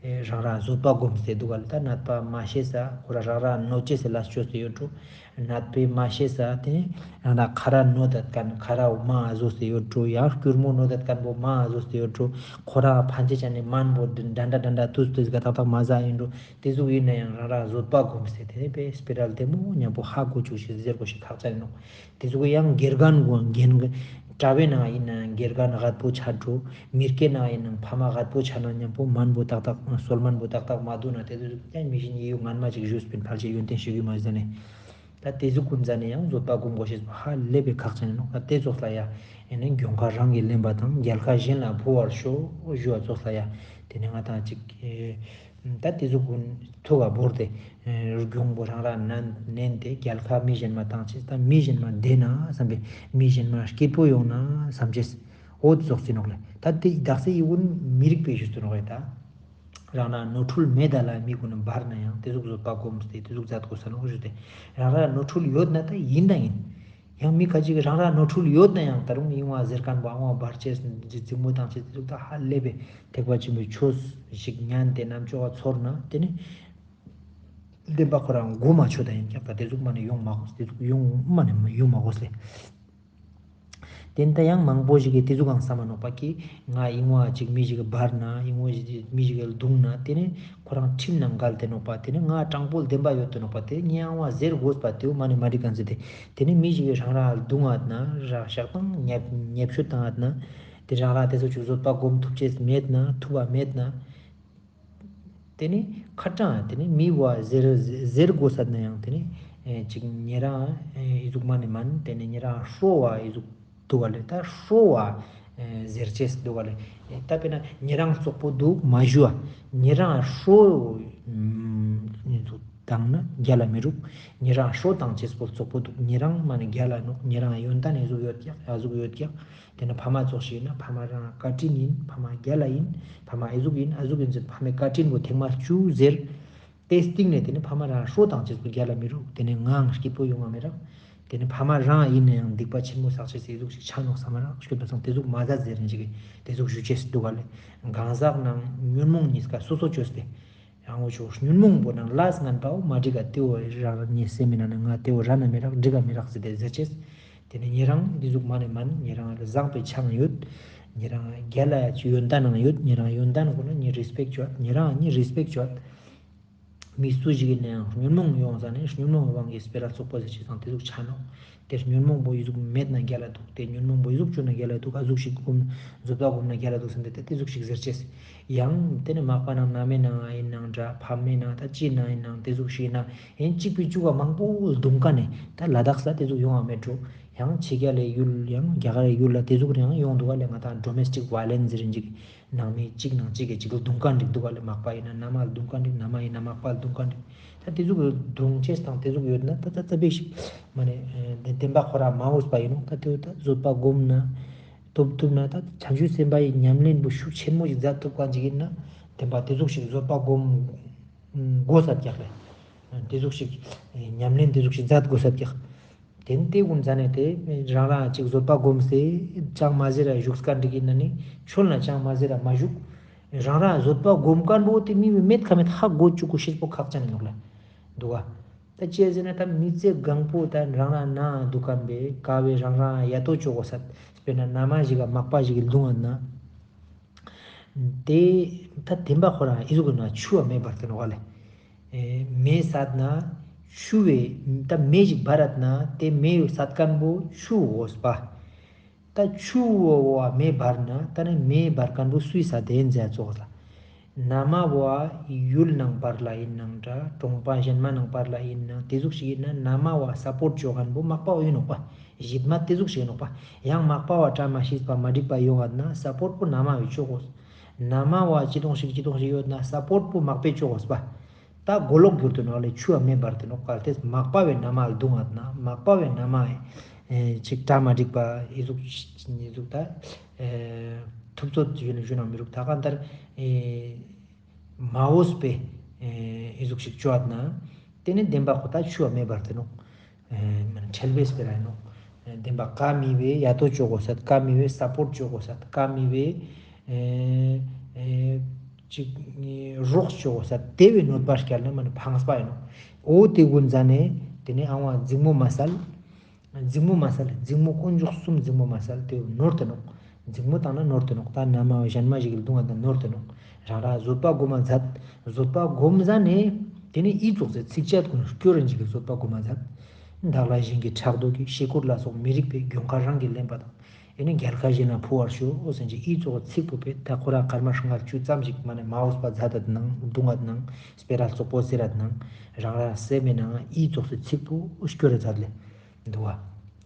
ཨེ་རང་རང་བཟོད་པ་སྒོམ་སྟེ་འདུག་ག་ལེ། ད་ནད་པ་མ་ཤེས་ས་ཁོ་རང་རང་རང་གནོད་ཅེས་སི་ལས་བཅོས་ཏེ་ཡོད་འགྲོ། ནད་པའི་མ་ཤེས་ས་དེ་ནི་རང་རང་ཁ་ར་གནོད་དད་མཁན་ཁ་ར་མ་བཟོས་ཏེ་ཡོད་འགྲོ། ཡང་སྐྱུར་མོ་གནོད་དད་མཁན་པོ་མ་བཟོས་ཏེ་ཡོད་འགྲོ། ཁོ་རང་ཕན་ཆད་ཅན་ནི་སྨན་པོ་འདྲ་འདྲ་འདྲ་འདྲ་དུས་དུས་ག་ཏག་ཏག་མ་ཟ་ཡིན་འགྲོ། དེ་ཟུག་ཡིན་ན་ཡང་རང་རང་བཟོད་པ་སྒོམ་སྟེ་དེ་ནི་པའི་སྤེ་ར་བདེ་མོ་མཉམ་པོ་ཧ་གོ་བཅུག་ཤིག་ཟེར་དགོས་ཤིག་ཁག་ཅན་ནོག། དེ་ཟུག་ཡང་དགེ་རྒན་གུན་དགེ་རྒན་གྲྭ་པའི་ནང་ཡིན་ན་དགེ་རྒན་རྒད་པོ་ཆ་འགྲོ། མི་སྐྱེ་ནང་ཡིན་ན་ཕ་མ་རྒད་པོ་ཆ་ན་མཉམ་པོ་སྨན་པོ་ཏག་ཏག་གསོལ་སྨན་པོ་ཏག་ཏག་མ་བསྡུ་ན་དེ་ཟུག་ཡང་མི་གཞན་ཡིད་ཡུལ་ངན་མ་ཅིག་བཞུགས་པིན་ཕལ་ཆེར་ཡོན་ཏན་ཞུ་གི་མ་ཟ་ནེ། ད་དེ་ཟུག་གུན་ཟ་ནེ་ཡང་བཟོད་པ་སྒོམ་དགོས་ཤེས་ཧ་ལས་པའི་ཁག་ཅན་ནོག། ད་དེ་ཙོགས་ལ་ཡ་ཨེ་ནི་གྱོང་ཁ་རང་གིས་ལེན་པ་དང་རྒྱལ་ཁ་གཞན་ལ་འཕོ་བར་ཤོག་ཞུ་བ་ཙོགས་ལ་ཡ་དེ་ནི་ང་དང་ཅིག་ཨེ་ད་དེ་ཟུག་གུན་ཐུགས་ཀ་བོར་ཏེ་ཨེ་གྱོང་པོ་རང་རང་ནན་ནན་ཏེ་རྒྱལ་ཁ་མི་གཞན་མ་བཏང་ཅེས་དང་མི་གཞན་མ་བདེ་ན་བསམ་པའི་མི་གཞན་མ་སྐྱིད་པོ་ཡོང་ན་བསམ་ཅེས་འོ་ཙོགས་ཅི་ནོག་ལེ། ད་དེ་དག་ས་ཡི་གུན་མི་རིགས་པའི་ཞུ་ཚུལ་ནོག་ལེ། ད་རང་རང་ནོར་འཁྲུལ་མེད་ད་ལ་མི་གུན་ནི་བར་ན་ཡང་དེ་ཟུག་བཟོད་པ་སྒོམ་སྟེ་དེ་ཟུག་མཛད་དགོས་ས་ནོག་ཞུ་སྟེ། རང་རང་ནོར་འཁྲུལ་ཡོད་ན་ད་ཡིན་ད་ཡིན། ཡང་མི་ཁ་ཅིག་རང་རང་ནོར་འཁྲུལ་ཡོད་ན་ཡང་ད་རུང་ཨིན་བ་ཟེར་མཁན་པོ་ཨང་བ་བར་ཆད་འཛིང་མོ་བཏང་ཆེད་དེ་ཟུག་ད་ཧ་ལས་པའི་ཐེག་པ་ཆེན་པོའི་ཆོས་ཤིག་ཉན་ཏེ་རྣམ་ཅོག་ག་ཚོར་ན་དེ་ནི་བདེན་པ་ཁོ་རང་མགོ་མ་ཆོད་ད་ཡིན་ཀྱག། ད་དེ་ཟུག་མ་ནེ་ཡོང་མ་དགོས། དེ་ཟུག་ཡོང་མ་ནེ་ཡོང་མ་དགོས་ལེ། དེ་ནི་ད་ཡང་མང་པོ་ཞིག་གིས་དེ་ཟུག་གང་བསམ་མ་ནོག་པ་ཀི་ང་ཨིན་བ་ཅིག་མི་ཞིག་གི་བར་ན་ཨིན་བ་ཞིག་མི་ཞིག་གི་རྡུང་ན་དེ་ནི་ཁོ་རང་ཁྲིམས་ནང་འགལ་ཏེ་ནོག་པ། དེ་ནི་ང་དྲང་པོ་བདེན་པ་ཡོད་དེ་ནོག་པ། དེ་ནི་ངའང་བ་ཟེར་དགོས་པ་དེའུ་མ་ནེ་མ་འགྲིག་གང་ཟེར་ཏེ། དེ་ནི་མི་ཞིག་གིས་རང་རང་རྡུང་ངད་ན་ར་ཤག་དང་ཉེས་ཉེས་བཤད་བཏང་ངད་ན་དེ་རང་རང་དེ་ཚོ་ཅིག་བཟོད་པ་སྒོམ་ཐུབ་ཅེས་མེད་ན་ཐུབ་པ་མེད་ན། དེ་ནི་ཁ་དྲང་དེ་ནི་མི་བ་ཟེར་ཟེར་དགོས་ས་ན་ཡང་དེ་ནི་ཨེ་ཅིག་ཉེ་རང་ཨེ་ཨི་ཟུག་མ་ནེ་མན་དེ་ནི་ཉེ་རང་ཧྲོ་བ་ཨི་ཟུག་འདུག་ག་ལེ། ད་ཧྲོ་བ་ཨེ་ཟེར་ཅེས་འདུག་ག་ལེ། ཨེ་ད་དཔེར་ན་ཉེ་རང་བཙོག་པོ་འདུག་མ་ཞུ་བ་ཉེ་རང་ཧྲོ་ཨིན་ཟུག་ དང་ན་རྒྱལ་ལ་མི་རུག། ཉེ་རང་ཧྲོ་དང་ཅེས་པོ་ཙོག་པོ་འདུག། ཉེ་རང་མ་ནི་རྒྱལ་ལ་ནོག། ཉེ་རང་ཡོན་ཏན་ཨི་ཟུག་ཡོད་ཀྱག། ཨ་ཟུག་ཡོད་ཀྱག། དེ་ནི་ཕ་མ་ཙོགས་ཤིག་ཡིན་ན་ཕ་མ་རང་བཀའ་དྲིན་ཡིན། ཕ་མ་རྒྱལ་ལ་ཡིན། ཕ་མ་ཨི་ཟུག་ཡིན། ཨ་ཟུག་ཡིན་ཟེར་ཕ་མའི་བཀའ་དྲིན་པོ་ཐེངས་མ་བཅུ་ཟེར། དེ་སྟིང་ནས་དེ་ནི་ཕ་མ་རང་ཧྲོ་དང་ཅེས་པོ་རྒྱལ་ལ་མི་རུག། དེ་ནི་ངའང་སྐྱིད་པོ་ཡོང་བ་མི་རག། དེ་ནི་ཕ་མ་རང་ཡིན་ན་ཡང་སྡིག་པ་ཆེན་མོ་བསགས་ཅེས་ཨི་ཟུག་ཞིག་ཆ་ནོག་བསམ་མ་རག། སྐྱོད་པ་སང་དེ་ཟུག་མ་ཟད་ཟེར་རིན་ཞིག་དེ་ཟུག་ཞུ་ཅེས་འདུག་ག་ལེ། གང་ཟག་ནང་ཉོན་མོངས་གཉིས་ཀ་སོ་སོ་བཅོས་ཏེ། ཡང་འོ་ཅོག་ཉོན་མོངས་པོ་ནང་ལས་ངན་པའོ་མ་འགྲིག་ག་དེ་བོ་རང་རང་ཉེ་སེམས་མི་ནང་ནས་ང་དེ་བོ་ར་ན་མི་རག་འགྲིག་ག་མི་རག་ཟེར་ཏེ་ཟེར་ཅེས། དེ་ནི་ཉེ་རང་འདི་ཟུག་མ་ནི་མན། ཉེ་རང་ལ་བཟང་པོའི་ཆ་ཡང་ཡོད། ཉེ་རང་རྒྱལ་ལ་ཡ་ཅི་ཡོན་ཏན་ནང་ཡོད། ཉེ་རང་ཡོན་ཏན་གོ་ན་ཉེ་རེ་སྤེག་ཅོད། ཉེ་རང་ཉེ་རེ་སྤེག་ཅོད། མི་སུ་ཞིག་ཡིན་ན་ཡང་ཉོན་མོངས་ཡོང་ས་ནས་ཉོན་མོངས་དབང་གིས་སྤེ་ར་ཙོག་པོ་ཟེར་ཅེས་དང་དེ་ཟུག་ཆ་ནོག། དེ་ཉོན་མོངས་པོ་ཡི་ཟུག་མེད་ན་རྒྱལ་ལ་འདུག། དེ་ཉོན་མོངས་པོ་ཡི་ཟུག་བཅོས་ན་རྒྱལ་ལ་འདུག། ཨ་ཟུག་ཞིག་སྒོམ་བཟོད་པ་སྒོམ་ན་རྒྱལ་ལ་འདུག་ཟེར་ཏེ་དེ་དེ་ཟུག་ཞིག་ཟེར་ཅེས། ཡང་དེ་ནི་མག་པ་ནང་ན་མའི་ནང་ཡིན་ནང་འདྲ་ཕ་མའི་ནང་ད་ཅི་ནང་ཡིན་ནང་དེ་ཟུག་ཞིག་ཡིན་ན་ཡིན་གཅིག་པའི་བཅུ་ག་མང་པོ་རྡུང་ཀ་ནས་ད་ལ་དྭགས་ས་དེ་ཟུག་ཡོང་བ་མེད་འགྲོ། ཡང་ཕྱི་རྒྱལ་ལ་ཡུལ་ཡང་རྒྱ་གར་ཡུལ་ལ་དེ་ཟུག་རེ་ཡང་ཡོང་འདུག་ག་ལེ། ང་དང་ཌོ་མེ་སི་ཊིག་ཝ་ཡོ་ལེན་སི་ཟེར་རིན་ཅིག་ནང་མི་གཅིག་ནང་གཅིག་གི་གཅིག་ལ་རྡུང་ཀ་འགྲིག་འདུག་ག་ལེ། མག་པ་ཡིན་ན་མནའ་མ་ལ་རྡུང་ཀ་འགྲིག། མནའ་མ་ཡིན་ན་མག་པ་ལ་རྡུང་ཀ་འགྲིག། ད་དེ་ཟུག་རྡུང་ཅེས་དང་དེ་ཟུག་ཡོད་ན་ད་ད་ཙ་པིག་ཞིག་མ་ནེ་བདེན་པ་ཁོ་རང་མ་འོས་པ་ཡིན་ནོག། ད་དེ་བོ་ད་བཟོད་པ་སྒོམ་ན་ཐུབ་ཐུབ་ན་ད་བྱང་ཆུབ་སེམས་དཔའི་ཉམས་ལེན་པོ་ཤུགས་ཆེན་མོ་ཞིག་མཛད་ཐུབ་མཁན་ཅིག་ཡིན་ན་བདེན་པ་དེ་ཟུག་ཞིག་བཟོད་པ་སྒོམ་དགོས་ས་ཀྱག་ལེ། དེ་ཟུག་ཞིག་ཉམས་ལེན་དེ་ཟུག་ཞིག་མཛད་དགོས་ས་ཀྱག། དེ་ནི་དེ་ཀུན་ཟ་ནས་དེ་རང་རང་ཅིག་བཟོད་པ་སྒོམ་སེ་ཅང་མ་ཟེར་ར་བཞུགས་ཀ་འགྲིག་ཡིན་ན་ནི་ཆོན་ལ་ཅང་མ་ཟེར་ར་མ་བཞུགས། རང་རང་བཟོད་པ་སྒོམ་མཁན་པོ་དེ་མི་བོའི་མེད་ཁ་མེད་ཧ་གོ་བཅུག་གོ་ཤེས་པོ་ཁག་ཅན་ཡིན་ནོག་ལེ། འདུག་ག། ད་ཅི་ཟེར་ན་ད་མི་ཚེ་གང་པོ་ད་རང་རང་ན་འདུག་མཁན་པའི་ཀ་བའི་རང་རང་ཡ་ཏོ་ཅོ་གོ་ས། དཔེར་ན་མནའ་མ་ཞིག་ག་མག་པ་ཞིག་གི་ལུང་བ་ན། དེ་ད་བདེན་པ་ཁོ་རང་ཨི་ཟུག་གི་ན་ཆུ་བ་མེ་འབར་ཏེ་ནོག་ལེ། ཨེ་མེ་སད་ན་ཆུ་བའི་ད་མེ་ཞིག་འབར་རད་ན་དེ་མེ་སད་མཁན་པོ་ཆུ་འོས་པ། ད་ཆུ་བོ་བ་མེ་འབར་ན་ད་ནི་མེ་འབར་མཁན་པོ་སུའི་ས་དེ་ཡིན་ཟེར་ཙོགས་ལ། མནའ་མ་བོ་ཡུལ་ནང་བར་ལ་ཡིན་ནང་འདྲ། གྲོང་པ་གཞན་མ་ནང་བར་ལ་ཡིན་ནང་དེ་ཟུག་ཞིག་ཡིན་ན་མནའ་མ་བོ་སཔོརྚ་ཅོ་མཁན་པོ་མག་པ་བོ་ཡིན་ནོག་པ། གཞི་མ་དེ་ཟུག་ཞིག་ཡིན་ནོག་པ། ཡང་མག་པ་བོ་བཀྲ་མ་ཤིས་པ་མ་འགྲིག་པ་ཡོང་བ་ན་སཔོརྚ་པོ་མནའ་མ་བོས་ཅོ་དགོས། མནའ་མ་བོ་ཅི་དོང་ཞིག་ཅི་དོང་ཞིག་ཡོད་ན་སཔོརྚ་པོ་མག་པས་ཅོ་དགོས་པ། ད་གོ་ལོག་གྱུར་ཏེ་ནོག་ལེ། ཆུ་བ་མེ་འབར་ཏེ་ནོག། གལ་ཏེ་མག་པ་བོའི་མནའ་མ་ལ་རྡུང་ང་ན་མག་པ་བོའི་མནའ་མ་ཨེ་ཅིག་བཀྲ་མ་འགྲིག་པ་ཨི་ཟུག་ཨི་ཟུག་ད་ཨེ་ཐུབ་ཚོད་ཅིག་ཡོད་ན་ཞུ་ན་མི་རུག། ད་གང་ལྟར་ཨེ་མ་འོས་པའི་ཨེ་ཨི་ཟུག་ཞིག་ཅོ་ཨ་ན་དེ་ནི་བདེན་པ་ཁོ་ད་ཆུ་བ་མེ་འབར་ཏེ་ནོག། ཨེ་མ་ནི་ཁྲེལ་བའི་སྤེ་ར་ཡིན་ནོག། ཨེ་བདེན་པ་ཀ་མི་བའི་ཡ་ཏོ་ཅོ་གོ་ས། ཀ་མི་བའི་སཔོརྚ་ཅོ་གོ་ས། ཀ་མི་བའི་ཨེ་ཨེ་ཅིག་རོགས་ཅོ་གོ་ས། དེ་བའི་གནོད་པ་སྐྱལ་ན་མ་ནི་ཕངས་པ་ཡིན་ནོག། འོ་དེ་ཀུན་ཟ་ནས་དེ་ནི་ཨ་བ་འཛིང་མོ་མ་སལ། འཛིང་མོ་མ་སལ། འཛིང་མོ་དཀོན་མཆོག་གསུམ་འཛིང་མོ་མ་སལ། དེ་ནོར་ཏེ་ནོག། འཛིང་མོ་བཏང་ན་ནོར་ཏེ་ནོག། ད་མནའ་མ་གཞན་མ་ཞིག་གི་ལུང་བ་དང་ནོར་ཏེ་ནོག། རང་རང་བཟོད་པ་སྒོམ་མ་མཛད། བཟོད་པ་སྒོམ་ཟ་ནས་དེ་ནི་ཨི་ཙོགས་སེ་ཚིགས་བཅད་ཀུན་སྐྱོར་རིན་ཅིག་གི་བཟོད་པ་སྒོམ་མ་མཛད། བདག་ལ་གཞན་གྱིས་ཕྲག་དོག་གིས། ཞེ་སྐུར་ལ་སོགས་མི་རིགས་པའི། མགོན་ཁ་རང་གིས་ལེན་པ་དང་། ཨེ་ནི་རྒྱལ་ཁ་གཞན་ལ་འཕུར་བར་ཤོག། འོ་ཟེར་གྱི་ཨི་ཙོགས་ཚིག་པོ་པས་ད་ཁོ་རང་སྐར་མ་ལྔ་བཅུ་ཙམ་ཞིག་མ་ནས་མ་འོས་པ་མཛད་དད་ནང་རྡུང་ངད་ནང་སྤེ་ར་ཙོག་པོ་ཟེར་རད་ནང་རང་རང་སེམས་མེད་ནང་ཨི་ཙོགས་སེ་ཚིག་པོ་སྐྱོར་རེ་མཛད་ལེ་འདུག་བ།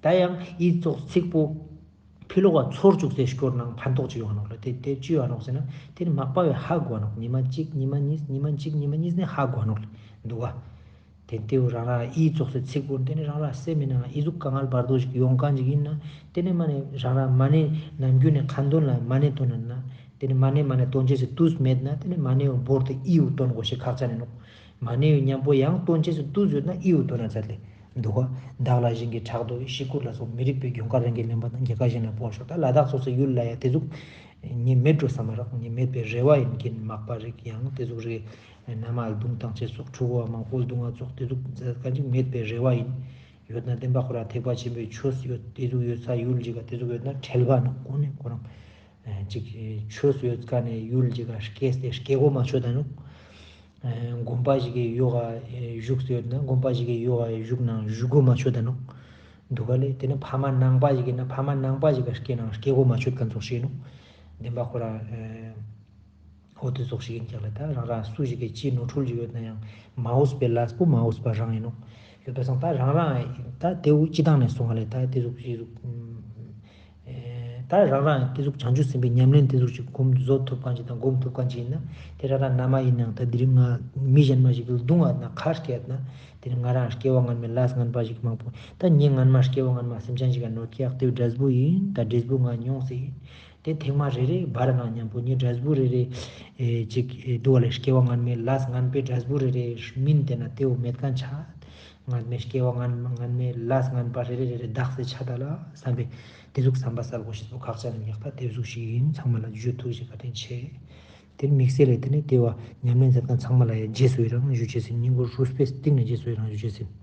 ད་ཡང་ཨི་ཙོགས་ཚིག་པོ་ཕི་ལོག་ག་ཚོར་བཅུག་སེ་སྐྱོར་ནང་ཕན་ཐོགས་ཅི་ཡོང་ནོག་ལེ། དེ་དེ་ཅི་ཡོང་ནོག་ཟེར་ན་དེ་ནི་མག་པ་བས་ཧ་གོ་ནོག། ཉི་མ་གཅིག་ཉི་མ་གཉིས་ཉི་མ་གཅིག་ཉི་མ་གཉིས་ནས་ཧ་གོ་ནོག་ལེ་འདུག་བ། དེ་ལྟེའུ་རང་རང་ཨི་ཙོགས་སེ་ཚིག་པོ་དེ་ནི་རང་རང་སེམས་མི་ནང་ཨི་ཟུག་དཀའ་ངལ་བར་དོ་ཞིག་ཡོང་མཁན་ཞིག་ཡིན་ན་དེ་ནི་མ་ནེ་རང་རང་མ་ནེ་ནམ་རྒྱུན་ནས་ཁ་འདོན་ལ་མ་ནེ་འདོན་ན་དེ་ནི་མ་ནེ་མ་ནེ་འདོན་ཅེས་སི་དུས་མེད་ན་དེ་ནི་མ་ནེ་བོར་ཏེ་ཨི་བོ་འདོན་དགོས་ཤེས་ཁག་ཅན་ཡིན་ནོག། མ་ནེ་ཡོད་མཉམ་པོ་ཡང་འདོན་ཅེས་སི་དུས་ཡོད་ན་ཨི་བོ་འདོན་ན་ཚར་ལེ་འདུག་ག། བདག་ལ་གཞན་གྱིས་ཕྲག་དོག་གིས། ཞེ་སྐུར་ལ་སོགས་མི་རིགས་པའི། མགོན་ཁ་རང་གིས་ལེན་པ་དང་། རྒྱལ་ཁ་གཞན་ལ་འཕུར་བར་ཤོག། ད་ལ་དྭགས་ཙོགས་སི་ཡུལ་ལ་ཡ་དེ་ཟུག་ཉེ་མེད་འགྲོ་ས་མ་རག། ཉེ་མེད་པའི་རེ་བ་ཡིན། རྐྱེན་མག་པ་རིགས་ཡང་དེ་ཟུག་རེ་མནའ་མ་ལ་རྡུང་བཏང་ཅེས་སོགས་ཕྲུ་གུ་བ་མང་པོ་རྡུང་བ་ཙོགས་དེ་ཟུག་མཛད་མཁན་ཅིག་མེད་པའི་རེ་བ་ཡིན། ཡོད་ན་བདེན་པ་ཁོ་ར་ཐེག་པ་ཆེན་པོའི་ཆོས་ཡོད་དེ་ཟུག་ཡོད་ས་ཡུལ་ཅིག་ག་དེ་ཟུག་ཡོད་ན་ཁྲེལ་བ་ནོག། ཁོ་ནི་ཁོ་རང་ཅིག་ཆོས་ཡོད་ཀ་ནས་ཡུལ་ཅིག་ག་སྐྱེས་ཏེ་སྐྱེ་གོ་མ་ཆོད་ད་ནོག། དགོན་པ་ཞིག་གི་ཡོག་ག་བཞུགས་ཏེ་ཡོད་ན་དགོན་པ་ཞིག་གི་ཡོག་ག་བཞུགས་ནང་བཞུགས་གོ་མ་ཆོད་ད་ནོག། འདུག་ག་ལེ། དེ་ནི་ཕ་མ་ནང་པ་ཞིག་ཡིན་ན་ཕ་མ་ནང་པ་ཞིག་ག་སྐྱེ་ནང་སྐྱེ་གོ་མ་ཆོད་མཁན་ཙོགས་ཤིག་ཡིན་ནོག། བདེན་པ་ཁོ་ར་འོ་དེ་ཙོགས་ཤིག་ཡིན་ཀྱག་ལེ། ད་རང་རང་སུ་ཞིག་གི་ཅི་ནོར་འཁྲུལ་ཞིག་ཡོད་ན་ཡང་མ་འོས་པའི་ལས་པོ་མ་འོས་པ་རང་ཡིན་ནོག། ཡོད་པ་སང་ད་རང་རང་ད་དེ་བོ་སྤྱི་བཏང་ནས་སོང་བ་ལེ། ད་དེ་ཟུག་ཅི་ཟུག་ཨེ་ ད་རང་རང་དེ་ཟུག་བྱང་ཆུབ་སེམས་དཔའི་ཉམས་ལེན་དེ་ཟུག་ཅིག་སྒོམ་བཟོ་ཐུབ་མཁན་ཅིག་དང་སྒོམ་ཐུབ་མཁན་ཅིག་ཡིན་ན། དེ་རང་རང་ན་མ་ཡིན་ནའང་ད་དེ་རིང་ང་མི་གཞན་མ་ཞིག་གི་ལ་རྡུང་བ་ན་ཁ་སྐད་ན། དེ་རིང་ང་རང་སྐྱེ་བ་སྔན་མའི་ལས་ངན་པ་ཞིག་མང་པོ། ད་ངས་སྔན་མ་སྐྱེ་བ་སྔན་མ་སེམས་ཅན་ཞིག་ག་གནོད་སྐྱེལ་ཏེ་འབྲས་བུ་ཡིན། ད་འབྲས་བུ་ང་མྱོང་སེ་ཡིན། དེ་ཐེངས་མ་རེ་རེ་བར་ན་མཉམ་པོ་ངས་འབྲས་བུ་རེ་རེ་ཨེ་ཅིག་ཨེ་འདུག་བ་ལས། སྐྱེ་བ་སྔན་མའི་ལས་ངན་པའི་འབྲས་བུ་རེ་རེ་སྨིན་ཏེ་ན་དེ་བོ་མེད་མཁན་ཆ། སྔན་མའི་སྐྱེ་བ་སྔན་སྔན་མའི་ལས་ངན་པ་རེ་རེ་རེ་རེ་དག་སེ་ཆ་ད་ལ་བསམ་པའི་དེ་ཟུག་བསམ་པ་གསལ་པོ་ཞིག་པོ་ཁག་ཅན་ཡག་ད་དེ་ཟུག་ཞིག་ཡིན། ཚང་མ་ལ་ཞུ་ཐུགས་རྗེ་བཀའ་དྲིན་ཆེ། དེ་དམིགས་བསལ་ལས་དེ་ནས་དེ་བ་ཉམས་ལེན་མཛད་མཁན་ཚང་མ་ལ་ཡང་རྗེས་སུ་ཡི་རང་ཞུ་ཅེས་ཡིན། སྙིང་ཁོང་རུས་པའི་གཏིང་ནས་རྗེས་སུ་ཡི་རང་ཞུ་ཅེས་ཡིན།